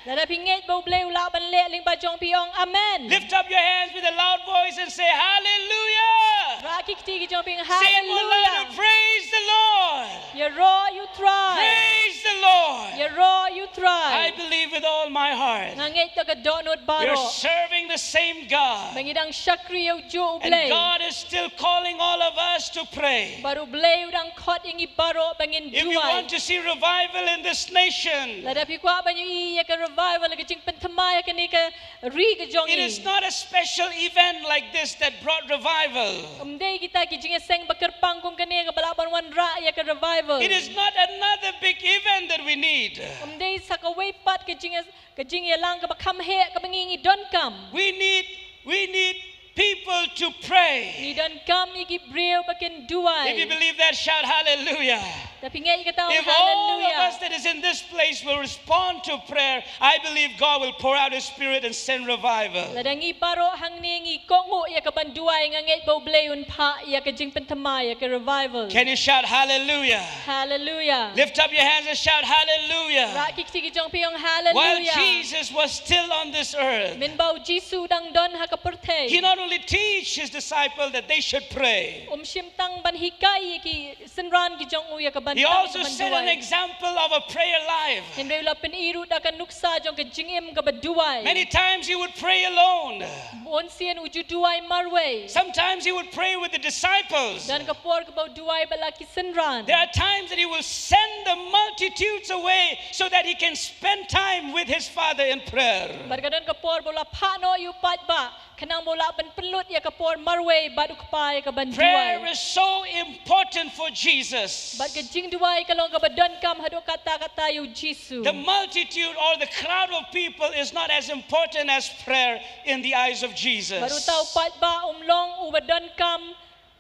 Lada phi ngeit ba u Blei u lah ban leh lyngba jong phi, ong amen. Lift up your hands with a loud voice and say hallelujah. Rah ki kti ki jong phi, ong hallelujah. Say it more louder. Praise the Lord. Ïaroh ïa u Trai. Praise the Lord. Ïaroh ïa u Trai. I believe with all my heart. Nga ngeit da ka dohnud baroh. We're serving the same God. Ba ngi dang shakri ïa u juh u Blei. And God is still calling all of us to pray. Bad u Blei u dang khot ïa ngi baroh ba ngin duwai. If you want to see revival in this nation, lada phi kwah ban ïohi ïa ka revival, ka jingpynthymmai ha kane ka ri ka jong ngi. It is not a special event like this that brought revival. Ym dei kita ki jingïaseng ba kyrpang kum kane kaba lah ban wanrah ïa ka revival. It is not another big event that we need. Ym dei sa kawei pat ka jingïa-, ka jingïalang kaba kham heh kaba ngi ngi donkam. We need, we need people to pray. Ngi donkam ïa ki briew ba kin duwai. If you believe that, shout hallelujah. Lada phi ngeit ïa kata, ong hallelujah. If all of us that is in this place will respond to prayer, I believe God will pour out His Spirit and send revival. Lada ngi baroh hangne ngi kohnguh ïa ka ban duwai, nga ngeit ba U Blei un phah ïa ka jingpynthymmai, ïa ka revival. Can you shout hallelujah? Hallelujah. Lift up your hands and shout hallelujah. Rah ki kti ki jong phi, ong hallelujah. While Jesus was still on this earth, mynba U Jisu u dang don ha ka pyrthei, He not only teach His disciple that they should pray, um shim tang ban hikai ïa ki synran ki jong u ïa ka ban, He also set an example of a prayer life. Hynrei u la pyni ruh da ka nuksa jong ka jingim kaba duwai. Many times He would pray alone. Bun sien u ju duwai marwei. Sometimes He would pray with the disciples. Don ka por kaba u duwai bad la ki synran. There are times that He will send the multitudes away so that He can spend time with His Father in prayer. Bad ka don ka por ba u la phah noh ïa u paidbah, khnang ba u lah ban pynlut ïa ka por marwei bad u Kpa ïa ka ban duwai. Prayer is so important for Jesus. Bad ka jingduwai ka long kaba donkam haduh katta katta ïa U Jisu. The multitude or the crowd of people is not as important as prayer in the eyes of Jesus. Bad uta u paidbah um long uba donkam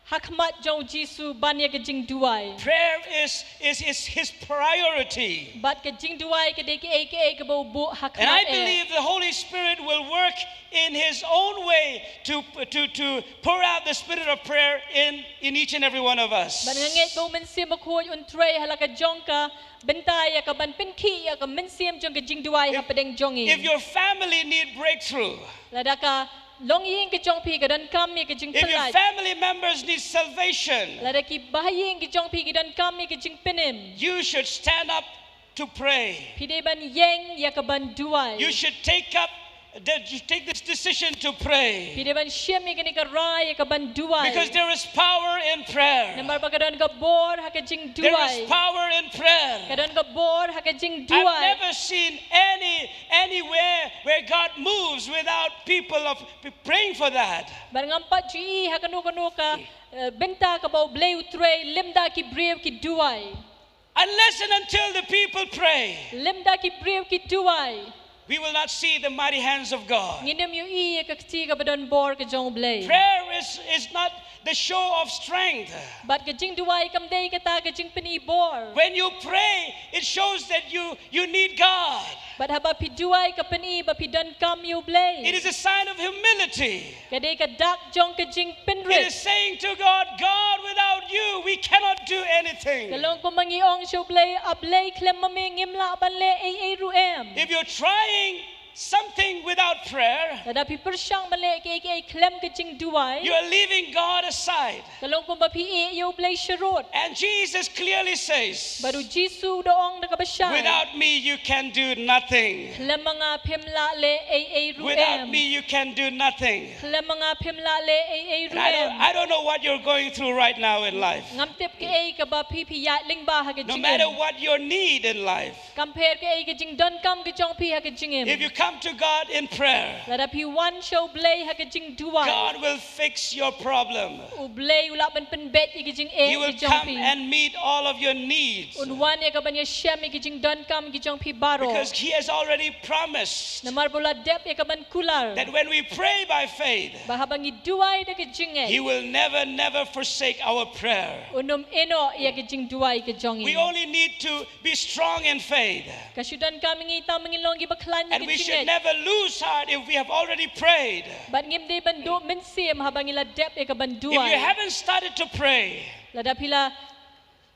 ha khmat jong U Jisu ban ïa ka jingduwai. Prayer is, is, is His priority. Bad ka jingduwai ka dei kaei kaei kaba u buh ha khmat eh. And I believe the Holy Spirit will work in His own way to, to, to pour out the spirit of prayer in, in each and every one of us. Bad nga ngeit ba U Mynsiem Bakhuid un trei ha la ka jong ka bynta ïa ka ban pynkhih ïa ka mynsiem jong ka jingduwai hapdeng jong ngi. If your family need breakthrough, lada ka longïing ka jong phi ka donkam ïa ka jingpyllait, if your family members need salvation, lada ki bahaïing ka jong phi ki donkam ïa ka jingpynim, you should stand up to pray. Phi dei ban ïeng ïa ka ban duwai. You should take up the, you take this decision to pray. Phi dei ban shim ïa kane ka rai ïa ka ban duwai. Because there is power in prayer. Namar ba ka don ka bor ha ka jingduwai. There is power in prayer. Ka don ka bor ha ka jingduwai. I've never seen any, anywhere where God moves without people of praying for that. Bad ngam pat ju i ha kano kano ka, eh, bynta kaba U Blei u trei lymda ki briew ki duwai. Unless and until the people pray, lymda ki briew ki duwai, we will not see the mighty hands of God. Ngin ym ïohi ïa ka kti kaba don bor ka jong U Blei. Prayer is, is not the show of strength. Bad ka jingduwai kam dei kata ka jingpyni bor. When you pray, it shows that you, you need God. Bad haba phi duwai ka pyni ba phi donkam ïa U Blei. It is a sign of humility. Ka dei ka dak jong ka jingpynrit. It is saying to God, "God, without you, we cannot do anything." Ka long kumba ngi ong sha U Blei, "A Blei, khlem ma me ngim lah ban leh ei ei ruh em." If you're trying something without prayer, lada phi pyrshang ban leh kiei kiei khlem ka jingduwai, you are leaving God aside. Ka long kumba phi ïeh ïa U Blei sharud. And Jesus clearly says, bad U Jisu u da ong da kaba shai, "Without me, you can do nothing. Khlem ma nga phim lah leh ei ei ruh em. Without me, you can do nothing." Khlem ma nga phim lah leh ei ei ruh em. And I don't, I don't know what you're going through right now in life. Ngam tip kaei kaba phi phi ïaid lyngba ha ka jingim. No matter what your need in life, kam pher kaei ka jingdonkam ka jong phi ha ka jingim. If you come to God in prayer, lada phi wan sha U Blei ha ka jingduwai, God will fix your problem. U Blei u lah ban pynbeit ïa ka jingeh ka jong phi. He will come and meet all of your needs. Un wan ïa ka ban ïashem ïa ka jingdonkam ka jong phi baroh. Because He has already promised, namar ba u la dep ïa ka ban kular, that when we pray by faith, ba haba ngi duwai da ka jingngeit, He will never, never forsake our prayer. Un ym ïehnoh ïa ka jingduwai ka jong ngi. We only need to be strong in faith. Ka shu donkam ïa ngi tang ba ngin long kiba khlaiñ ha ka jingngeit. And we should never lose heart if we have already prayed. Bad ngim dei ban duh mynsiem haba ngi la dep ïa ka ban duwai. If you haven't started to pray, lada phi la,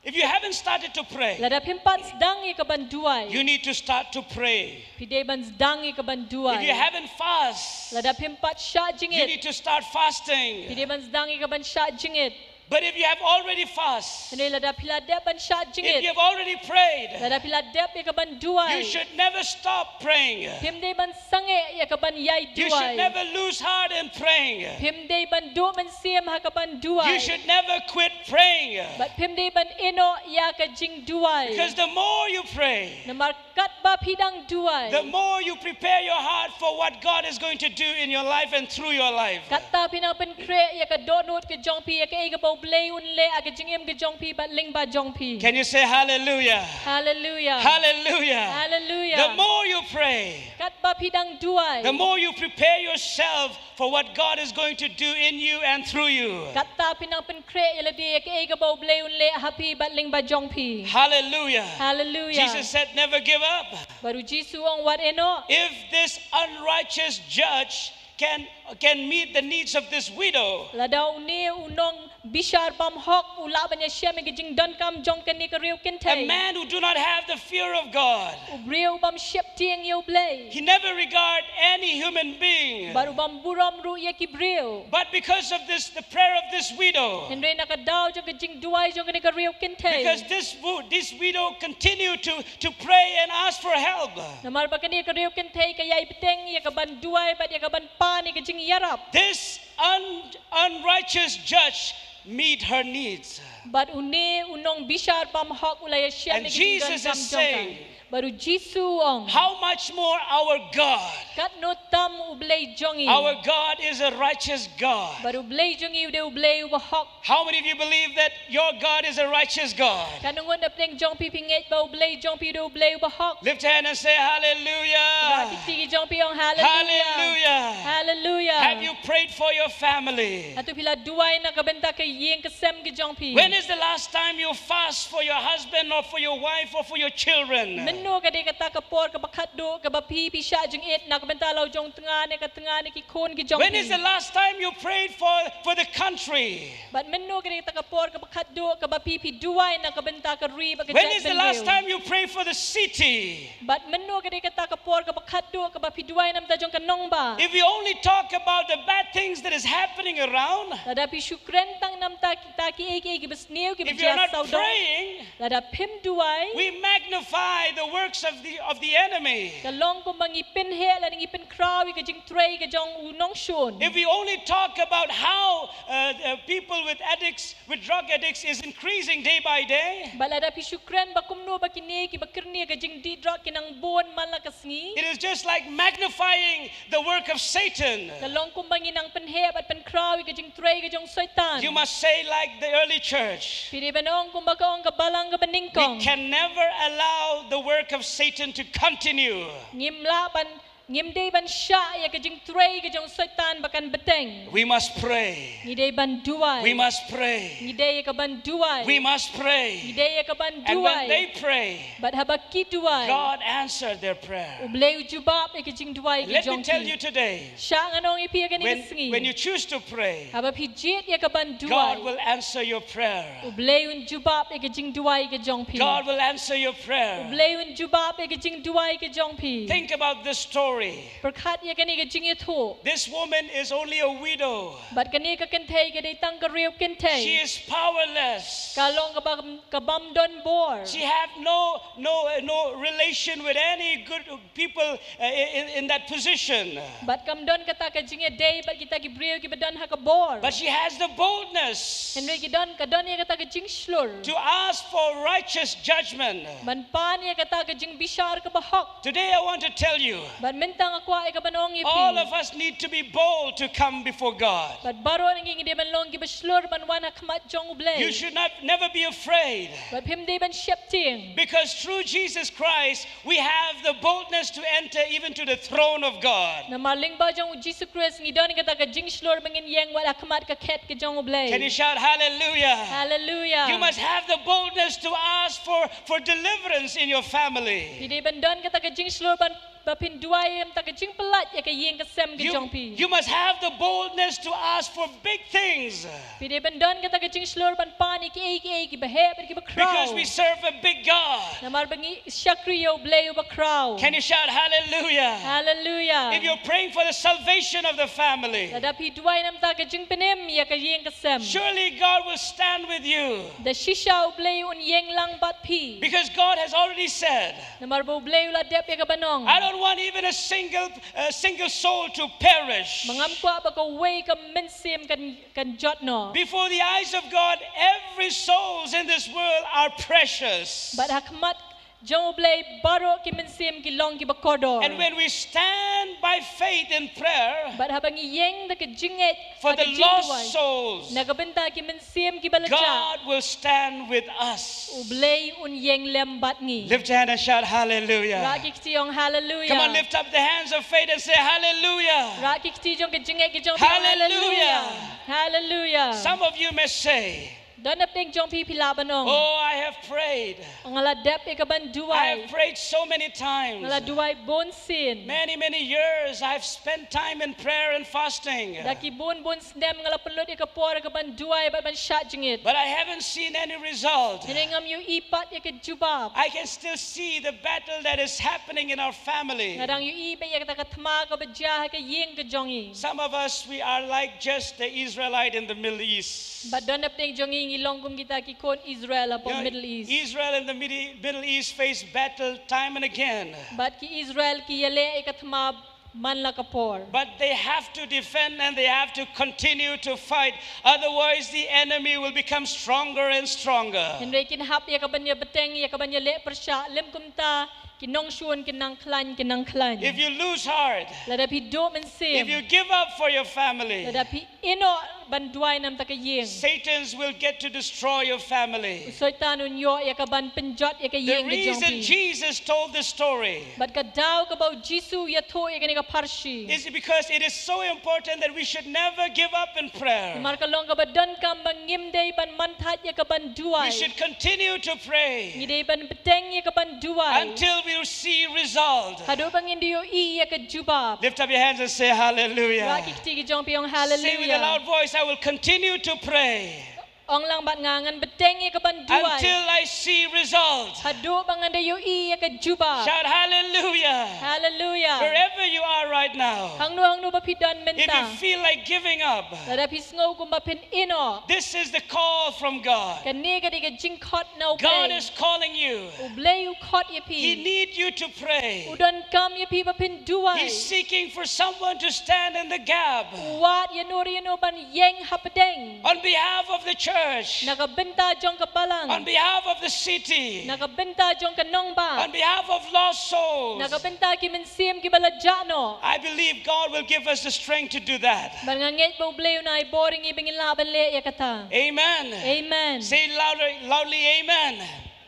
if you haven't started to pray, lada phim pat sdang ïa ka ban duwai, you need to start to pray. Phi dei ban sdang ïa ka ban duwai. If you haven't fast, lada phim pat shah jingit, you need to start fasting. Phi dei ban sdang ïa ka ban shah jingit. But if you have already fast, hynrei lada phi la dep ban shah jingit, if you have already prayed, lada phi la dep ïa ka ban duwai, you should never stop praying. Phim dei ban sangeh ïa ka ban ïai duwai. You should never lose heart in praying. Phim dei ban duh mynsiem ha ka ban duwai. You should never quit praying. Bad phim dei ban ïehnoh ïa ka jingduwai. Because the more you pray, namar katba phi dang duwai, the more you prepare your heart for what God is going to do in your life and through your life. Katta phi nang pynkhreh ïa ka dohnud ka jong phi ïa kaei kaba U Blei un leh ha ka jingim ka jong phi bad lyngba jong phi. Can you say hallelujah? Hallelujah. Hallelujah. Hallelujah. The more you pray, Katba phi dang duwai. The more you prepare yourself for what God is going to do in you and through you. Katta phi nang pynkhreh ïa lade ïa kaei kaba U Blei un leh ha phi bad lyngba jong phi. Hallelujah. Hallelujah. Jesus said, "Never give up." Bad U Jisu u ong wat ïehnoh. If this unrighteous judge can, can meet the needs of this widow, lada une u nongbishar bymhok u lah ban ïashem ïa ka jingdonkam jong kane ka riew kynthei. A man who do not have the fear of God. U briew u bym sheptieng ïa U Blei. He never regard any human being. Bad u bym burom ruh ïa ki briew. But because of this, the prayer of this widow. Hynrei na ka daw jong ka jingduwai jong kane ka riew kynthei. Because this wo-, this widow continued to, to pray and ask for help. Namar ba kane ka riew kynthei ka ïai bteng ïa ka ban duwai bad ïa ka ban pan ïa ka jingïarap. This un-, unrighteous judge meet her needs. Bad une u nongbishar bymhok u la ïashem ïa ka jingdonkam jong ka. And Jesus is saying, bad U Jisu u ong, "How much more our God?" Katno tam U Blei jong ngi. Our God is a righteous God. Bad U Blei jong ngi u dei U Blei uba hok. How many of you believe that your God is a righteous God? Katno ngut na pdeng jong phi phi ngeit ba U Blei jong phi u dei U Blei uba hok. Lift your hand and say, "Hallelujah." Ïaid kti ki jong phi ong hallelujah. Hallelujah. Hallelujah. Have you prayed for your family? Hato phi la duwai na ka bynta ka ïing ka sem ki jong phi? When is the last time you fast for your husband or for your wife or for your children? Mynno ka dei kata ka por kaba khatduh kaba phi phi shah jingit na ka bynta la u jong tnga ne ka tnga ne ki khun ki jong phi? When is the last time you prayed for, for the country? Bad mynno ka dei kata ka por kaba khatduh kaba phi phi duwai na ka bynta ka ri bad ka jaitbynriew? When is the last time you prayed for the city? Bad mynno ka dei kata ka por kaba khatduh kaba phi duwai na bynta jong ka nongbah? If we only talk about the bad things that is happening around, lada phi shu kren tang na bynta kita kiei kiei kiba sniew kiba jia sawdong, if you're not praying, lada phim duwai, we magnify the works of the, of the enemy. Ka long kumba ngi pynheh lada ngi pynkhraw ïa ka jingtrei ka jong u nongshun. If we only talk about how, uh, uh, people with addicts, with drug addicts is increasing day by day, bad lada phi shu kren ba kumno ba kine kiba kyrni ïa ka jingdih drug ki nang bun man la ka sngi, it is just like magnifying the work of Satan. Ka long kumba ngi nang pynheh bad pynkhraw ïa ka jingtrei ka jong Soitan. You must say like the early church. Phi dei ban ong kumba ka ong ka balang kaba nyngkong. We can never allow the work of Satan to continue. Ngim lah ban, ngim dei ban shah ïa ka jingtrei ka jong Soitan ba kan bteng. We must pray. Ngi dei ban duwai. We must pray. Ngi dei ïa ka ban duwai. We must pray. Ngi dei ïa ka ban duwai. And when they pray, bad haba ki duwai, God answered their prayer. U Blei u jubab ïa ka jingduwai ka jong ki. Let me tell you today, shah ngan ong ïa phi ïa kane ka sngi, when, when you choose to pray, haba phi jied ïa ka ban duwai, God will answer your prayer. U Blei un jubab ïa ka jingduwai ka jong phi. God will answer your prayer. U Blei un jubab ïa ka jingduwai ka jong phi. Think about this story. Pyrkhat ïa kane ka jingïathuh. This woman is only a widow. Bad kane ka kynthei ka dei tang ka riew kynthei. She is powerless. Ka long kaba, ka bym don bor. She have no, no, no relation with any good people, uh, in, in that position. Bad kam don kata ka jingïadei bad kita ki briew kiba don ha ka bor. But she has the boldness, hynrei ki don, ka don ïa kata ka jingshlur, to ask for righteous judgment. Ban pan ïa kata ka jingbishar kaba hok. Today I want to tell you, bad mynta nga kwah ïa ka ban ong ïa phi, all of us need to be bold to come before God. Bad baroh ngi ngi dei ban long kiba shlur ban wan ha khmat jong U Blei. You should not, never be afraid. Bad phim dei ban sheptieng. Because through Jesus Christ, we have the boldness to enter even to the throne of God. Namar lyngba jong U Jisu Khrist ngi don kata ka jingshlur ba ngin ïeng wat ha khmat ka khet ka jong U Blei. Can you shout hallelujah? Hallelujah. You must have the boldness to ask for, for deliverance in your family. Phi dei ban don kata ka jingshlur ban, ba phin duwai ïa kata ka jingpyllait ïa ka ïing ka sem ka jong phi. You, you must have the boldness to ask for big things. Phi dei ban don kata ka jingshlur ban pan ïa kiei kiei kiba heh bad kiba khraw. Because we serve a big God. Namar ba ngi shakri ïa U Blei uba khraw. Can you shout hallelujah? Hallelujah. If you're praying for the salvation of the family, lada phi duwai na bynta ka jingpynim ïa ka ïing ka sem, surely God will stand with you. Da shisha U Blei un ïeng lang bad phi. Because God has already said, namar ba U Blei u la dep ïa ka ban ong, I don't want even a single, a single soul to perish. Ma ngam kwah ba kawei ka mynsiem kan kan jot noh. Before the eyes of God, every souls in this world are precious. Bad ha khmat jong U Blei baroh ki mynsiem ki long kiba kordor. And when we stand by faith in prayer Bad haba ngi ïeng da ka jingngeit for ha ka the jingduwai lost souls, na ka bynta ki mynsiem kiba la jah, God will stand with us. U Blei un ïeng lem bad ngi. Lift your hand and shout hallelujah. Rah ki kti, ong hallelujah. Come on, lift up the hands of faith and say hallelujah. Rah ki kti jong ka jingngeit ka jong phi, ong hallelujah. Hallelujah. Hallelujah. Some of you may say, Don napdeng jong phi phi lah ban ong, oh, I have prayed. Nga la dep ïa ka ban duwai. I have prayed so many times. Nga la duwai bun sien. Many, many years I've spent time in prayer and fasting. Da ki bun bun snem nga la pynlut ïa ka por ïa ka ban duwai bad ban shad jingngeit. But I haven't seen any result. Hynrei ngam ïohi pat ïa ka jubab. I can still see the battle that is happening in our family. Nga dang ïohi beit ïa kata ka thma kaba jia ha ka ïing ka jong ngi. Some of us, we are like just the Israelite in the Middle East. Bad don napdeng jong ngi ngi long kum kita ki khun Israel hapoh, you know, Middle East. Israel in the Midi-, Middle East faced battle time and again. Bad ki Israel ki ïaleh ïa ka thma man la ka por. But they have to defend and they have to continue to fight. Otherwise, the enemy will become stronger and stronger. Hynrei kin hap ïa ka ban ïa bteng, ïa ka ban ïaleh pyrshah, lym kumta ki nongshun kin nang khlaiñ, kin nang khlaiñ. If you lose heart, lada phi duh mynsiem, if you give up for your family, lada phi ïehnoh ban duwai namar ka ïing, Satan's will get to destroy your family. U Soitan un ïoh ïa ka ban pynjot ïa ka ïing ka jong phi. The reason Jesus told this story, bad ka daw kaba u Jisu u ïathuh ïa kane ka pharshi, is because it is so important that we should never give up in prayer. Namar ka long kaba donkam ba ngim dei ban man thait ïa ka ban duwai. We should continue to pray. Ngi dei ban bteng ïa ka ban duwai. Until we see result. Haduh ba ngin da ïohi ïa ka jubab. Lift up your hands and say hallelujah. Rah ki kti ki jong phi, ong hallelujah. Say with a loud voice, I will continue to pray. Ong lang bad nga, ngan bteng ïa ka ban duwai. Until I see result. Haduh ba ngan da ïohi ïa ka jubab. Shout hallelujah. Hallelujah. Wherever you are right now. Hangno hangno ba phi don mynta. If you feel like giving up, lada phi sngew kumba phin ïehnoh, this is the call from God. Kane ka dei ka jingkhot na U Blei. God is calling you. U Blei u khot ïa phi. He need you to pray. U donkam ïa phi ba phin duwai. He's seeking for someone to stand in the gap. U wad ïano re ïano ban ïeng hapdeng. On behalf of the church. Na ka bynta jong ka balang. On behalf of the city. Na ka bynta jong ka nongbah. On behalf of lost souls. Na ka bynta ki mynsiem kiba la jah noh. I believe God will give us the strength to do that. Bad nga ngeit ba U Blei un ai bor ïa ngi ba ngin lah ban leh ïa kata. Amen. Amen. Say louder, loudly, amen.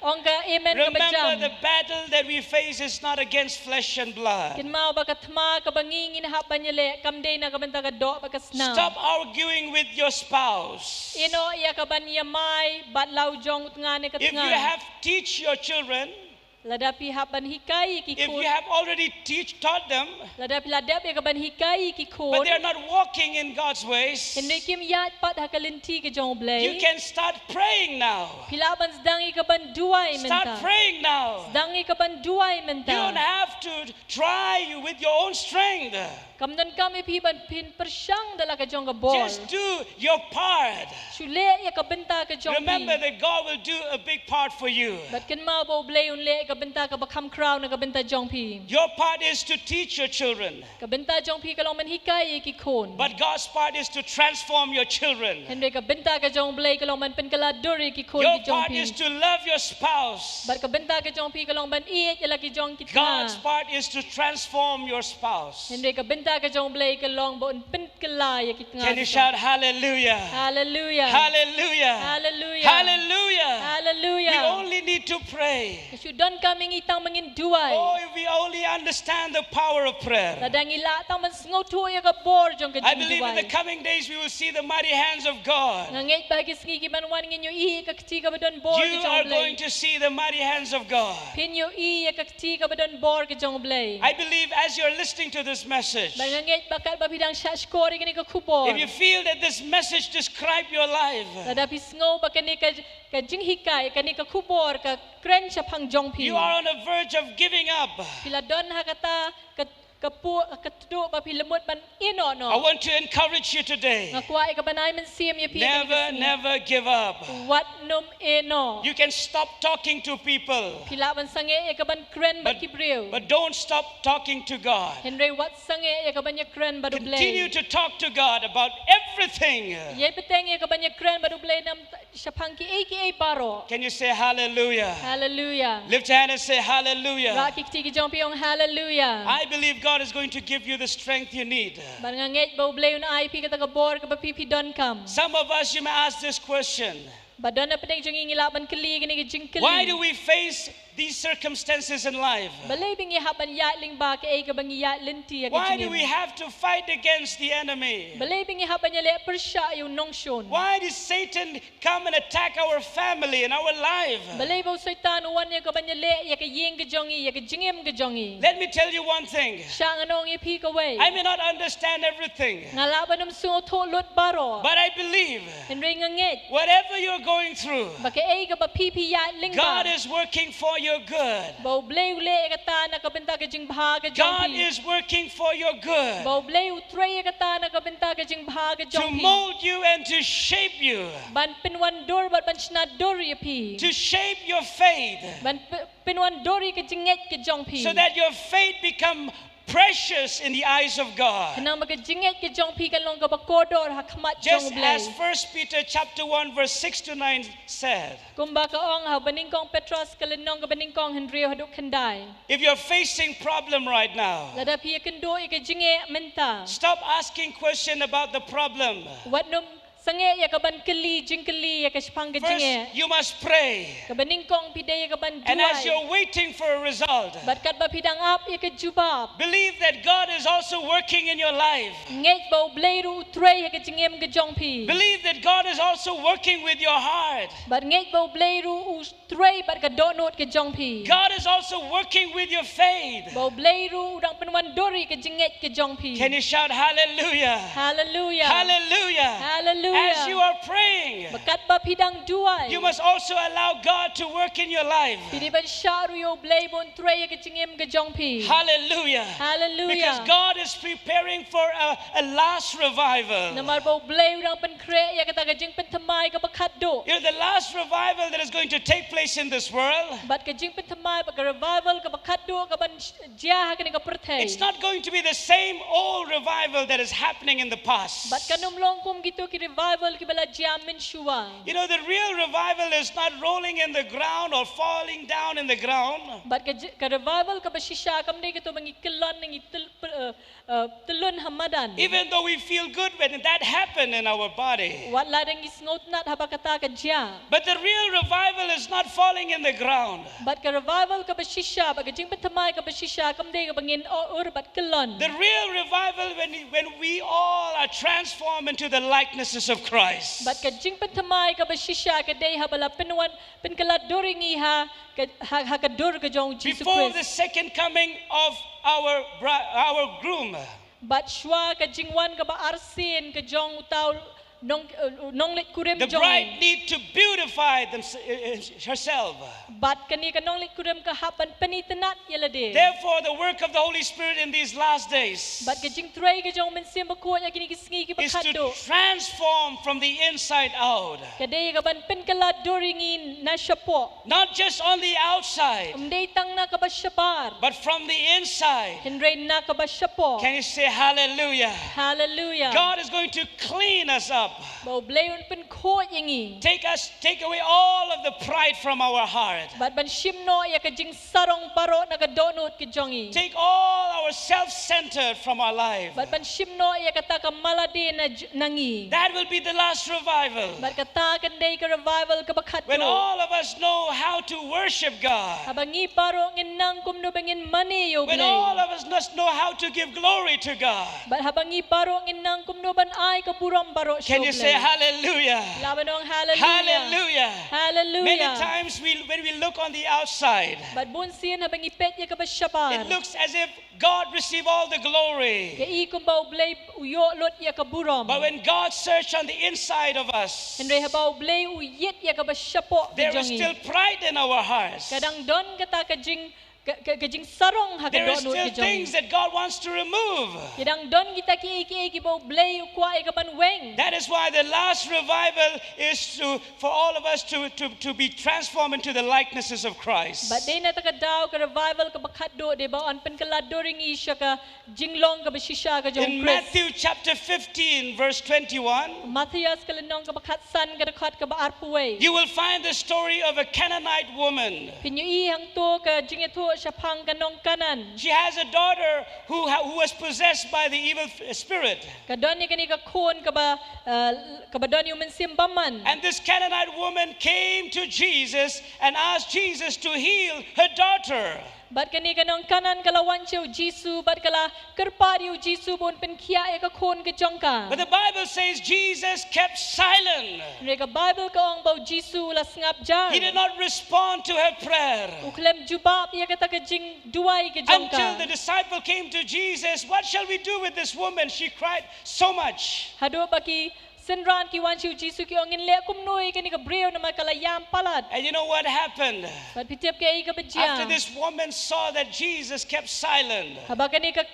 Ong ka amen kaba jam. Remember, the battle that we face is not against flesh and blood. Kynmaw ba ka thma kaba ngi ngin hap ban ïaleh kam dei na ka bynta ka doh bad ka snam. Stop arguing with your spouse. Ïehnoh ïa ka ban ïamai bad la u jong u tnga ne ka tnga. If you have teach your children, lada phi hap ban hikai ïa ki khun. If you have already teach, taught them, lada phi la dep ïa ka ban hikai ïa ki khun, but they are not walking in God's ways, hynrei kim ïaid pat ha ka lynti ka jong U Blei, you can start praying now. Phi lah ban sdang ïa ka ban duwai mynta. Start praying now. Sdang ïa ka ban duwai mynta. You don't have to try with your own strength. Kam donkam ïa phi ban phin pyrshang da la ka jong ka bor. Just do your part. Shu leh ïa ka bynta ka jong phi. Remember that God will do a big part for you. Bad kynmaw ba U Blei un leh ïa ka bynta kaba kham khraw na ka bynta jong phi. Your part is to teach your children. Ka bynta jong phi ka long ban hikai ïa ki khun. But God's part is to transform your children. Hynrei ka bynta ka jong U Blei ka long ban pynkylla dur ïa ki khun ki jong phi. Your part is to love your spouse. Bad ka bynta ka jong phi ka long ban ïeit ïa la ki jong ki tnga. God's part is to transform your spouse. Hynrei ka bynta ka jong U Blei ka long ba un pynkylla ïa ki tnga. Can you shout hallelujah? Hallelujah. Hallelujah. Hallelujah. Hallelujah. Hallelujah. We only need to pray. Ka shu donkam ïa ngi tang ba ngin duwai. Oh, if we only understand the power of prayer. Lada ngi lah tang ban sngewthuh ïa ka bor jong ka jingduwai. I believe in the coming days we will see the mighty hands of God. Nga ngeit ba ha ki sngi ki ban wan ngin ïohi ïa ka kti kaba don bor ka jong U Blei. You are going to see the mighty hands of God. Phin ïohi ïa ka kti kaba don bor ka jong U Blei. I believe as you're listening to this message, bad nga ngeit ba katba phi dang shah shkor ïa kane ka khubor, if you feel that this message describe your life, lada phi sngew ba kane ka, ka jinghikai, kane ka khubor ka kren shaphang jong phi, you are on the verge of giving up. Phi la don ha kata ka, ka pu-, ka tduh ba phi la mut ban ïeh noh. I want to encourage you today. Nga kwah ïa ka ban ai mynsiem ïa phi kane ka sngi. Never, never give up. Wat nym ïeh noh. You can stop talking to people. Phi lah ban sangeh ïa ka ban kren bad ki briew. But don't stop talking to God. Hynrei wat sangeh ïa ka ban ïakren bad U Blei. Continue to talk to God about everything. Ïai bteng ïa ka ban ïakren bad U Blei nam shaphang kiei kiei baroh. Can you say hallelujah? Hallelujah. Lift your hand and say hallelujah. Rah ki kti ki jong phi, ong hallelujah. I believe God is going to give you the strength you need. Bad nga ngeit ba U Blei un ai phi kata ka bor kaba phi phi donkam. Some of us, you may ask this question. Bad don napdeng jong ngi ngi lah ban kylli kane ka jingkylli. Why do we face these circumstances in life? Balei ba ngi hap ban ïaid lyngba kaei kaba ngi ïaid lynti ïa ka jingim? Why do we have to fight against the enemy? Balei ba ngi hap ban ïaleh pyrshah ïa u nongshun? Why does Satan come and attack our family and our life? Balei ba u Soitan u wan ïa ka ban ïaleh ïa ka ïing ka jong ngi, ïa ka jingim ka jong ngi? Let me tell you one thing. Shah ngan ong ïa phi kawei. I may not understand everything. Nga lah ban ym sngewthuh lut baroh. But I believe Hynrei nga ngeit whatever you're going through, ba kaei kaba phi phi ïaid lyngba, God is working for your good. Ba U Blei u leh ïa kata na ka bynta ka jingbha ka jong phi. God is working for your good. Ba U Blei u trei ïa kata na ka bynta ka jingbha ka jong phi. To mold you and to shape you. Ban pynwandur bad ban shna dur ïa phi. To shape your faith. Ban p-, pynwandur ïa ka jingngeit ka jong phi. So that your faith become precious in the eyes of God. Khnang ba ka jingngeit ka jong phi kan long kaba kordor ha khmat jong U Blei. Just as First Peter chapter one verse six to nine said. Kumba ka ong ha banyngkong Petros ka lynnong kaba nyngkong hynriew haduh khyndai. If you're facing problem right now, lada phi ïakynduh ïa ka jingeh mynta, stop asking question about the problem. Wat nym sangeh ïa ka ban kylli jingkylli ïa ka shaphang ka jingeh. First, you must pray. Kaba nyngkong phi dei ïa ka ban duwai. And as you're waiting for a result, bad katba phi dang ap ïa ka jubab, believe that God is also working in your life. Ngeit ba U Blei ruh u trei ha ka jingim ka jong phi. Believe that God is also working with your heart. Bad ngeit ba U Blei ruh u trei bad ka dohnud ka jong phi. God is also working with your faith. Ba U Blei ruh u dang pynwandur ïa ka jingngeit ka jong phi. Can you shout hallelujah? Hallelujah. Hallelujah. Hallelujah. As you are praying, ba katba phi dang duwai, you must also allow God to work in your life. Phi dei ban shah ruh ïa U Blei ba un trei ïa ka jingim ka jong phi. Hallelujah. Hallelujah. Because God is preparing for a, a last revival. Namar ba U Blei u dang pynkhreh ïa kata ka jingpynthymmai kaba khatduh. You know, the last revival that is going to take place in this world, bad ka jingpynthymmai bad ka revival kaba khatduh kaban sh-, jia ha kane ka pyrthei, it's not going to be the same old revival that is happening in the past. Bad kan ym long kum kito ki revival kiba la jia mynshuwa. You know, the real revival is not rolling in the ground or falling down in the ground. Bad ka ji-, ka revival kaba shisha kam dei kato ba ngi kyllon, ngi tyl-, py-, eh, eh, tyllun ha madan. Even though we feel good when that happened in our body. Wat la dang ngi sngewtynnat haba kata ka jia. But the real revival is not falling in the ground. Bad ka revival kaba shisha, bad ka jingpynthymmai kaba shisha kam dei kaba ngin o-, ur bad kyllon. The real revival when, when we all are transformed into the likenesses of Christ. Bad ka jingpynthymmai kaba shisha ka dei haba la pynwan, pynkylla dur ïa ngi ha ka, ha, ha ka dur ka jong U Jisu Khrist. Before the second coming of our bri-, our groom. Bad shuwa ka jingwan kaba arsien ka jong uta u nong-, eh, nongleit kurim jong ngi. The bride need to beautify them, eh, eh, herself. Bad kane ka nongleit kurim ka hap ban pynitynnat ïa lade. Therefore, the work of the Holy Spirit in these last days, bad ka jingtrei ka jong U Mynsiem Bakhuid ha kine ki sngi kiba khatduh, is to transform from the inside out. Ka dei ka ban pynkylla dur ïa ngi na shapoh. Not just on the outside, ym dei tang na kaba shabar, but from the inside. Hynrei na kaba shapoh. Can you say hallelujah? Hallelujah. God is going to clean us up. Ba U Blei un pynkhuid ïa ngi. Take us, take away all of the pride from our heart. Bad ban shim noh ïa ka jingsarong baroh na ka dohnud ka jong ngi. Take all our self-centered from our life. Bad ban shim noh ïa kata ka man lade na j-, na ngi. That will be the last revival. Bad kata kan dei ka revival kaba khatduh. When all of us know how to worship God. Haba ngi baroh ngin nang kumno ba ngin mane ïa U Blei. When all of us must know how to give glory to God. Bad haba ngi baroh ngin nang kumno ban ai ka burom baroh sha U Blei. Can you say hallelujah? Lah ban ong hallelujah. Hallelujah. Hallelujah. Many times we, when we look on the outside, bad bun sien haba ngi peit ïa kaba shabar, it looks as if God receive all the glory. Ka i kumba U Blei u ïoh lut ïa ka burom. But when God search on the inside of us, hynrei haba U Blei u ïit ïa kaba shapoh ka jong ngi, there is still pride in our hearts. Ka dang don kata ka jing, ka, ka, ka jingsarong ha ka dohnud ka jong ngi. There are still things that God wants to remove. Ki dang don kita kiei kiei kiba U Blei u kwah ïa ka ban weng. That is why the last revival is to, for all of us to, to, to be transformed into the likenesses of Christ. Bad dei na kata ka daw ka revival kaba khatduh dei ba yn pynkylla dur ïa ngi sha ka jinglong kaba shisha ka jong Khrist. In Matthew chapter fifteen, verse twenty-one, Mathaios ka lynnong kaba khatsan ka dkhot kaba arphew wei. You will find the story of a Canaanite woman. Phin ïohi hangto ka jingïathuh shaphang ka nong Kanaan. She has a daughter who ha-, who was possessed by the evil f-, spirit. Ka don ïa kane ka khun kaba, uh, kaba don ïa u mynsiem bymman. And this Canaanite woman came to Jesus and asked Jesus to heal her daughter. Bad kane ka nong Kanaan ka la wan sha U Jisu, bad ka la kyrpad ïa U Jisu ba un pynkhiah ïa ka khun ka jong ka. But the Bible says Jesus kept silent. Hynrei ka Baibl ka ong ba U Jisu u la sngap jar. He did not respond to her prayer. U khlem jubab ïa kata ka jingduwai ka jong ka. Until the disciple came to Jesus, "What shall we do with this woman? She cried so much." Haduh ba ki synran ki wan sha U Jisu ki ong, ngin leh kumno ïa kane ka briew namar ka la ïam palat. And you know what happened? Bad phi tip kaei kaba jia? After this woman saw that Jesus kept silent, Haba kane ka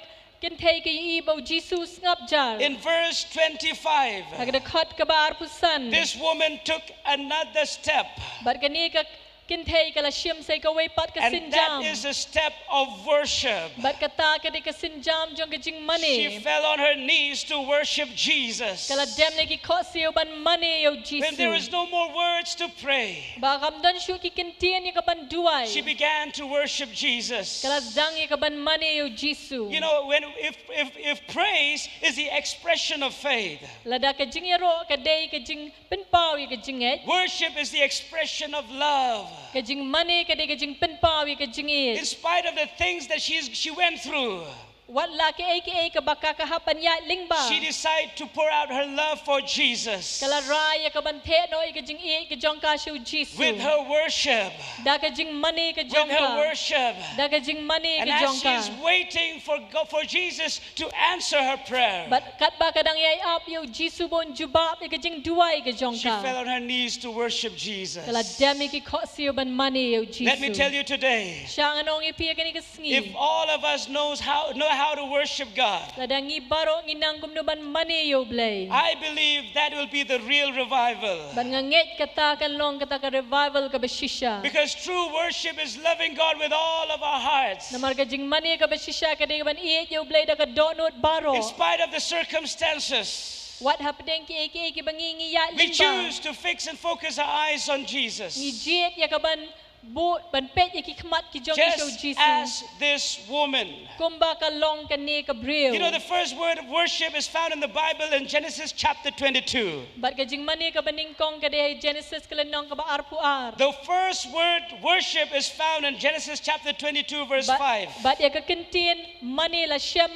kynthei ka ïohi ba U Jisu u sngap jar. In verse twenty-five, Ha ka dkhot kaba arphew san. This woman took another step. Bad kane ka kynthei ka la shim sa ïa kawei pat ka sinjam. And that is a step of worship. Bad kata ka dei ka sinjam jong ka jingmane. She fell on her knees to worship Jesus. Ka la dem leh ki khohsiew ban mane ïa U Jisu. When there is no more words to pray, Ba kam don shuh ki ktien ïa ka ban duwai. She began to worship Jesus. Ka la sdang ïa ka ban mane ïa U Jisu. You know, when, if, if, if praise is the expression of faith, Lada ka jingïaroh ka dei ka jing pynpaw ïa ka jingngeit. Worship is the expression of love. Ka jingmane ka dei ka jingpynpaw ïa ka jingïeit. In spite of the things that she, she went through, Wat la kaei kaei kaba ka ka hap ban ïaid lyngba, she decided to pour out her love for Jesus. Ka la rai ïa ka ban theh noh ïa ka jingïeit ka jong ka sha U Jisu. With her worship. Da ka jingmane ka jong ka. With her worship. Da ka jingmane ka jong ka. And as she's waiting for God, for Jesus to answer her prayer, Bad katba ka dang ïai ap ïa U Jisu ba un jubab ïa ka jingduwai ka jong ka, she fell on her knees to worship Jesus. Ka la dem ïa ki khohsiew ban mane ïa U Jisu. Let me tell you today, Shah ngan ong ïa phi ïa kane ka sngi, if all of us knows how, know how to worship God, lada ngi baroh ngi nang kumno ban mane ïa U Blei, I believe that will be the real revival. Bad nga ngeit kata kan long kata ka revival kaba shisha. Because true worship is loving God with all of our hearts. Namar ka jingmane kaba shisha ka dei ban ïeit ïa U Blei da ka dohnud baroh. In spite of the circumstances, Wat hapdeng kiei kiei kiba ngi ngi ïaid lyngba, we choose to fix and focus our eyes on Jesus. Ngi jied ïa ka ban buh ban peit ïa ki khmat ki jong ngi sha U Jisu. Just as this woman. Kumba ka long kane ka briew. You know, the first word of worship is found in the Bible in Genesis chapter twenty-two. Bad ka jingmane kaba nyngkong ka dei ha Genesis ka lynnong kaba arphew ar. The first word worship is found in Genesis chapter twenty-two, verse five. Bad, bad ïa ka kyntien mane la shem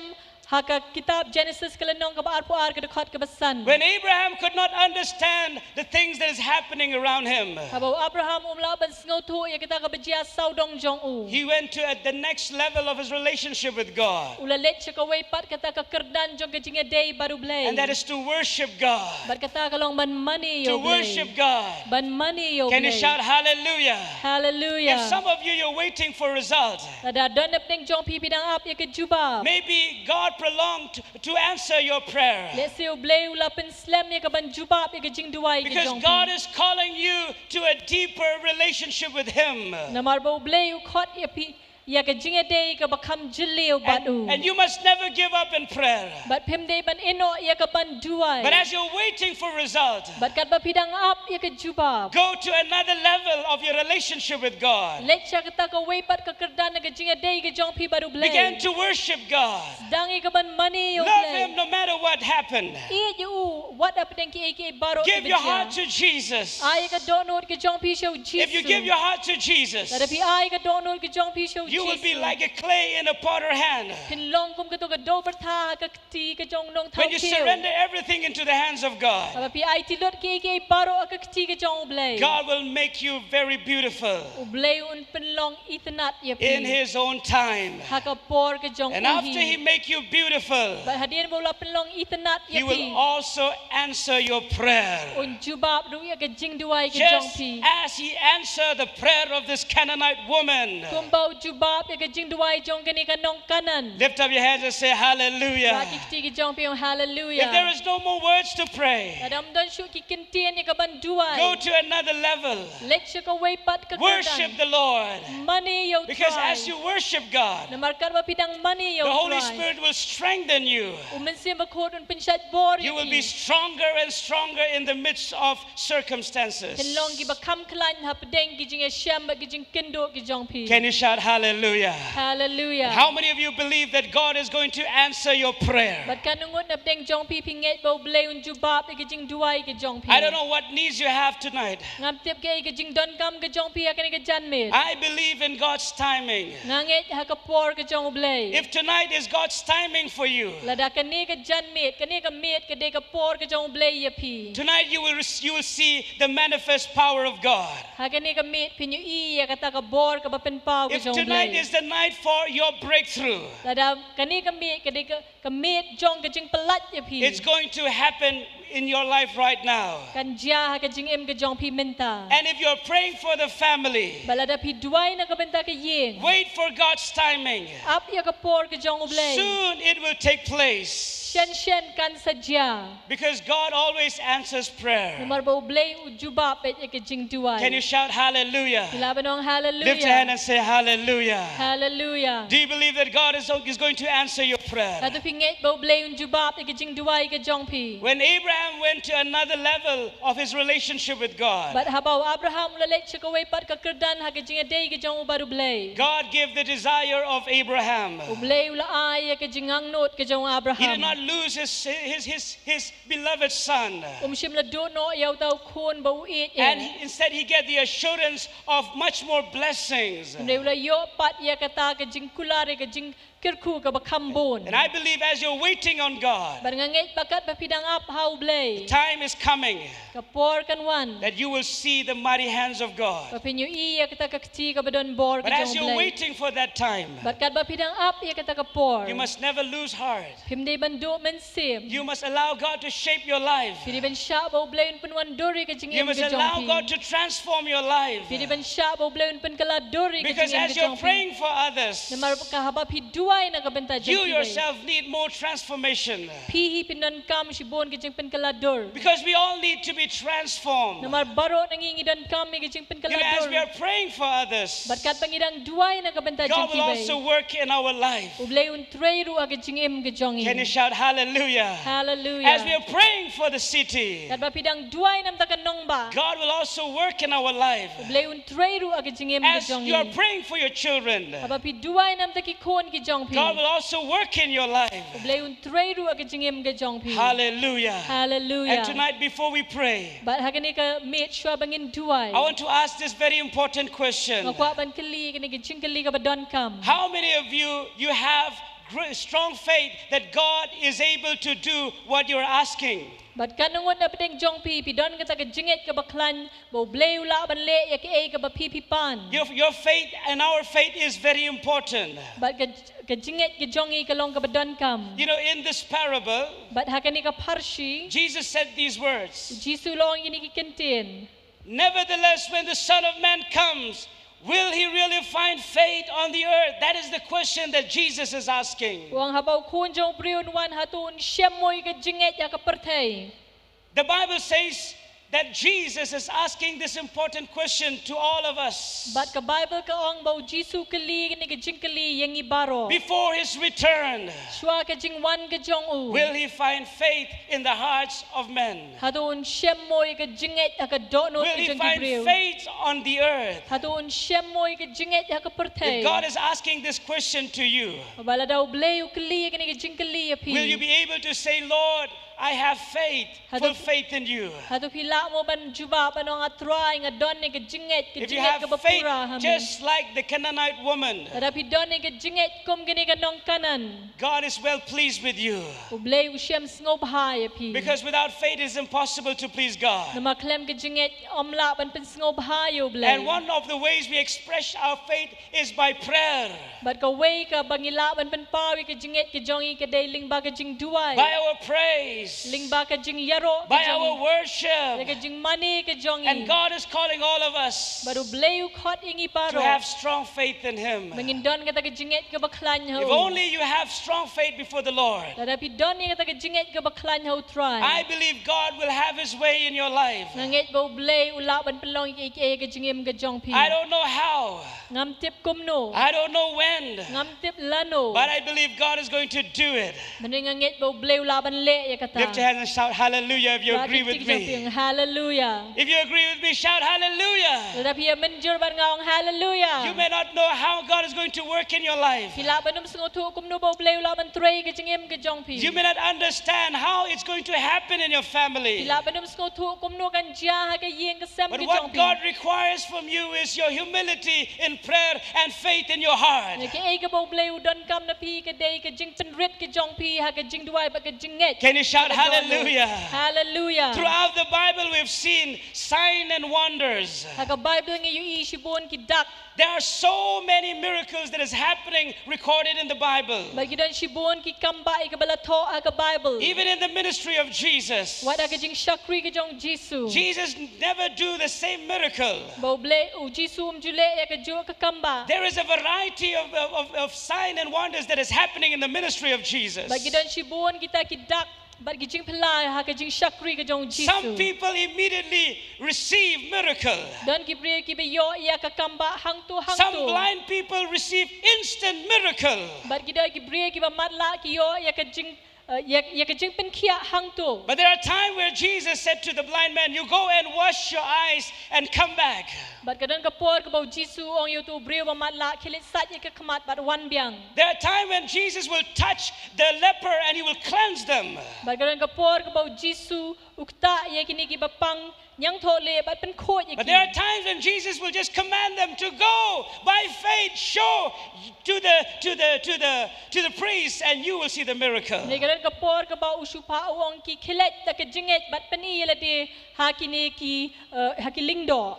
ha ka kitab Genesis ka lynnong kaba arphew ar ka dkhot kaba san. When Abraham could not understand the things that is happening around him, Haba u Abraham um lah ban sngewthuh ïa kata kaba jia sawdong jong u, he went to, at the next level of his relationship with God. U la leit sha kawei pat kata ka kyrdan jong ka jingïadei bad U Blei. And that is to worship God. Bad kata ka long ban mane ïa U Blei. To worship God. Ban mane ïa U Blei. Can you shout hallelujah? Hallelujah. If some of you, you're waiting for result, Lada don napdeng jong phi phi dang ap ïa ka jubab, maybe God prolonged to answer your prayer. Lehse U Blei u la pynslem ïa ka ban jubab ïa ka jingduwai ka jong phi. Because God is calling you to a deeper relationship with Him. Namar ba U Blei u khot ïa phi ïa ka jingïadei kaba kham jylliew bad u. And, and you must never give up in prayer. Bad phim dei ban ïehnoh ïa ka ban duwai. But as you're waiting for result, Bad katba phi dang ap ïa ka jubab, go to another level of your relationship with God. Leit sha kata kawei pat ka kyrdan na ka jingïadei ka jong phi bad U Blei. Begin to worship God. Sdang ïa ka ban mane ïa U Blei. Love Him no matter what happened. Ïeit ïa u wat hapdeng kiei kiei baroh kiba jia. Give your heart to Jesus. Ai ïa ka dohnud ka jong phi sha U Jisu. If you give your heart to Jesus, Lada phi ai ïa ka dohnud ka jong phi sha U Jisu, you will be like a clay in a potter hand. Phin long kum kato ka dew byrtha ha ka kti ka jong u nongthaw khiew. When you surrender everything into the hands of God, Haba phi aiti lut kiei kiei baroh ha ka kti ka jong U Blei, God will make you very beautiful. U Blei un pynlong itynnad ïa phi. In His own time. Ha ka por ka jong u hi. And after He make you beautiful, Bad hadien ba u la pynlong itynnad ïa phi, He will also answer your prayer. Un jubab ruh ïa ka jingduwai ka jong phi. Just as He answered the prayer of this Canaanite woman. Kumba u jubab jubab ïa ka jingduwai jong kane ka nong Kanan. Lift up your hands and say hallelujah. Wad ki kti ki jong phi ong hallelujah. If there is no more words to pray, lada ym don shuh ki ktien ïa ka ban duwai, go to another level. Leit sha kawei pat ka kyrdan. Worship the Lord. Mane ïa U Trai. Because as you worship God, namar katba phi dang mane ïa U Trai, the Holy Spirit will strengthen you. U Mynsiem Bakhuid un pynshait bor ïa phi. You will be stronger and stronger in the midst of circumstances. Phin long kiba kham khlaiñ hapdeng ki jingïashem bad ki jingkynduh ki jong phi. Can you shout hallelujah? Hallelujah. How many of you believe that God is going to answer your prayer? Bad katno ngut napdeng jong phi phi ngeit ba U Blei un jubab ïa ki jingduwai ki jong phi? I don't know what needs you have tonight. Ngam tip kaei ka jingdonkam ka jong phi ha kane ka janmiet. I believe in God's timing. Nga ngeit ha ka por ka jong U Blei. If tonight is God's timing for you, lada kane ka janmiet, kane ka miet ka dei ka por ka jong U Blei ïa phi, tonight you will rec- you will see the manifest power of God. Ha kane ka miet phin ïohi ïa kata ka bor kaba pynpaw ka jong U Blei. If tonight is the night for your breakthrough, lada kane ka miet ka dei ka, ka miet jong ka jingpyllait ïa phi, it's going to happen in your life right now. Kan jia ha ka jingim ka jong phi mynta. And if you're praying for the family, bad lada phi duwai na ka bynta ka ïing, wait for God's timing. Ap ïa ka por ka jong U Blei. Soon it will take place. Shen shen kan sa jia. Because God always answers prayer. Namar ba U Blei u jubab beit ïa ka jingduwai. Can you shout hallelujah? Phi lah ban ong hallelujah. Lift your hand and say hallelujah. Hallelujah. Do you believe that God is, is going to answer your prayer? Hato phi ngeit ba U Blei un jubab ïa ka jingduwai ka jong phi? When Abraham went to another level of his relationship with God, bad haba u Abraham u la leit sha kawei pat ka kyrdan ha ka jingïadei ka jong u bad U Blei, God gave the desire of Abraham. U Blei u la ai ïa ka jingangnud ka jong u Abraham. He did not lose his, his, his, his beloved son. Um shym la duh noh ïa uta u khun ba u ïeit ïa. And he, instead he get the assurance of much more blessings. Hynrei u la ïoh pat ïa kata ka jingkular ïa ka jingkyrkhu kaba kham bun. And I believe as you're waiting on God, bad nga ngeit ba katba phi dang ap ha U Blei, the time is coming, ka por kan wan, that you will see the mighty hands of God. Ba phin ïohi ïa kata ka kti kaba don bor ka jong U Blei. But as you're waiting for that time, bad katba phi dang ap ïa kata ka por, you must never lose heart. Phim dei ban duh mynsiem. You must allow God to shape your life. Phi dei ban shah ba U Blei un pynwandur ïa ka jingim ka jong phi. You must allow God to transform your life. Phi dei ban shah ba U Blei un pynkylla dur ïa ka jingim ka jong phi. Because as you're praying for others, namar ka haba phi duwai na ka bynta jong kiwei, you yourself need more transformation. Phi hi phin donkam shibun ka jingpynkylla dur. Because we all need to be transformed. Namar baroh na ngi ngi donkam ïa ka jingpynkylla dur. You know, as we are praying for others, bad katba ngi dang duwai na ka bynta jong kiwei, God will also work in our life. U Blei un trei ruh ha ka jingim ka jong ngi. Can you shout hallelujah? Hallelujah. As we are praying for the city, katba phi dang duwai na ka bynta ka nongbah, God will also work in our life. U Blei un trei ruh ha ka jingim ka jong ngi. As you are praying for your children, haba phi duwai na ka bynta ki khun ki jong phi, God will also work in your life. U Blei un trei ruh ha ka jingim ka jong phi. Hallelujah. Hallelujah. And tonight, before we pray, bad ha kane ka miet shuwa ba ngin duwai, I want to ask this very important question. Nga kwah ban kylli kane ka jingkylli kaba donkam. How many of you, you have gr- strong faith that God is able to do what you're asking? Bad katno ngut napdeng jong phi phi don kata ka jingngeit kaba khlaiñ ba U Blei u lah ban leh ïa kaei kaba phi phi pan? Your, your faith and our faith is very important. Bad ka, ka jingngeit ka jong ngi ka long kaba donkam. You know, in this parable, bad ha kane ka pharshi, Jesus said these words. U Jisu u la ong kine ki kyntien. Nevertheless, when the Son of Man comes, will he really find faith on the earth? That is the question that Jesus is asking. U ong haba u Khun jong u briew un wan, hato un shem mo ïa ka jingngeit ha ka pyrthei? The Bible says that Jesus is asking this important question to all of us. Bad ka Baibl ka ong ba u Jisu u kylli kane ka jingkylli ïa ngi baroh. Before his return, shuwa ka jingwan ka jong u, will he find faith in the hearts of men? Hato un shem mo ïa ka jingngeit ha ka dohnud ka jong ki briew? Will he find faith on the earth? Hato un shem mo ïa ka jingngeit ha ka pyrthei? If God is asking this question to you, ba lada U Blei u kylli ïa kane ka jingkylli ïa phi, will you be able to say, Lord, I have faith, full faith in you? Hato phi lah mo ban jubab ban ong, A Trai, nga don ïa ka jingngeit, ka jingngeit kaba pura ha me. If you have faith just like the Canaanite woman, lada phi don ïa ka jingngeit kum kane ka nong Kanan, God is well pleased with you. U Blei u shem sngewbha ïa phi. Because without faith it is impossible to please God. Namar khlem ka jingngeit ym lah ban pynsngewbha ïa U Blei. And one of the ways we express our faith is by prayer. Bad kawei kaba ngi lah ban pynpaw ïa ka jingngeit ka jong ngi ka dei lyngba ka jingduwai. By our praise. Lyngba ka jingïaroh ka jong ngi. By our worship. Ïa ka jingmane ka jong ngi. And God is calling all of us. Bad U Blei u khot ïa ngi baroh. To have strong faith in Him. Ba ngin don kata ka jingngeit kaba khlaiñ ha U. If only you have strong faith before the Lord. Lada phi don ïa kata ka jingngeit kaba khlaiñ ha U Trai. I believe God will have His way in your life. Nga ngeit ba U Blei u lah ban pynlong ïa ka jingim ka jong phi. I don't know how. Ngam tip kumno. I don't know when. Ngam tip lano. But I believe God is going to do it. Hynrei nga ngeit ba U Blei u lah ban leh ïa kata. Lift your hands and shout hallelujah if you agree with me. Hallelujah. If you agree with me, shout hallelujah. Lada phi ïa mynjur bad nga, ong hallelujah. You may not know how God is going to work in your life. Phi lah ban ym sngewthuh kumno ba U Blei u lah ban trei ka jingim ka jong phi. You may not understand how it's going to happen in your family. Phi lah ban ym sngewthuh kumno kan jia ha ka ïing ka sem ka jong phi. But what God requires from you is your humility in prayer and faith in your heart. Kaei kaba U Blei u donkam na phi ka dei ka jingpynrit ka jong phi ha ka jingduwai bad ka jingngeit. Can you shout hallelujah? Hallelujah. Throughout the Bible, we've seen sign and wonders. Ha ka Baibl ngi ïohi shibun ki dak. There are so many miracles that is happening recorded in the Bible. Bad ki don shibun ki kambah ïa kaba la thoh ha ka Baibl. Even in the ministry of Jesus. Wat ha ka jingshakri ka jong U Jisu. Jesus never do the same miracle. Ba U Blei, U Jisu um ju leh ïa kajuh ka kambah. There is a variety of, of, of, of sign and wonders that is happening in the ministry of Jesus. Bad ki don shibun kita ki dak bad ki jingpyllait ha ka jingshakri ka jong U Jisu. Some people immediately receive miracle. Don ki briew kiba ïoh ïa ka kambah hangto hangto. Some blind people receive instant miracle. Bad ki don ki briew kiba matlah ki ïoh ïa ka jing, eh, ïa, ïa ka jingpynkhiah hangto. But there are times where Jesus said to the blind man, "You go and wash your eyes and come back." Bad ka don ka por kaba U Jisu u ong ïa uto u briew ba matlah, "Khie leit sait ïa ka khmat bad wan biang." There are times when Jesus will touch the leper and He will cleanse them. Bad ka don ka por kaba U Jisu u ktah ïa kine kiba pang ñiangthohlieh bad pynkhuid ïa ki. But there are times when Jesus will just command them to go by faith, show to the, to the, to the, to the priest, and you will see the miracle. Hynrei ka don ka por kaba u shu phah u ong ki, "Khie leit da ka jingngeit bad pyni ïa lade ha kine ki, eh, ha ki lyngdoh."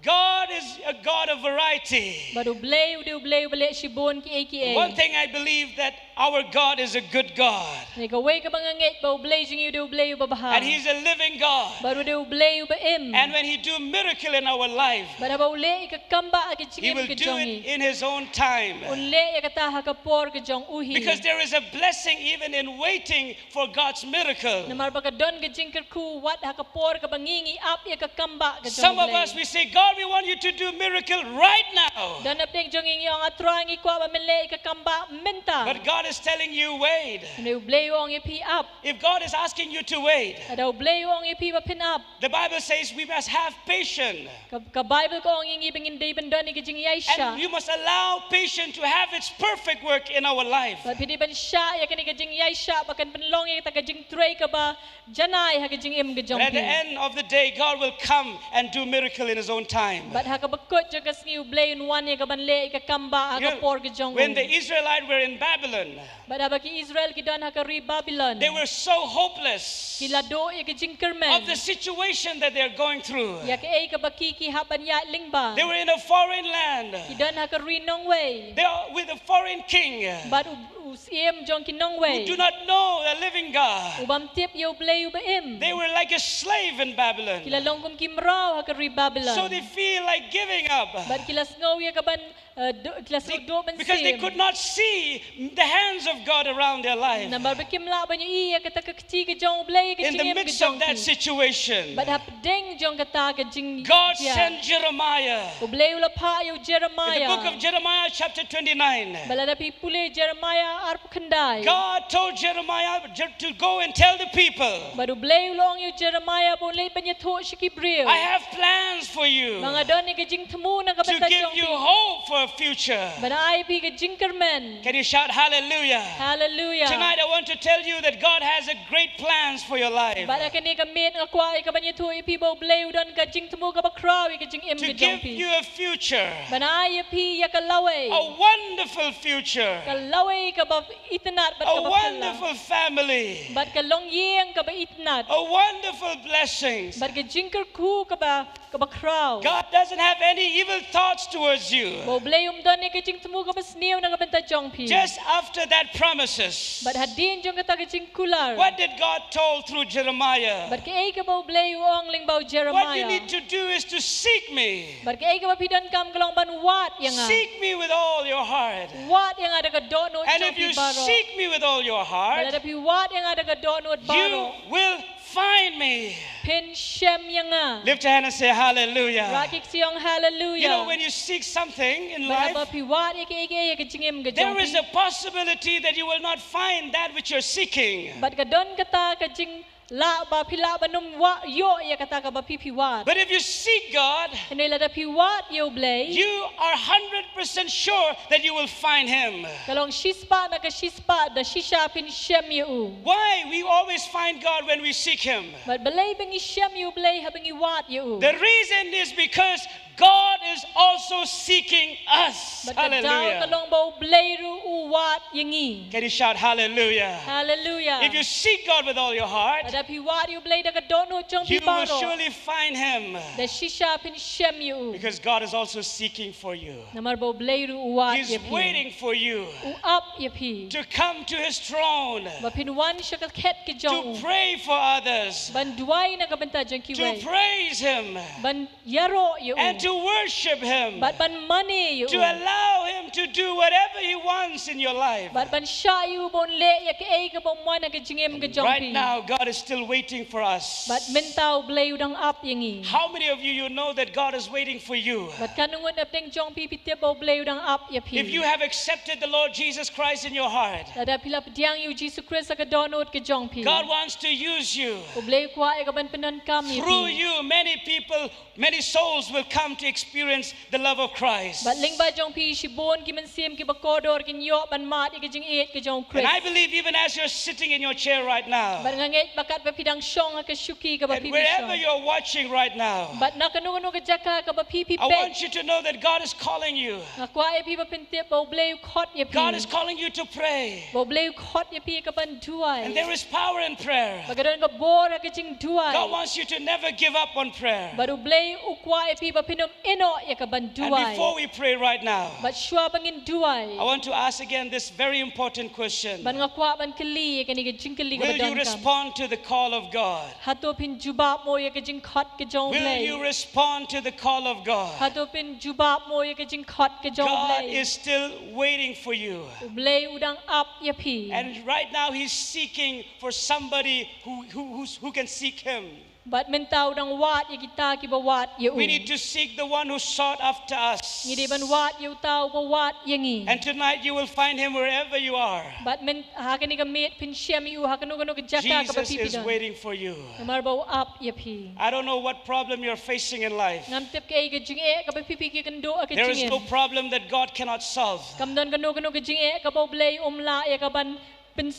God is a God of variety. Bad U Blei u dei U Blei uba leh shibun kiei kiei. One thing I believe that our God is a good God. Hynrei kawei kaba nga ngeit ba U Blei jong ngi u dei U Blei uba bha. And He's a living God. Bad u dei U Blei uba im. And when He do miracle in our life, bad haba u leh ïa ka kambah ha ka jingim ka jong ngi, He will do it in His own time. Un leh ïa kata ha ka por ka jong u hi. Because there is a blessing even in waiting for God's miracle. Namar ba ka don ka jingkyrkhu wat ha ka por kaba ngi ngi ap ïa ka kambah ka jong U Blei. Some of us, we say, "God, we want you to do miracle right now." Don napdeng jong ngi ngi ong, "A Trai, ngi kwah ba men leh ïa ka kambah mynta." But God is telling you, "Wait." Hynrei U Blei u ong ïa phi, "Ap." If God is asking you to wait, lada U Blei u ong ïa phi ba phin ap, the Bible says we must have patience. Ka, ka Baibl ka ong ïa ngi ba ngin dei ban don ïa ka jingïaishah. And you must allow patience to have its perfect work in our life. Bad phi dei ban shah ïa kane ka jingïaishah ba kan pynlong ïa kata ka jingtrei kaba janai ha ka jingim ka jong phi. But at the end of the day, God will come and do miracle in His own time. Bad ha kaba kut jong ka sngi U Blei un wan ïa kaban leh ïa ka kambah ha ka por ka jong u. You know, when the Israelites were in Babylon, Bad haba ki Israel ki don ha ka ri Babilon, they were so hopeless, ki la duh ïa ka jingkyrmen, of the situation that they are going through. Ïa kaei kaba ki, ki hap ban ïaid lyngba. They were in a foreign land. Ki don ha ka ri nongwei. They are with a foreign king. Bad u, u syiem jong ki nongwei, who do not know the living God. U bym tip ïa U Blei uba im. They were like a slave in Babylon. Ki la long kum ki mraw ha ka ri Babilon. So they feel like giving up. Bad ki la sngew ïa kaban, eh, duh, ki la sngew duh mynsiem. Because they could not see the hands of God around their life. Namar ba kim lah ban ïohi ïa kata ka kti ka jong U Blei ha ka jingim ka jong ki. In the midst of that situation, bad hapdeng jong kata ka jing, God sent Jeremiah. U Blei u la phah ïa u Jeremiah. In the book of Jeremiah, chapter twenty-nine, bad lada phi pule Jeremiah arphew khyndai, God told Jeremiah to go and tell the people, bad U Blei u la ong ïa u Jeremiah ba un leit ban ïathuh sha ki briew, "I have plans for you, ba nga don ïa ka jingthmu na ka bynta jong phi, to give you hope for a future." Ban ai ïa phi ka jingkyrmen. Can you shout hallelujah? Hallelujah. Tonight I want to tell you that God has a great plans for your life. Bad ha kane ka miet nga kwah ïa kaban ïathuh ïa phi ba U Blei u don ka jingthmu kaba khraw ïa ka jingim ka jong phi. To give you a future. Ban ai ïa phi ïa ka lawei. A wonderful future. Ka lawei kaba itynnad bad kaba phylla. A wonderful family. Bad ka longïing kaba itynnad. A wonderful blessings. Bad ka jingkyrkhu kaba kaba khraw. God doesn't have any evil thoughts towards you. Ba U Blei um don ïa ka jingthmu kaba sniew na ka bynta jong phi. Just after that promises, bad hadien jong kata ka jingkular, what did God told through Jeremiah? Bad kaei kaba U Blei u ong lyngba u Jeremiah? What you need to do is to seek me. Bad kaei kaba phi donkam ka long ban wad ïa nga. Seek me with all your heart. Wad ïa nga da ka dohnud jong phi baroh. And if you seek me with all your heart, bad lada phi wad ïa nga da ka dohnud baroh, you will find me. Phin shem ïa nga. Lift your hand and say hallelujah. Rah ki ktien ong hallelujah. You know, when you seek something in life, bad haba phi wad ïa kaei kaei ha ka jingim ka jong phi, there is a possibility that you will not find that which you're seeking. Bad ka don kata ka jinglah ba phi lah ban ym wad ïoh ïa kata kaba phi phi wad. But if you seek God, hynrei lada phi wad ïa U Blei, you are hundred percent sure that you will find him. Ka long shispah na ka shispah da shisha phin shem ïa u. Why we always find God when we seek him? Bad balei ba ngi shem ïa U Blei haba ngi wad ïa u? The reason is because God is also seeking us. Bad ka daw ka long ba U Blei ruh u wad ïa ngi. Can you shout hallelujah? Hallelujah. If you seek God with all your heart, lada phi wad ïa U Blei da ka dohnud jong phi baroh, you will surely find him. Da shisha phin shem ïa u. Because God is also seeking for you. Namar ba U Blei ruh u wad ïa phi. He's waiting for you. U ap ïa phi. To come to his throne. Ba phin wan sha ka khet ka jong u. To pray for others. Ban duwai na ka bynta jong kiwei. To praise him. Ban ïaroh ïa u. And to worship him. Bad ban mane ïa u. To allow him to do whatever he wants in your life. Bad ban shah ïa u ba un leh ïa kaei kaba um wan ha ka jingim ka jong phi. Right now, God is still waiting for us. Bad mynta U Blei u dang ap ïa ngi. How many of you, you know that God is waiting for you? Bad katno ngut na pdeng jong phi phi tip ba U Blei u dang ap ïa phi? If you have accepted the Lord Jesus Christ in your heart, lada phi la pdiang ïa U Jisu Khrist ha ka dohnud ka jong phi, God wants to use you. U Blei u kwah ïa ka ban pyndonkam ïa phi. Through you, many people, many souls will come to experience the love of Christ. Bad lyngba jong phi shibun ki mynsiem kiba kordor kin ïoh ban mad ïa ka jingïeit ka jong U Khrist. And I believe even as you're sitting in your chair right now, bad nga ngeit ba katba phi dang shong ha ka shuki kaba phi phi shong, and wherever you're watching right now, bad na kano kano ka jaka kaba phi phi peit, I want you to know that God is calling you. Nga kwah ïa phi ba phin tip ba U Blei u khot ïa phi. God is calling you to pray. Ba U Blei u khot ïa phi ka ban duwai. And there is power in prayer. Ba ka don ka bor ha ka jingduwai. God wants you to never give up on prayer. Bad U Blei u kwah ïa phi ba phin ym ïehnoh ïa ka ban duwai. And before we pray right now, bad shuwa ba ngin duwai, I want to ask again this very important question. Bad nga kwah ban kylli ïa kane ka jingkylli kaba donkam. Will you respond to the call of God? Hato phin jubab mo ïa ka jingkhot ka jong U Blei? Will you respond to the call of God? Hato phin jubab mo ïa ka jingkhot ka jong U Blei? God is still waiting for you. U Blei u dang ap ïa phi. And right now he's seeking for somebody who, who, who's, who can seek him. Bad mynta u dang wad ïa kita kiba wad ïa u. We need to seek the one who sought after us. Ngi dei ban wad ïa uta uba wad ïa ngi. And tonight you will find him wherever you are. Bad myn-, ha kane ka miet phin shem ïa u ha kano kano ka jaka kaba phi phi don. Jesus is waiting for you. Namar ba u ap ïa phi. I don't know what problem you're facing in life. Ngam tip kaei ka jingeh kaba phi phi kynduh ha ka jingim. There is no problem that God cannot solve. Kam don kano kano ka jingeh kaba U Blei um lah ïa ka ban pyn-,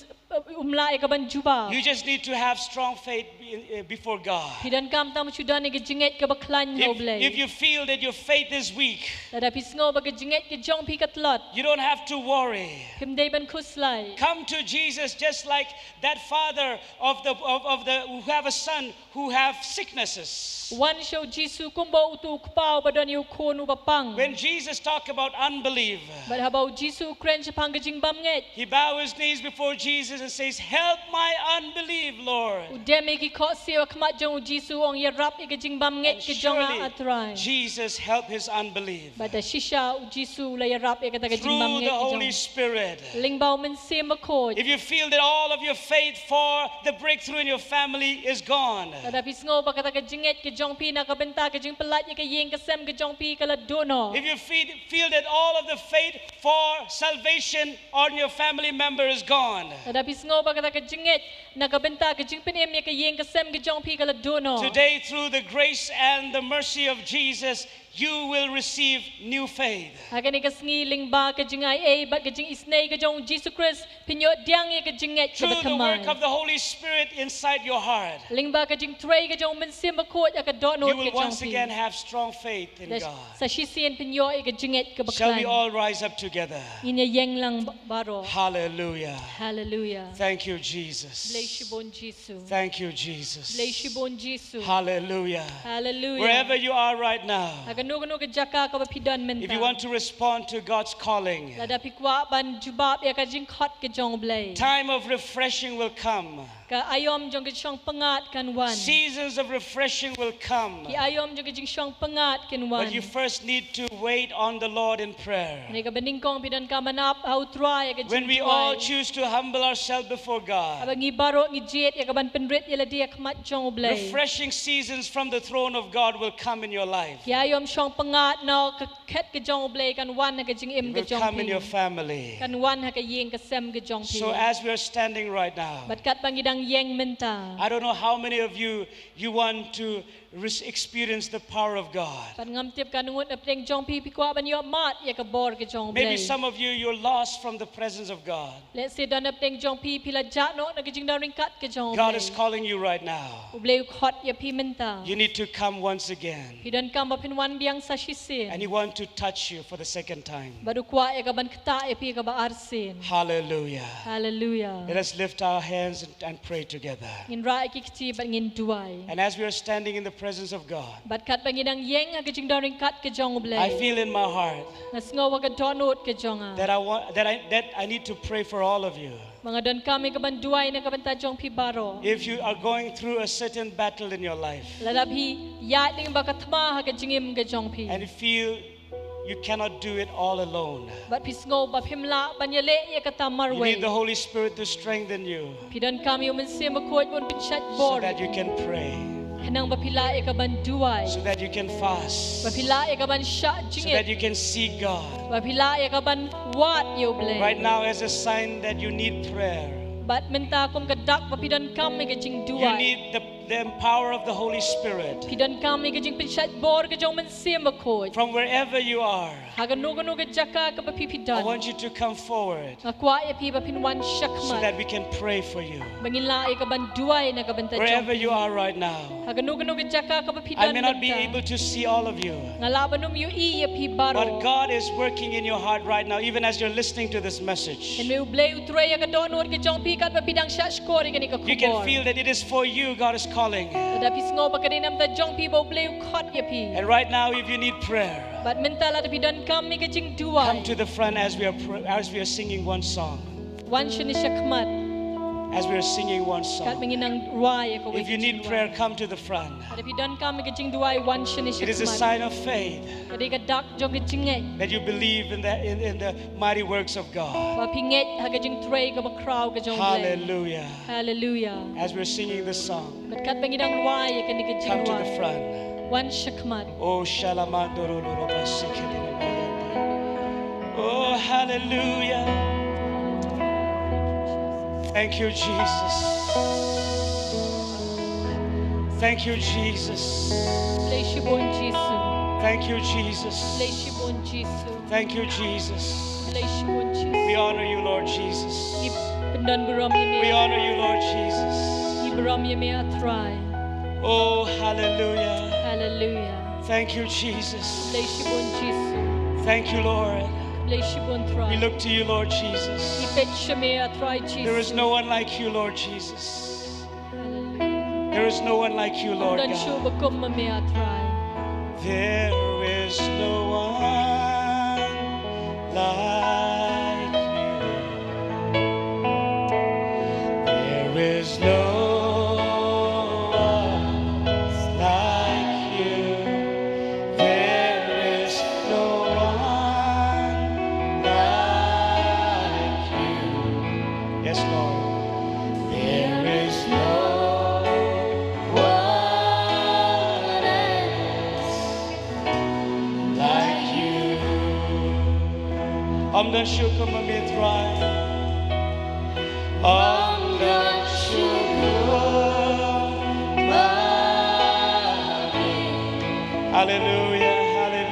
um lah ïa ka ban jubab. You just need to have strong faith in, uh, before God. Phi donkam tang shu don ïa ka jingngeit kaba khlaiñ ha U Blei. If, if you feel that your faith is weak, lada phi sngew ba ka jingngeit ka jong phi ka tlot, you don't have to worry. Phim dei ban khuslai. Come to Jesus just like that father of the, of, of the, who have a son who have sicknesses. Wan sha U Jisu kumba uto u kpa uba don ïa u khun uba pang. When Jesus talk about unbelief, bad haba U Jisu u kren shaphang ka jingbymngeit, he bow his knees before Jesus and says, "Help my unbelief, Lord." U dem ïa ki khohsiew ha khmat jong U Jisu, u ong, "Ïarap ïa ka jingbymngeit ka jong nga, A Trai." And surely Jesus help his unbelief. Bad da shisha U Jisu u la ïarap ïa kata ka jingbymngeit ka jong u. Through the Holy Spirit. Lyngba U Mynsiem Bakhuid. If you feel that all of your faith for the breakthrough in your family is gone. Lada phi sngew ba kata ka jingngeit ka jong phi na ka bynta ka jingpyllait ïa ka ïing ka sem ka jong phi ka la duh noh. If you feel, feel that all of the faith for salvation on your family member is gone. Lada phi sngew ba kata ka jingngeit na ka bynta ka jingpynim ïa ka ïing ka sem ka jong phi ka la duh noh. Today, through the grace and the mercy of Jesus, you will receive new faith. Ha kane ka sngi lyngba ka jingai ei bad ka jingisynei ka jong u Jisu Khrist, phin ïoh pdiang ïa ka jingngeit kaba thymmai. Through the work of the Holy Spirit inside your heart, lyngba ka jingtrei ka jong u Mynsiem Bakhuid ha ka dohnud ka jong phi, you will once again have strong faith in God. Sa shisien phin ïoh ïa ka jingngeit kaba khlaiñ. Shall we all rise up together? Ngin ïa ïeng lang ba-, baroh. Hallelujah. Hallelujah. Thank you, Jesus. Blei shibun Jisu. Thank you, Jesus. Blei shibun Jisu. Hallelujah. Hallelujah. Wherever you are right now, ha kano kano ka jaka kaba phi don mynta, if you want to respond to God's calling, lada phi kwah ban jubab ïa ka jingkhot ka jong u Blei, time of refreshing will come. Ka aïom jong ka jingshong pyngngad kan wan. Seasons of refreshing will come. Ki aïom jong ka jingshong pyngngad kin wan. But you first need to wait on the Lord in prayer. Hynrei kaba nyngkong phi donkam ban ap ha u Trai ïa ka jingduwai. When we all choose to humble ourselves before God, haba ngi baroh ngi jied ïa ka ban pynrit ïa lade ha khmat jong u Blei, refreshing seasons from the throne of God will come in your life. Ki aïom shong pyngngad na ka khet ka jong u Blei kan wan ha ka jingim ka jong phi. It will come in your family. Kan wan ha ka ïing ka sem ka jong phi. So as we are standing right now, bad katba ngi dang ïeng mynta, I don't know how many of you, you want to res-, experience the power of God. Bad ngam tip katno ngut na pdeng jong phi phi kwah ban ïoh mad ïa ka bor ka jong u Blei. Maybe some of you, you're lost from the presence of God. Lehse don na pdeng jong phi phi la jah noh na ka jingdon ryngkat ka jong u Blei. God is calling you right now. U Blei u khot ïa phi mynta. You need to come once again. Phi donkam ba phin wan biang sa shisien. And he want to touch you for the second time. Bad u kwah ïa ka ban ktah ïa phi kaba arsien. Hallelujah. Hallelujah. Let us lift our hands and, and pray together. Ngin rah ïa ki kti bad ngin duwai. And as we are standing in the presence of God, bad katba ngi dang ïeng ha ka jingdon ryngkat ka jong u Blei, I feel in my heart, nga sngew ha ka dohnud ka jong nga, that I wa-, that I, that I need to pray for all of you. Ba nga donkam ïa ka ban duwai na ka bynta jong phi baroh. If you are going through a certain battle in your life, lada phi ïaid lyngba ka thma ha ka jingim ka jong phi, and you feel you cannot do it all alone, bad phi sngew ba phim lah ban ïaleh ïa kata marwei, you need the Holy Spirit to strengthen you. Phi donkam ïa u Mynsiem Bakhuid ban pynshait bor, so that you can pray. Khnang ba phi lah ïa ka ban duwai. So that you can fast. Ba phi lah ïa ka ban shah jingit. So that you can seek God. Ba phi lah ïa ka ban wad ïa u Blei. Right now, as a sign that you need prayer, bad mynta kum ka dak ba phi donkam ïa ka jingduwai, you need the, the power of the Holy Spirit. Phi donkam ïa ka jingpynshait bor ka jong u Mynsiem Bakhuid. From wherever you are, ha kano kano ka jaka kaba phi phi don, I want you to come forward. Nga kwah ïa phi ba phin wan shakhmat, so that we can pray for you. Ba ngin lah ïa ka ban duwai na ka bynta jong phi. Wherever you are right now, ha kano kano ka jaka kaba phi don mynta. I may not be able to see all of you, nga lah ban ym ïohi ïa phi baroh, but God is working in your heart right now, even as you're listening to this message. Hynrei u Blei u trei ïa ka dohnud ka jong phi katba phi dang shah shkor ïa kane ka khubor. You can feel that it is for you God is calling. Lada phi sngew ba ka dei na ka bynta jong phi ba u Blei u khot ïa phi. And right now, if you need prayer, bad mynta lada phi donkam ïa ka jingduwai, come to the front as we are pr-, as we are singing one song. Wan shane shakhmat. As we are singing one song. Katba ngin nang rwai ïa kawei ka jingduwai. If you need prayer, come to the front. Lada phi donkam ïa ka jingduwai, wan shane shakhmat. It is a sign of faith. Ka dei ka dak jong ka jingngeit. That you believe in the, in, in the mighty works of God. Ba phi ngeit ha ka jingtrei kaba khraw ka jong u Blei. Hallelujah. Hallelujah. As we're singing this song, bad katba ngi dang rwai ïa kane ka jingduwai, come to the front. Wan shakhmat. Oh, shalamandoro loro basikhe dina mayanda. Oh, hallelujah. Thank you, Jesus. Thank you, Jesus. Blei shibun Jisu. Thank you, Jesus. Blei shibun Jisu. Thank you, Jesus. Blei shibun Jisu. We honor you, Lord Jesus. Ngi pyndon burom ïa me. We honor you, Lord Jesus. Ngi burom ïa me, A Trai. Oh, hallelujah. Hallelujah. Thank you, Jesus. Blei shibun Jisu. Thank you, Lord. Blei shibun Trai. We look to you, Lord Jesus. Ngi peit sha me, A Trai Jisu. There is no one like you, Lord Jesus. Hallelujah. There is no one like you, Lord God. Ym don shuh ba kum ma me, A Trai. There is no one like you. There is no one like you. There is no one like you. Yes, Lord. There is no one else like you. Ym don shuh kum ma me, Trai. Ym don shuh kum ma me. Hallelujah, hallelujah.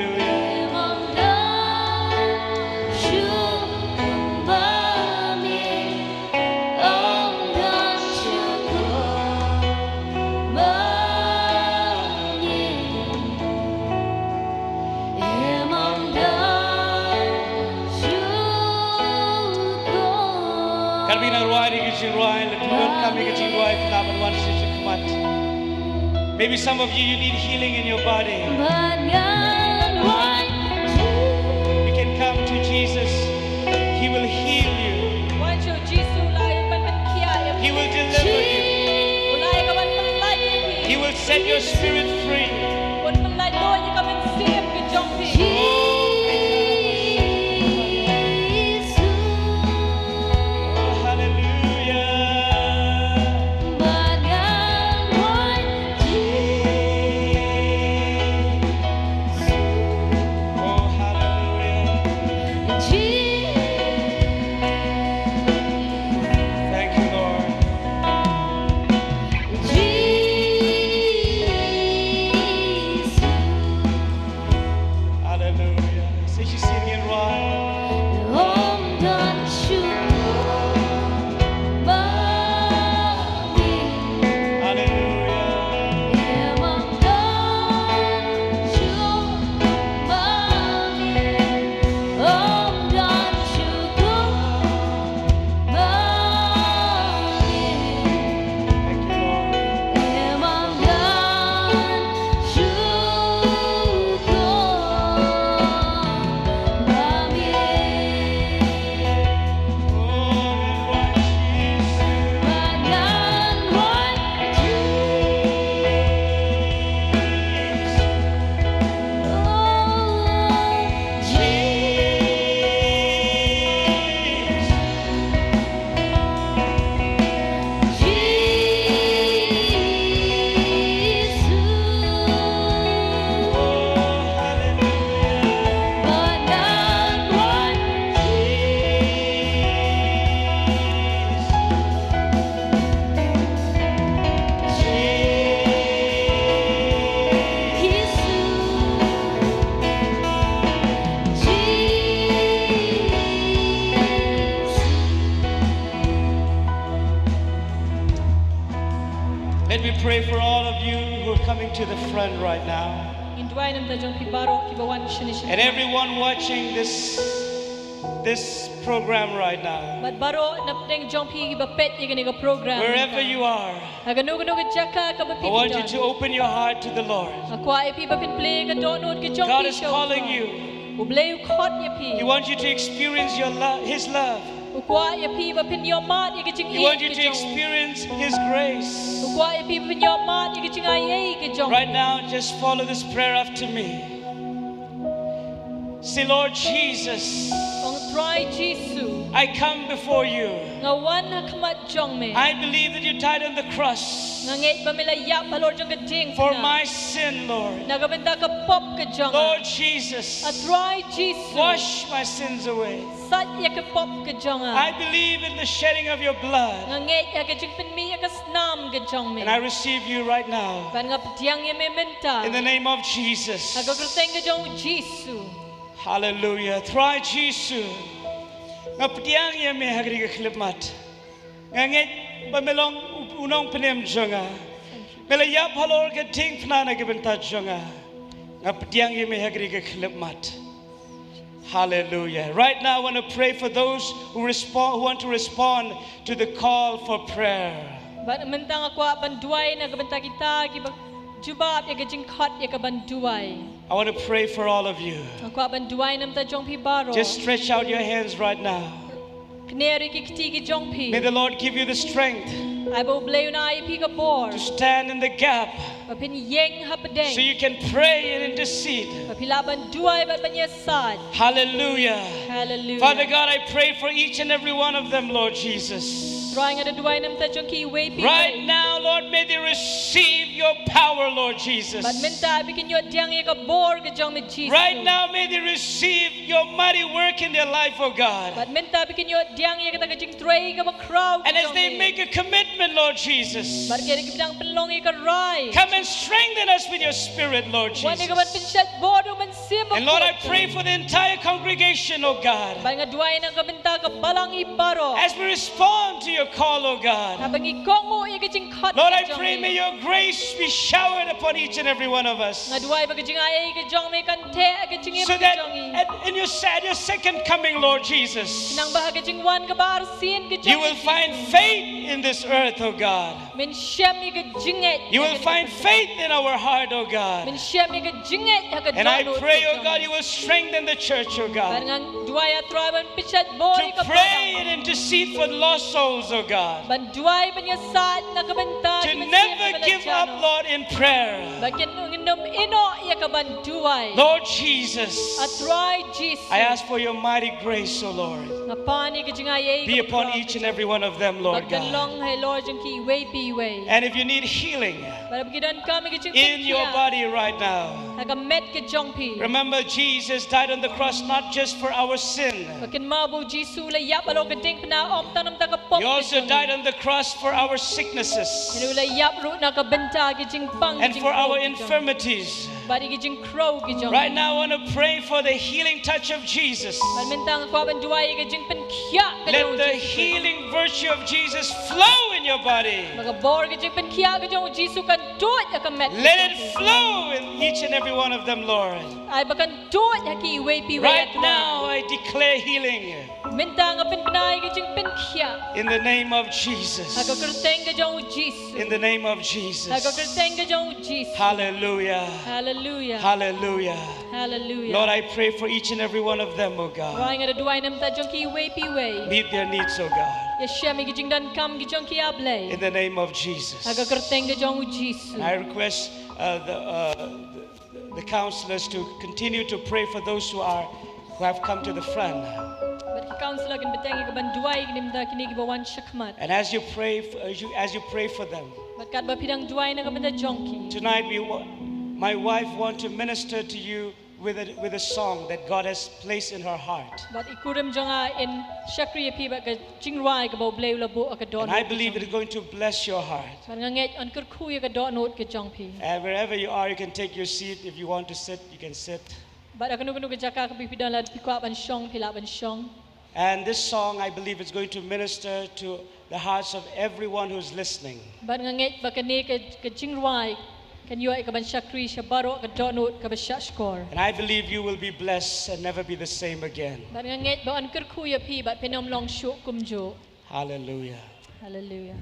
Katba ngi rwai ïa ka jingrwai, lada phi donkam ïa ka jingrwai, phi lah ban wan sha ka khmat. Maybe some of you, you need healing in your body. You can come to Jesus. He will heal you. Wan sha u Jisu, u la ïa ban pynkhiah ïa phi. He will deliver you. U la ïa ka ban pynlait ïa phi. He will set your spirit free. Un pynlait ïa ka mynsiem ka jong phi. Oh, hallelujah. Oh, hallelujah. Thank you, Lord. Hallelujah. Sa shisien ngin rwai. Hallelujah. Thank you, Lord. Let me pray for all of you who are coming to the front right now. Ngin duwai na ka bynta jong phi baroh kiba wan shane shane. And everyone watching this, this program right now. Bad baroh na pdeng jong phi kiba peit ïa kane ka program. Wherever you are, ha kano kano ka jaka kaba phi don. I want you to open your heart to the Lord. Nga kwah ïa phi ba phin plie ka dohnud ka jong phi sha u Trai. God is calling you. U Blei u khot ïa phi. He wants you to experience your lo-, His love. U kwah ïa phi ba phin ïohmad ïa ka jingïeit ka jong u. He wants you to experience His grace. U kwah ïa phi ba phin ïohmad ïa ka jingaiei ka jong u. Right now, just follow this prayer after me. Say, "Lord Jesus, ong Trai Jisu, I come before you. Nga wan ha khmat jong me. I believe that you died on the cross. Nga ngeit ba me la ïap halor jong ka diengphna. For my sin, Lord. Na ka bynta ka pop ka jong nga. Lord Jesus, a Trai Jisu, wash my sins away. Sait ïa ka pop ka jong nga. I believe in the shedding of your blood. Nga ngeit ïa ka jingpynmih ïa ka snam ka jong me. And I receive you right now. Bad nga pdiang ïa me mynta. In the name of Jesus. Ha ka kyrteng ka jong u Jisu. Hallelujah. Trai Jisu, nga pdiang ïa me ha kane ka khyllipmat. Nga ngeit ba me long u, u nongpynim jong nga. Me la ïap halor ka diengphna na ka bynta jong nga. Nga pdiang ïa me ha kane ka khyllipmat. Hallelujah. Right now, I want to pray for those who respond, who want to respond to the call for prayer. Bad mynta nga kwah ban duwai na ka bynta kita kiba jubab ïa ka jingkhot ïa ka ban duwai. I want to pray for all of you. Nga kwah ban duwai na ka bynta jong phi baroh. Just stretch out your hands right now. Kner ïa ki kti ki jong phi. May the Lord give you the strength. Ai ba U Blei un ai ïa phi ka bor. To stand in the gap. Ba phin ïeng hapdeng. So you can pray and intercede. Ba phi lah ban duwai bad ban ïasaid. Hallelujah. Hallelujah. Father God, I pray for each and every one of them, Lord Jesus. Trai, nga da duwai na ka bynta jong kiwei pa kiwei. Right now, Lord, may they receive your power, Lord Jesus. Bad mynta ba kin ïoh pdiang ïa ka bor ka jong me Jisu. Right now, may they receive your mighty work in their life, oh God. Bad mynta ba kin ïoh pdiang ïa kata ka jingtrei kaba khraw ka jong me. And as they make a commitment, Lord Jesus, bad haba ki dang pynlong ïa ka rai, come and strengthen us with your spirit, Lord Jesus. Wan ïa ka ban pynshait bor da u Mynsiem. Siem bakhuid. And Lord, I pray for the entire congregation, oh God. Bad nga duwai na ka bynta ka balang i baroh. As we respond to your call, oh God. Haba ngi kohnguh ïa ka jingkhot ka jong ngi. Lord, I pray may your grace be showered upon each and every one of us. Nga duwai ba ka jingaiei ka jong me kan theh ha ka jingim ka jong ngi. So that at, in your, at your second coming, Lord Jesus, khnang ba ha ka jingwan kaba arsien ka jong ngi, you will find faith in this earth, oh God. Men shem ïa ka jingngeit. You will find faith in our heart, oh God. Men shem ïa ka jingngeit ha ka dohnud ka jong ngi. And I pray, oh God, you will strengthen the church, oh God. Bad nga duwai, A Trai, ban pynshait bor ïa ka balang. To pray and intercede for lost souls, oh God. Ban duwai ban ïasaid na ka bynta ki mynsiem kiba la jan noh. To never give up, Lord, in prayer. Ba kin ym ïehnoh ïa ka ban duwai. Lord Jesus, A Trai Jisu, I ask for your mighty grace, oh Lord. Nga pan ïa ka jingaiei ka ba khraw. Be upon each and every one of them, Lord God. Bad kan long ha i lor jong ki iwei pa iwei. And if you need healing, bad haba ki donkam ïa ka jingpynkhiah in your body right now, ha ka met ka jong phi. Remember, Jesus died on the cross not just for our sin. Ba kynmaw ba U Jisu u la ïap halor ka diengphna ym tang namar ka pop ka jong ngi. He also died on the cross for our sicknesses. Hynrei u la ïap ruh na ka bynta ki jingpang, ki jingkhraw ki jong ngi. And for our infirmities. Bad ïa ki jingkhraw ki jong ngi. Right now, I want to pray for the healing touch of Jesus. Bad mynta nga kwah ban duwai ïa ka jingpynkhiah ka jong U Jisu Khrist. Let the healing virtue of Jesus flow in your body. Ba ka bor ka jingpynkhiah ka jong U Jisu kan tuid ha ka met ka jong phi. Let it flow in each and every one of them, Lord. Ai ba kan tuid ha ki iwei pa iwei, A Trai. Right now, I declare healing. Mynta nga pynbna ïa ka jingpynkhiah. In the name of Jesus. Ha ka kyrteng ka jong U Jisu. In the name of Jesus. Ha ka kyrteng ka jong U Jisu. Hallelujah. Hallelujah. Hallelujah. Hallelujah. Lord, I pray for each and every one of them, oh God. Trai, nga da duwai namar jong ki iwei pa iwei. Meet their needs, oh God. Ïashem ïa ki jingdonkam ki jong ki, A Blei. In the name of Jesus. Ha ka kyrteng ka jong U Jisu. And I request, uh, the, uh, the, the counselors to continue to pray for those who are, who have come to the front. Bad ki counselor kin bteng ïa ka ban duwai ïa kine mynta kine kiba wan shakhmat. And as you pray for, as you, as you pray for them, bad katba phi dang duwai na ka bynta jong ki. Tonight we wa-, my wife want to minister to you with a, with a song that God has placed in her heart. Bad i kurim jong nga in shakri ïa phi bad ka jingrwai kaba U Blei u la buh ha ka dohnud ka jong phi. And I believe it is going to bless your heart. Bad nga ngeit yn kyrkhu ïa ka dohnud ka jong phi. And wherever you are, you can take your seat. If you want to sit, you can sit. Bad ha kano kano ka jaka kaba phi don, lada phi kwah ban shong, phi lah ban shong. And this song, I believe, is going to minister to the hearts of everyone who's listening. Bad nga ngeit ba kane ka, ka jingrwai kan ïoh ïa ka ban shakri sha baroh ka dohnud kaba shahshkor. And I believe you will be blessed and never be the same again. Bad nga ngeit ba yn kyrkhu ïa phi bad phin ym long shuh kumjuh. Hallelujah. Hallelujah.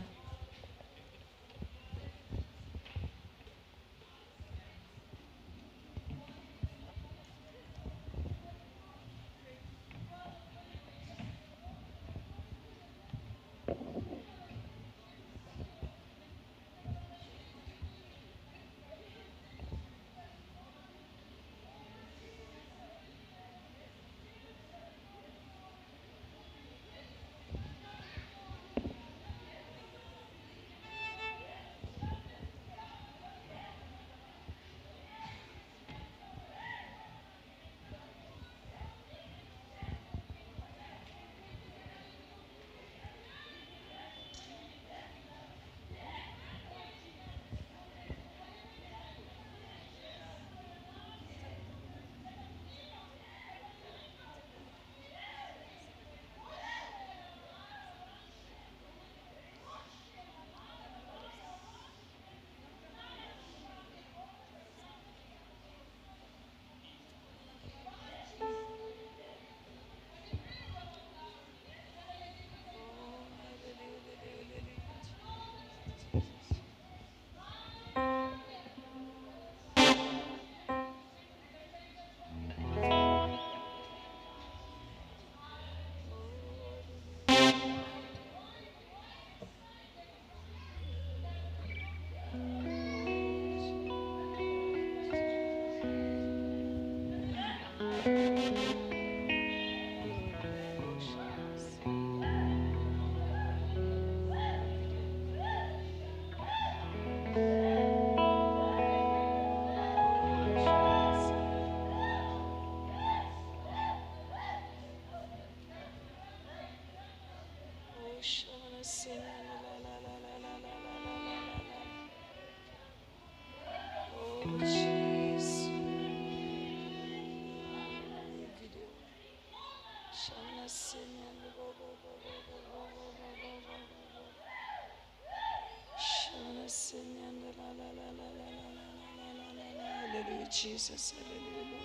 Jesus, hallelujah, Lord.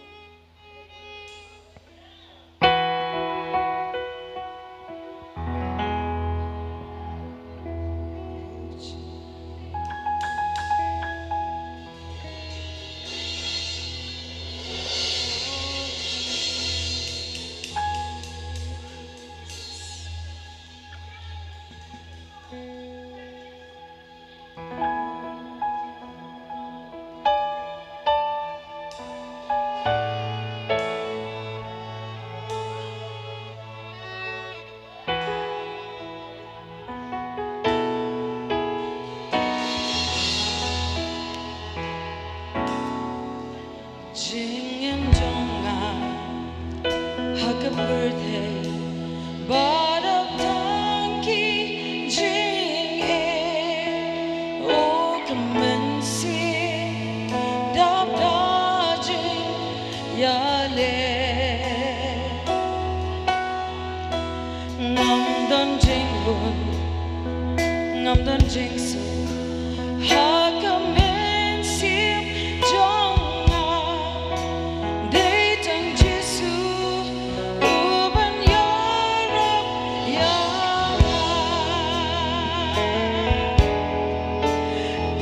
Jingim jong nga ha ka pyrthei ba dap tang ki jingeh, o ka mynsiem dap da jingïaleh. Ngam don jinghun, ngam don jingsuk ha ka mynsiem jong nga. Dei tang Jisu uban ïarap ïa nga.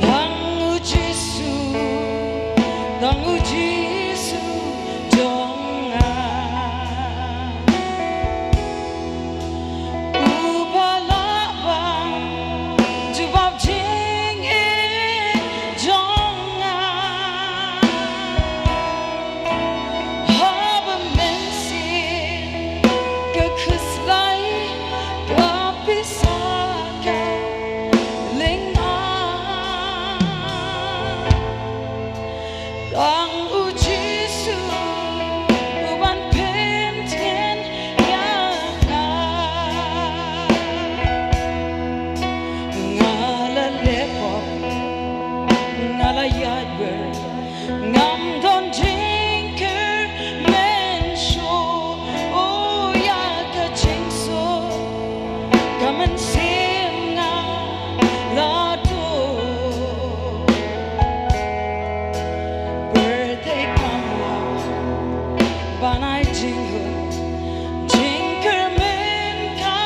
Tang u Jisu, tang u Jisu jong nga, uba lah ban jubab jingeh jong nga. Haba mynsiem ka khuslai, ka pisa ka lyngngai, tang u Jisu uban pyntngen ïa nga. Nga la leh pop, nga la ïaid wer, ngam don jingkyrmen shuh, o, ïa ka jingsuk ka mynsiem nga la tuh. Pyrthei kam lah ban ai jinghun, jingkyrmen ka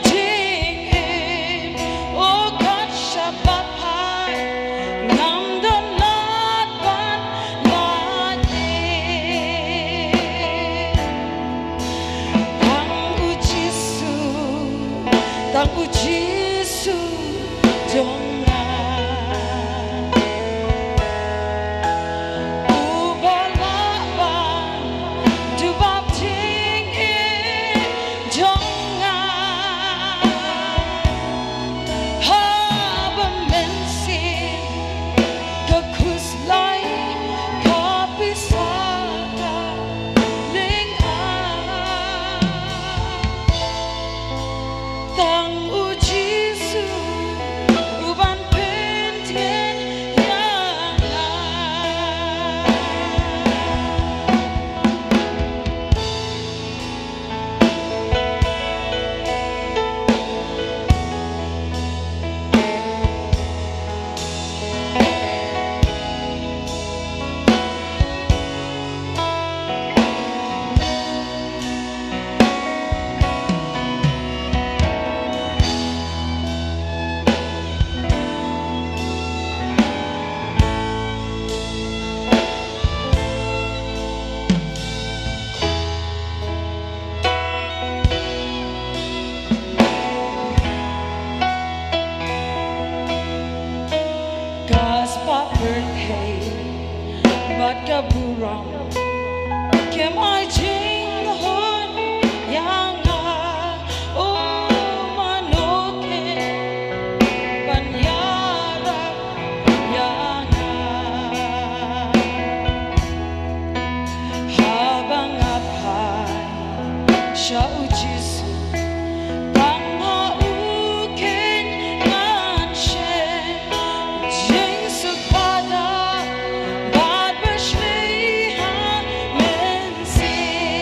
jingim, o, kat shaba phai ngam don lad ban lait im. Tang u Jisu, tang u Jisu jong nga, uba lah ban jubab jingeh jong nga. Haba mynsiem ka khuslai, ka pisa ka lyngngai, tang u Jisu uban pyntngen ïa nga. Ka spah pyrthei bad ka burom kim ai jinghun ïa nga, u mano kin ban ïarap ïa nga. Haba nga phai sha u Jisu, tang ha u keiñ ngan shim jingsuk ba da bad ba shlei ha mynsiem.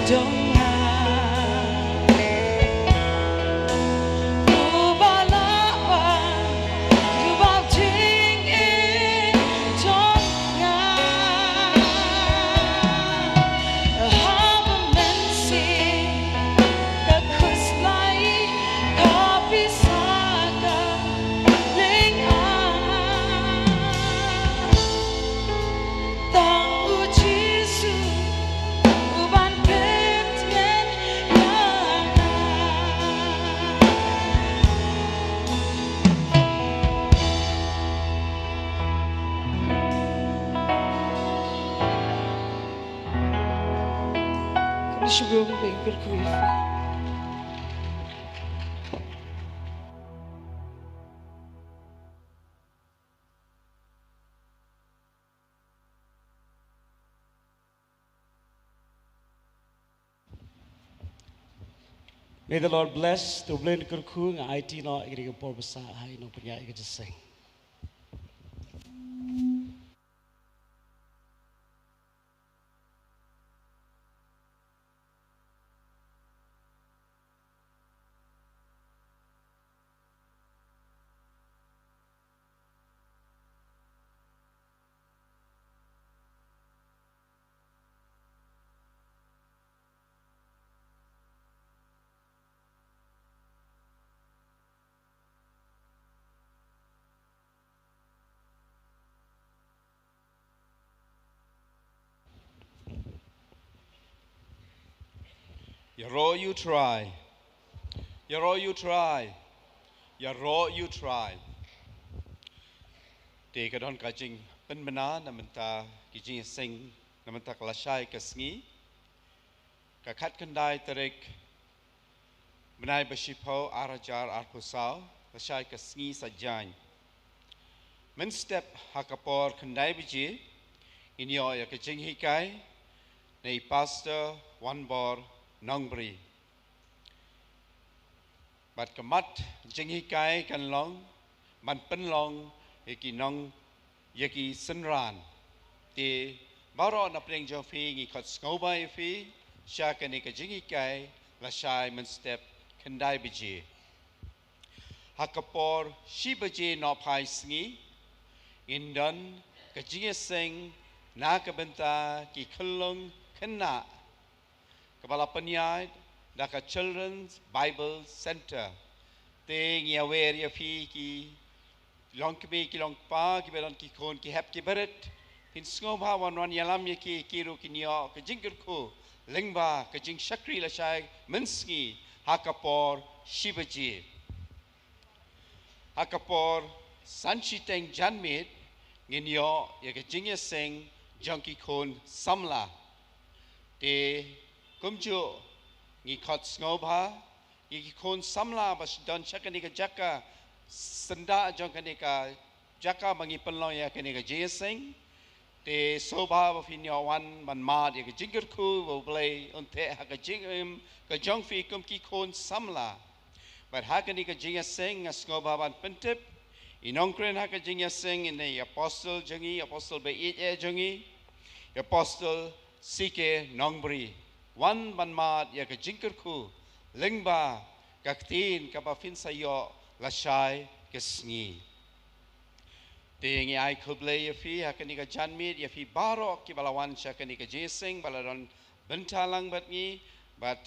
jong nga. Uba lah ban jubab jingim jong nga. Haba mynsiem ka khuslai ka pisa ka lynga. Tang u Jisu uban pyntngen ïa nga. Khublei shibun, khublei kyrkhu ïa phi. May the Lord bless. To U Blei un kyrkhu. Nga aiti noh ïa kane ka por ba sah ha i nongpynïaid ka jingïaseng. Ïaroh ïa U Trai. Ïaroh ïa U Trai. Ïaroh ïa U Trai. Te ka don ka jingpynbna na bynta ki jingïaseng na bynta ka lashai ka sngi. Ka khatkhyndai tarik bnai ba shiphew ar hajar arphew saw, lashai ka sngi Saitjaiñ. Mynstep ha ka por khyndai baje ngin ïoh ïa ka jinghikai na i Pastor Wanbor Nongbri. Bad ka mat jinghikai kan long ban pynlong ïa ki nong ïa ki synran. Te baroh na pdeng jong phi ngi khot sngewbha ïa phi sha kane ka jinghikai lashai mynstep khyndai baje. Ha ka por shi baje nohphai sngi ngin don ka jingïaseng na ka bynta ki khyllung khynnah kaba la pynïaid da ka Children's Bible Center. Te ngi ïawer ïa phi ki longkmie ki longkpa kiba don ki khun ki hep ki barit, phin sngewbha ban wan ïalam ïa ki, ki ruh kin ïoh ka jingkyrkhu lyngba ka jingshakri lashai mynsngi ha ka por shi baje. Ha ka por san shiteng janmiet ngin ïoh ïa ka jingïaseng jong ki khun samla. Te kumjuh ngi khot sngewbha ïa ki khun samla ba don sha kane ka jaka, syndah jong kane ka jaka ba ngi pynlong ïa kane ka jingïaseng. Te sngewbha ba phin ïoh wan ban mad ïa ka jingkyrkhu ba U Blei un theh ha ka jingim ka jong phi kum ki khun samla. Bad ha kane ka jingïaseng nga sngewbha ban pyntip i nongkren ha ka jingïaseng, ine i Apostle jong ngi, i Apostle ba ïeit eh jong ngi, i Apostle C K Nongbri, wan ban mad ïa ka jingkyrkhu lyngba ka ktien kaba phin sa ïoh lashai ka sngi. Te ngi ai khublei ïa phi ha kane ka janmiet, ïa phi baroh kiba la wan sha kane ka jingïaseng, ba la don bynta lang bad ngi, bad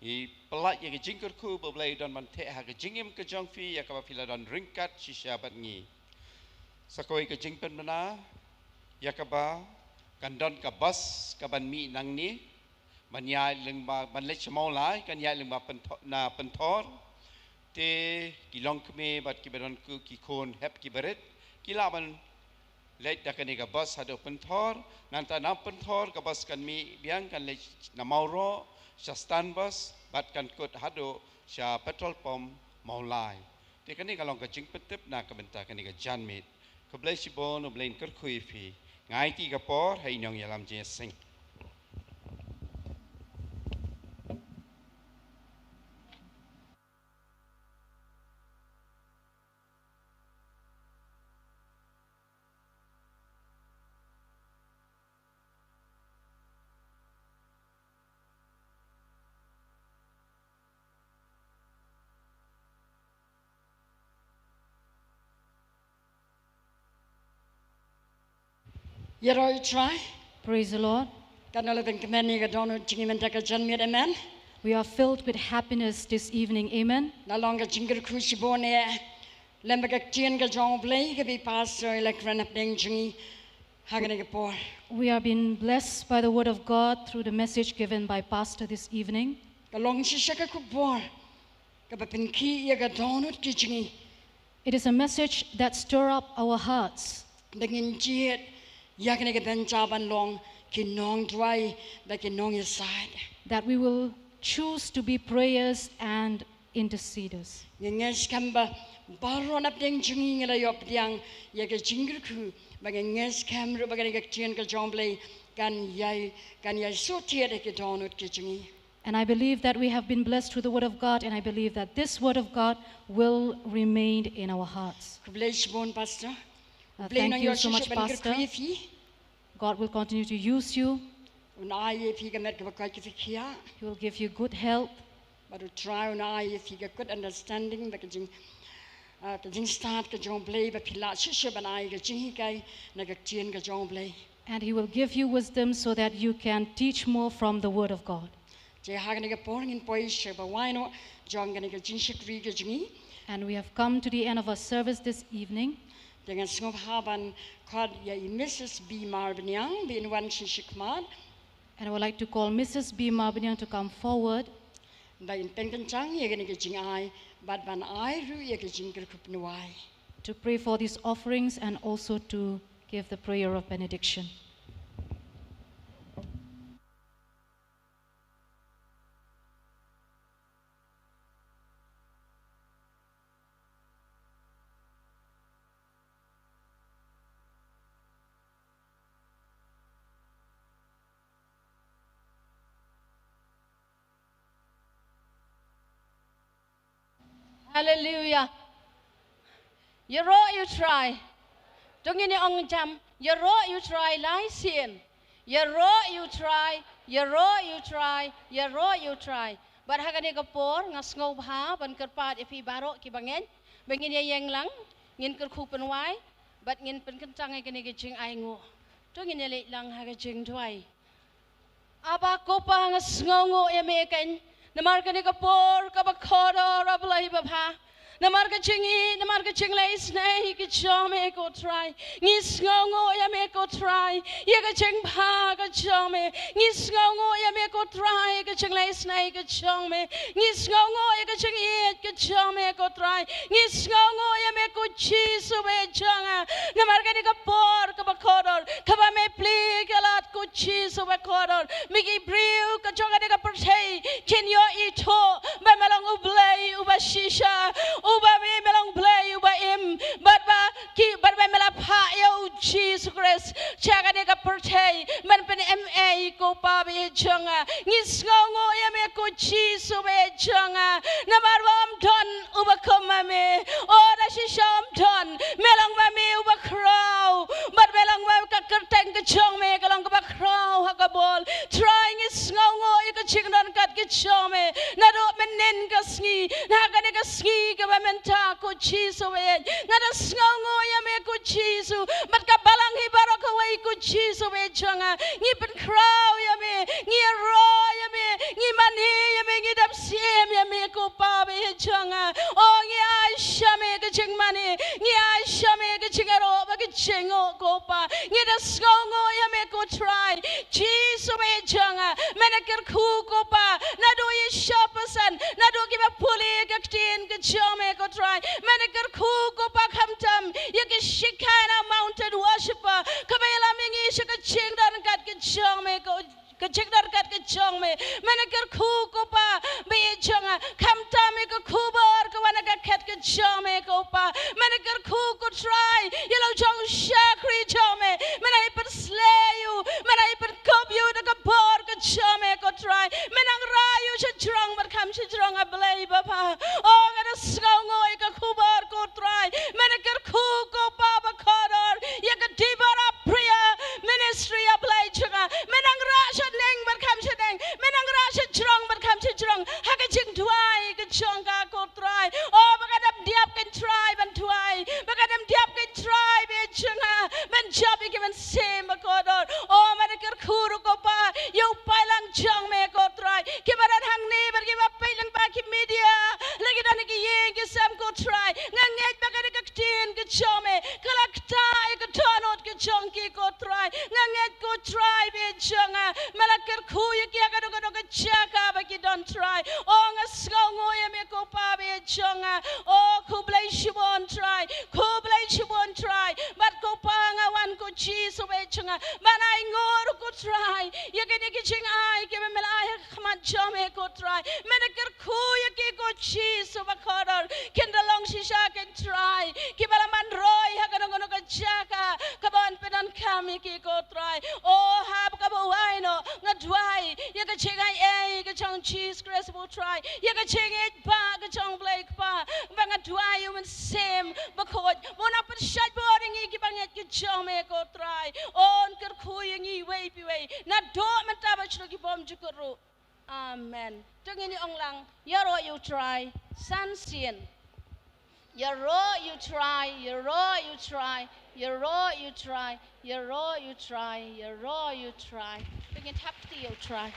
ngi pyllait ïa ka jingkyrkhu ba U Blei un don ban theh ha ka jingim ka jong phi ïa kaba phi la don ryngkat shisha bad ngi. Sa kawei ka jingpynbna ïa kaba kan don ka bus kaban mih nangne ban ïaid lyngba, ban leit sha Mawlai, kan ïaid lyngba Pyntho-, na Pynthor. Te ki longkmie bad kiba don ki khun hep ki barit ki lah ban leit da kane ka bus haduh Pynthor. Nangta na Pynthor ka bus kan mih biang, kan leit na Mawroh sha stand bus bad kan kut haduh sha petrol pump Mawlai. Te kane ka long ka jingpyntip na ka bynta kane ka janmiet. Khublei shibun, U Blei un kyrkhu ïa phi. Nga aiti ka por ha i nongïalam jingïaseng. Ïaroh ïa u Trai. Praise the Lord. Ka nongkmen ïa ka dohnud jong ngi mynta ka janmiet, amen. We are filled with happiness this evening, amen. La long ka jingkyrkhu shibun eh lem bad ka ktien ka jong U Blei kaba i Pastor i la kren hapdeng jong ngi ha kane ka por. We are being blessed by the word of God through the message given by Pastor this evening. Ka long shisha ka khubor kaba pynkhih ïa ka dohnud ka jong ngi. It is a message that stir up our hearts. Ba ngin jied ïa kane ka bynta ban long ki nongduwai bad ki nongïasaid. That we will choose to be prayers and interceders. Ngi ngeit skhem ba baroh napdeng jong ngi ngi la ïoh pdiang ïa ka jingkyrkhu, ba ngi ngeit skhem ruh ba kane ka ktien ka jong U Blei kan ïai, kan ïai shu thied ïa ki dohnud ki jong ngi. And I believe that we have been blessed through the word of God, and I believe that this word of God will remain in our hearts. Khublei shibun, Pastor. Uh, thank you so much, Pastor. U Blei un nang ïoh shisha ban kyrkhu ïa phi. God will continue to use you. Un ai ïa phi ka met kaba koit ka jingkyrkhu. He will give you good health. Bad U Trai un ai ïa phi ka good understanding, bad ka jing, ah, ka jingstad ka jong U Blei, ba phin lah shisha ban ai ka jinghikai na ka ktien ka jong U Blei. And he will give you wisdom so that you can teach more from the word of God. Te ha kane ka por ngin poi sha kaba wai noh jong kane ka jingshakri ka jong ngi. And we have come to the end of our service this evening. Te ngan sngewbha ban khot ïa i Missus B Marbaniang ba in wan sha ngi shakhmat. And I would like to call Missus B Marbaniang to come forward. Ba in pynkyntang ïa kane ka jingai bad ban ai ruh ïa ka jingkyrkhu pynwai. To pray for these offerings and also to give the prayer of benediction. Hallelujah. Ïaroh ïa u Trai. To ngin ïa ong jam, ïaroh ïa u Trai lai sien. Ïaroh ïa u Trai, ïaroh ïa u Trai, ïaroh ïa u Trai. Bad ha kane ka por nga sngewbha ban kyrpad ïa phi baroh kiba ngeit ba ngin ïa ïeng lang, ngin kyrkhu pynwai bad ngin pynkyntang ïa kane ka jingainguh. To ngin ïa leit lang ha ka jingduwai. Aba ko Pa, nga sngewnguh ïa me kein namar kane ka por kaba kordor, A Blei babha. Namar ka jingïeit, namar ka jingleh isynei ka jong me ko Trai. Ngi sngewnguh ïa me ko Trai ïa ka jingbha ka jong me. Ngi sngewnguh ïa me ko Trai ïa ka jingleh isynei ka jong me. Ngi sngewnguh ïa ka jingïeit ka jong me ko Trai. Ngi sngewnguh ïa me ko Jisu ba ïeit jong nga. Namar kane ka por kaba kordor, kaba me plie ïa ka lad ko Jisu ba kordor. Me ki briew ka jong kane ka pyrthei kin ïoh ithuh ba me long U Blei uba shisha, uba me, me long Blei uba im, bad ba ki, bad ba me la phah ïa u Jisu Khrist sha kane ka pyrthei ban pynim ei ko Pa ba ïeit jong nga. Ngi sngewnguh ïa me ko Jisu ba ïeit jong nga, namar ba ym don uba kum ma me. O, da shisha ym don. Me long ma me uba khraw bad me long ma ka kyrteng ka jong me ka long kaba khraw ha ka bol. Trai, ngi sngewnguh ïa ka jingdon kat ka jong me naduh mynnin ka sngi, na kane ka sngi kaba mynta ko Jisu ba ïeit. Nga da sngewnguh ïa me ko Jisu bad ka balang hi baroh kawei ko Jisu ba ïeit jong nga. Ngi pynkhraw ïa me, ngi ïaroh ïa me, ngi mane ïa me, ngi dap syiem ïa me ko Pa ba ïeit jong nga. O, ngi ai sha me ka jingmane, ngi ai sha me ka jingïaroh bad ka jingnguh ko Pa. Ngi da sngewnguh ïa me ko Trai Jisu ba ïeit jong nga. Men kyrkhu ko Pa naduh ïa i Shopperson, naduh kiba pule ïa ka ktien ka jong me ko Trai. Men kyrkhu ko Pa khamtam ïa ki Shekinah Mountain Worshipper kaba ïalam ïa ngi sha ka jingdon kat ka jong me ko, ka jingdon kat ka jong me. Men kyrkhu ko Pa ba ïeit jong nga, khamtam ïa ka khubor ka wan na ka khet ka jong me ko Pa. Men kyrkhu ko Trai ïa la u jong u shakri jong me. Men ai pynsleh ïa u, men ai pynkup ïa u da ka bor ka jong me ko Trai. Men nang rah ïa u shajrong bad kham shajrong, A Blei babha. O, nga da sngewnguh ïa ka khubor ko Trai. Men kyrkhu ko Pa ba kordor ïa ka Dibora Prayer Ministry, A Blei jong nga. Men nang rah shaneng bad kham shaneng, men nang rah shajrong bad kham shajrong ha ka jingduwai ka jong ka ko Trai. O, ba kan ym dap kein Trai ban duwai, ba kan ym dap kein Trai ba ïeit jong nga ban jop ïa ki mynsiem ba ko Trai. Nga ngeit ba ka dei ka ktien ka jong me ka la ktah ïa ka dohnud ka jong ki ko Trai. Nga ngeit ko Trai ba ïeit jong nga, me la kyrkhu ïa ki ha kano kano ka jaka ba ki don Trai. O nga sngewnguh ïa me ko Pa ba ïeit jong nga. O khublei shibun Trai, khublei shibun Trai. Bad ko Pa nga wan ko Jisu ba ïeit jong nga ban ainguh ruh ko Trai ïa kine ki jingai kiba me la ai ha khmat jong me ko Trai. Me da kyrkhu ïa ki ko Jisu ba kordor kin da long shisha kin Trai kiba la man roi ha kano kano ka jaka kaba yn pyndonkam ïa ki ko Trai. O haba kaba wai noh nga duwai ïa ka jingaiei ka jong Jisu Khrist ba u Trai, ïa ka jingïeit ba ka jong Blei Kpa, ba nga duwai ïa u Mynsiem Bakhuid ba un nang pynshait bor ïa ngi kiba ngeit ki jong me ko Trai. O un kyrkhu ïa ngi iwei pa iwei naduh mynta bad sha ki bymjukut ruh. Amen. To ngin ïa ong lang, ïaroh ïa u Trai san sien. Ïaroh ïa u Trai, ïaroh ïa u Trai, ïaroh ïa u Trai, ïaroh ïa u Trai, ïaroh ïa u Trai. To ngin thap kti ïa u Trai.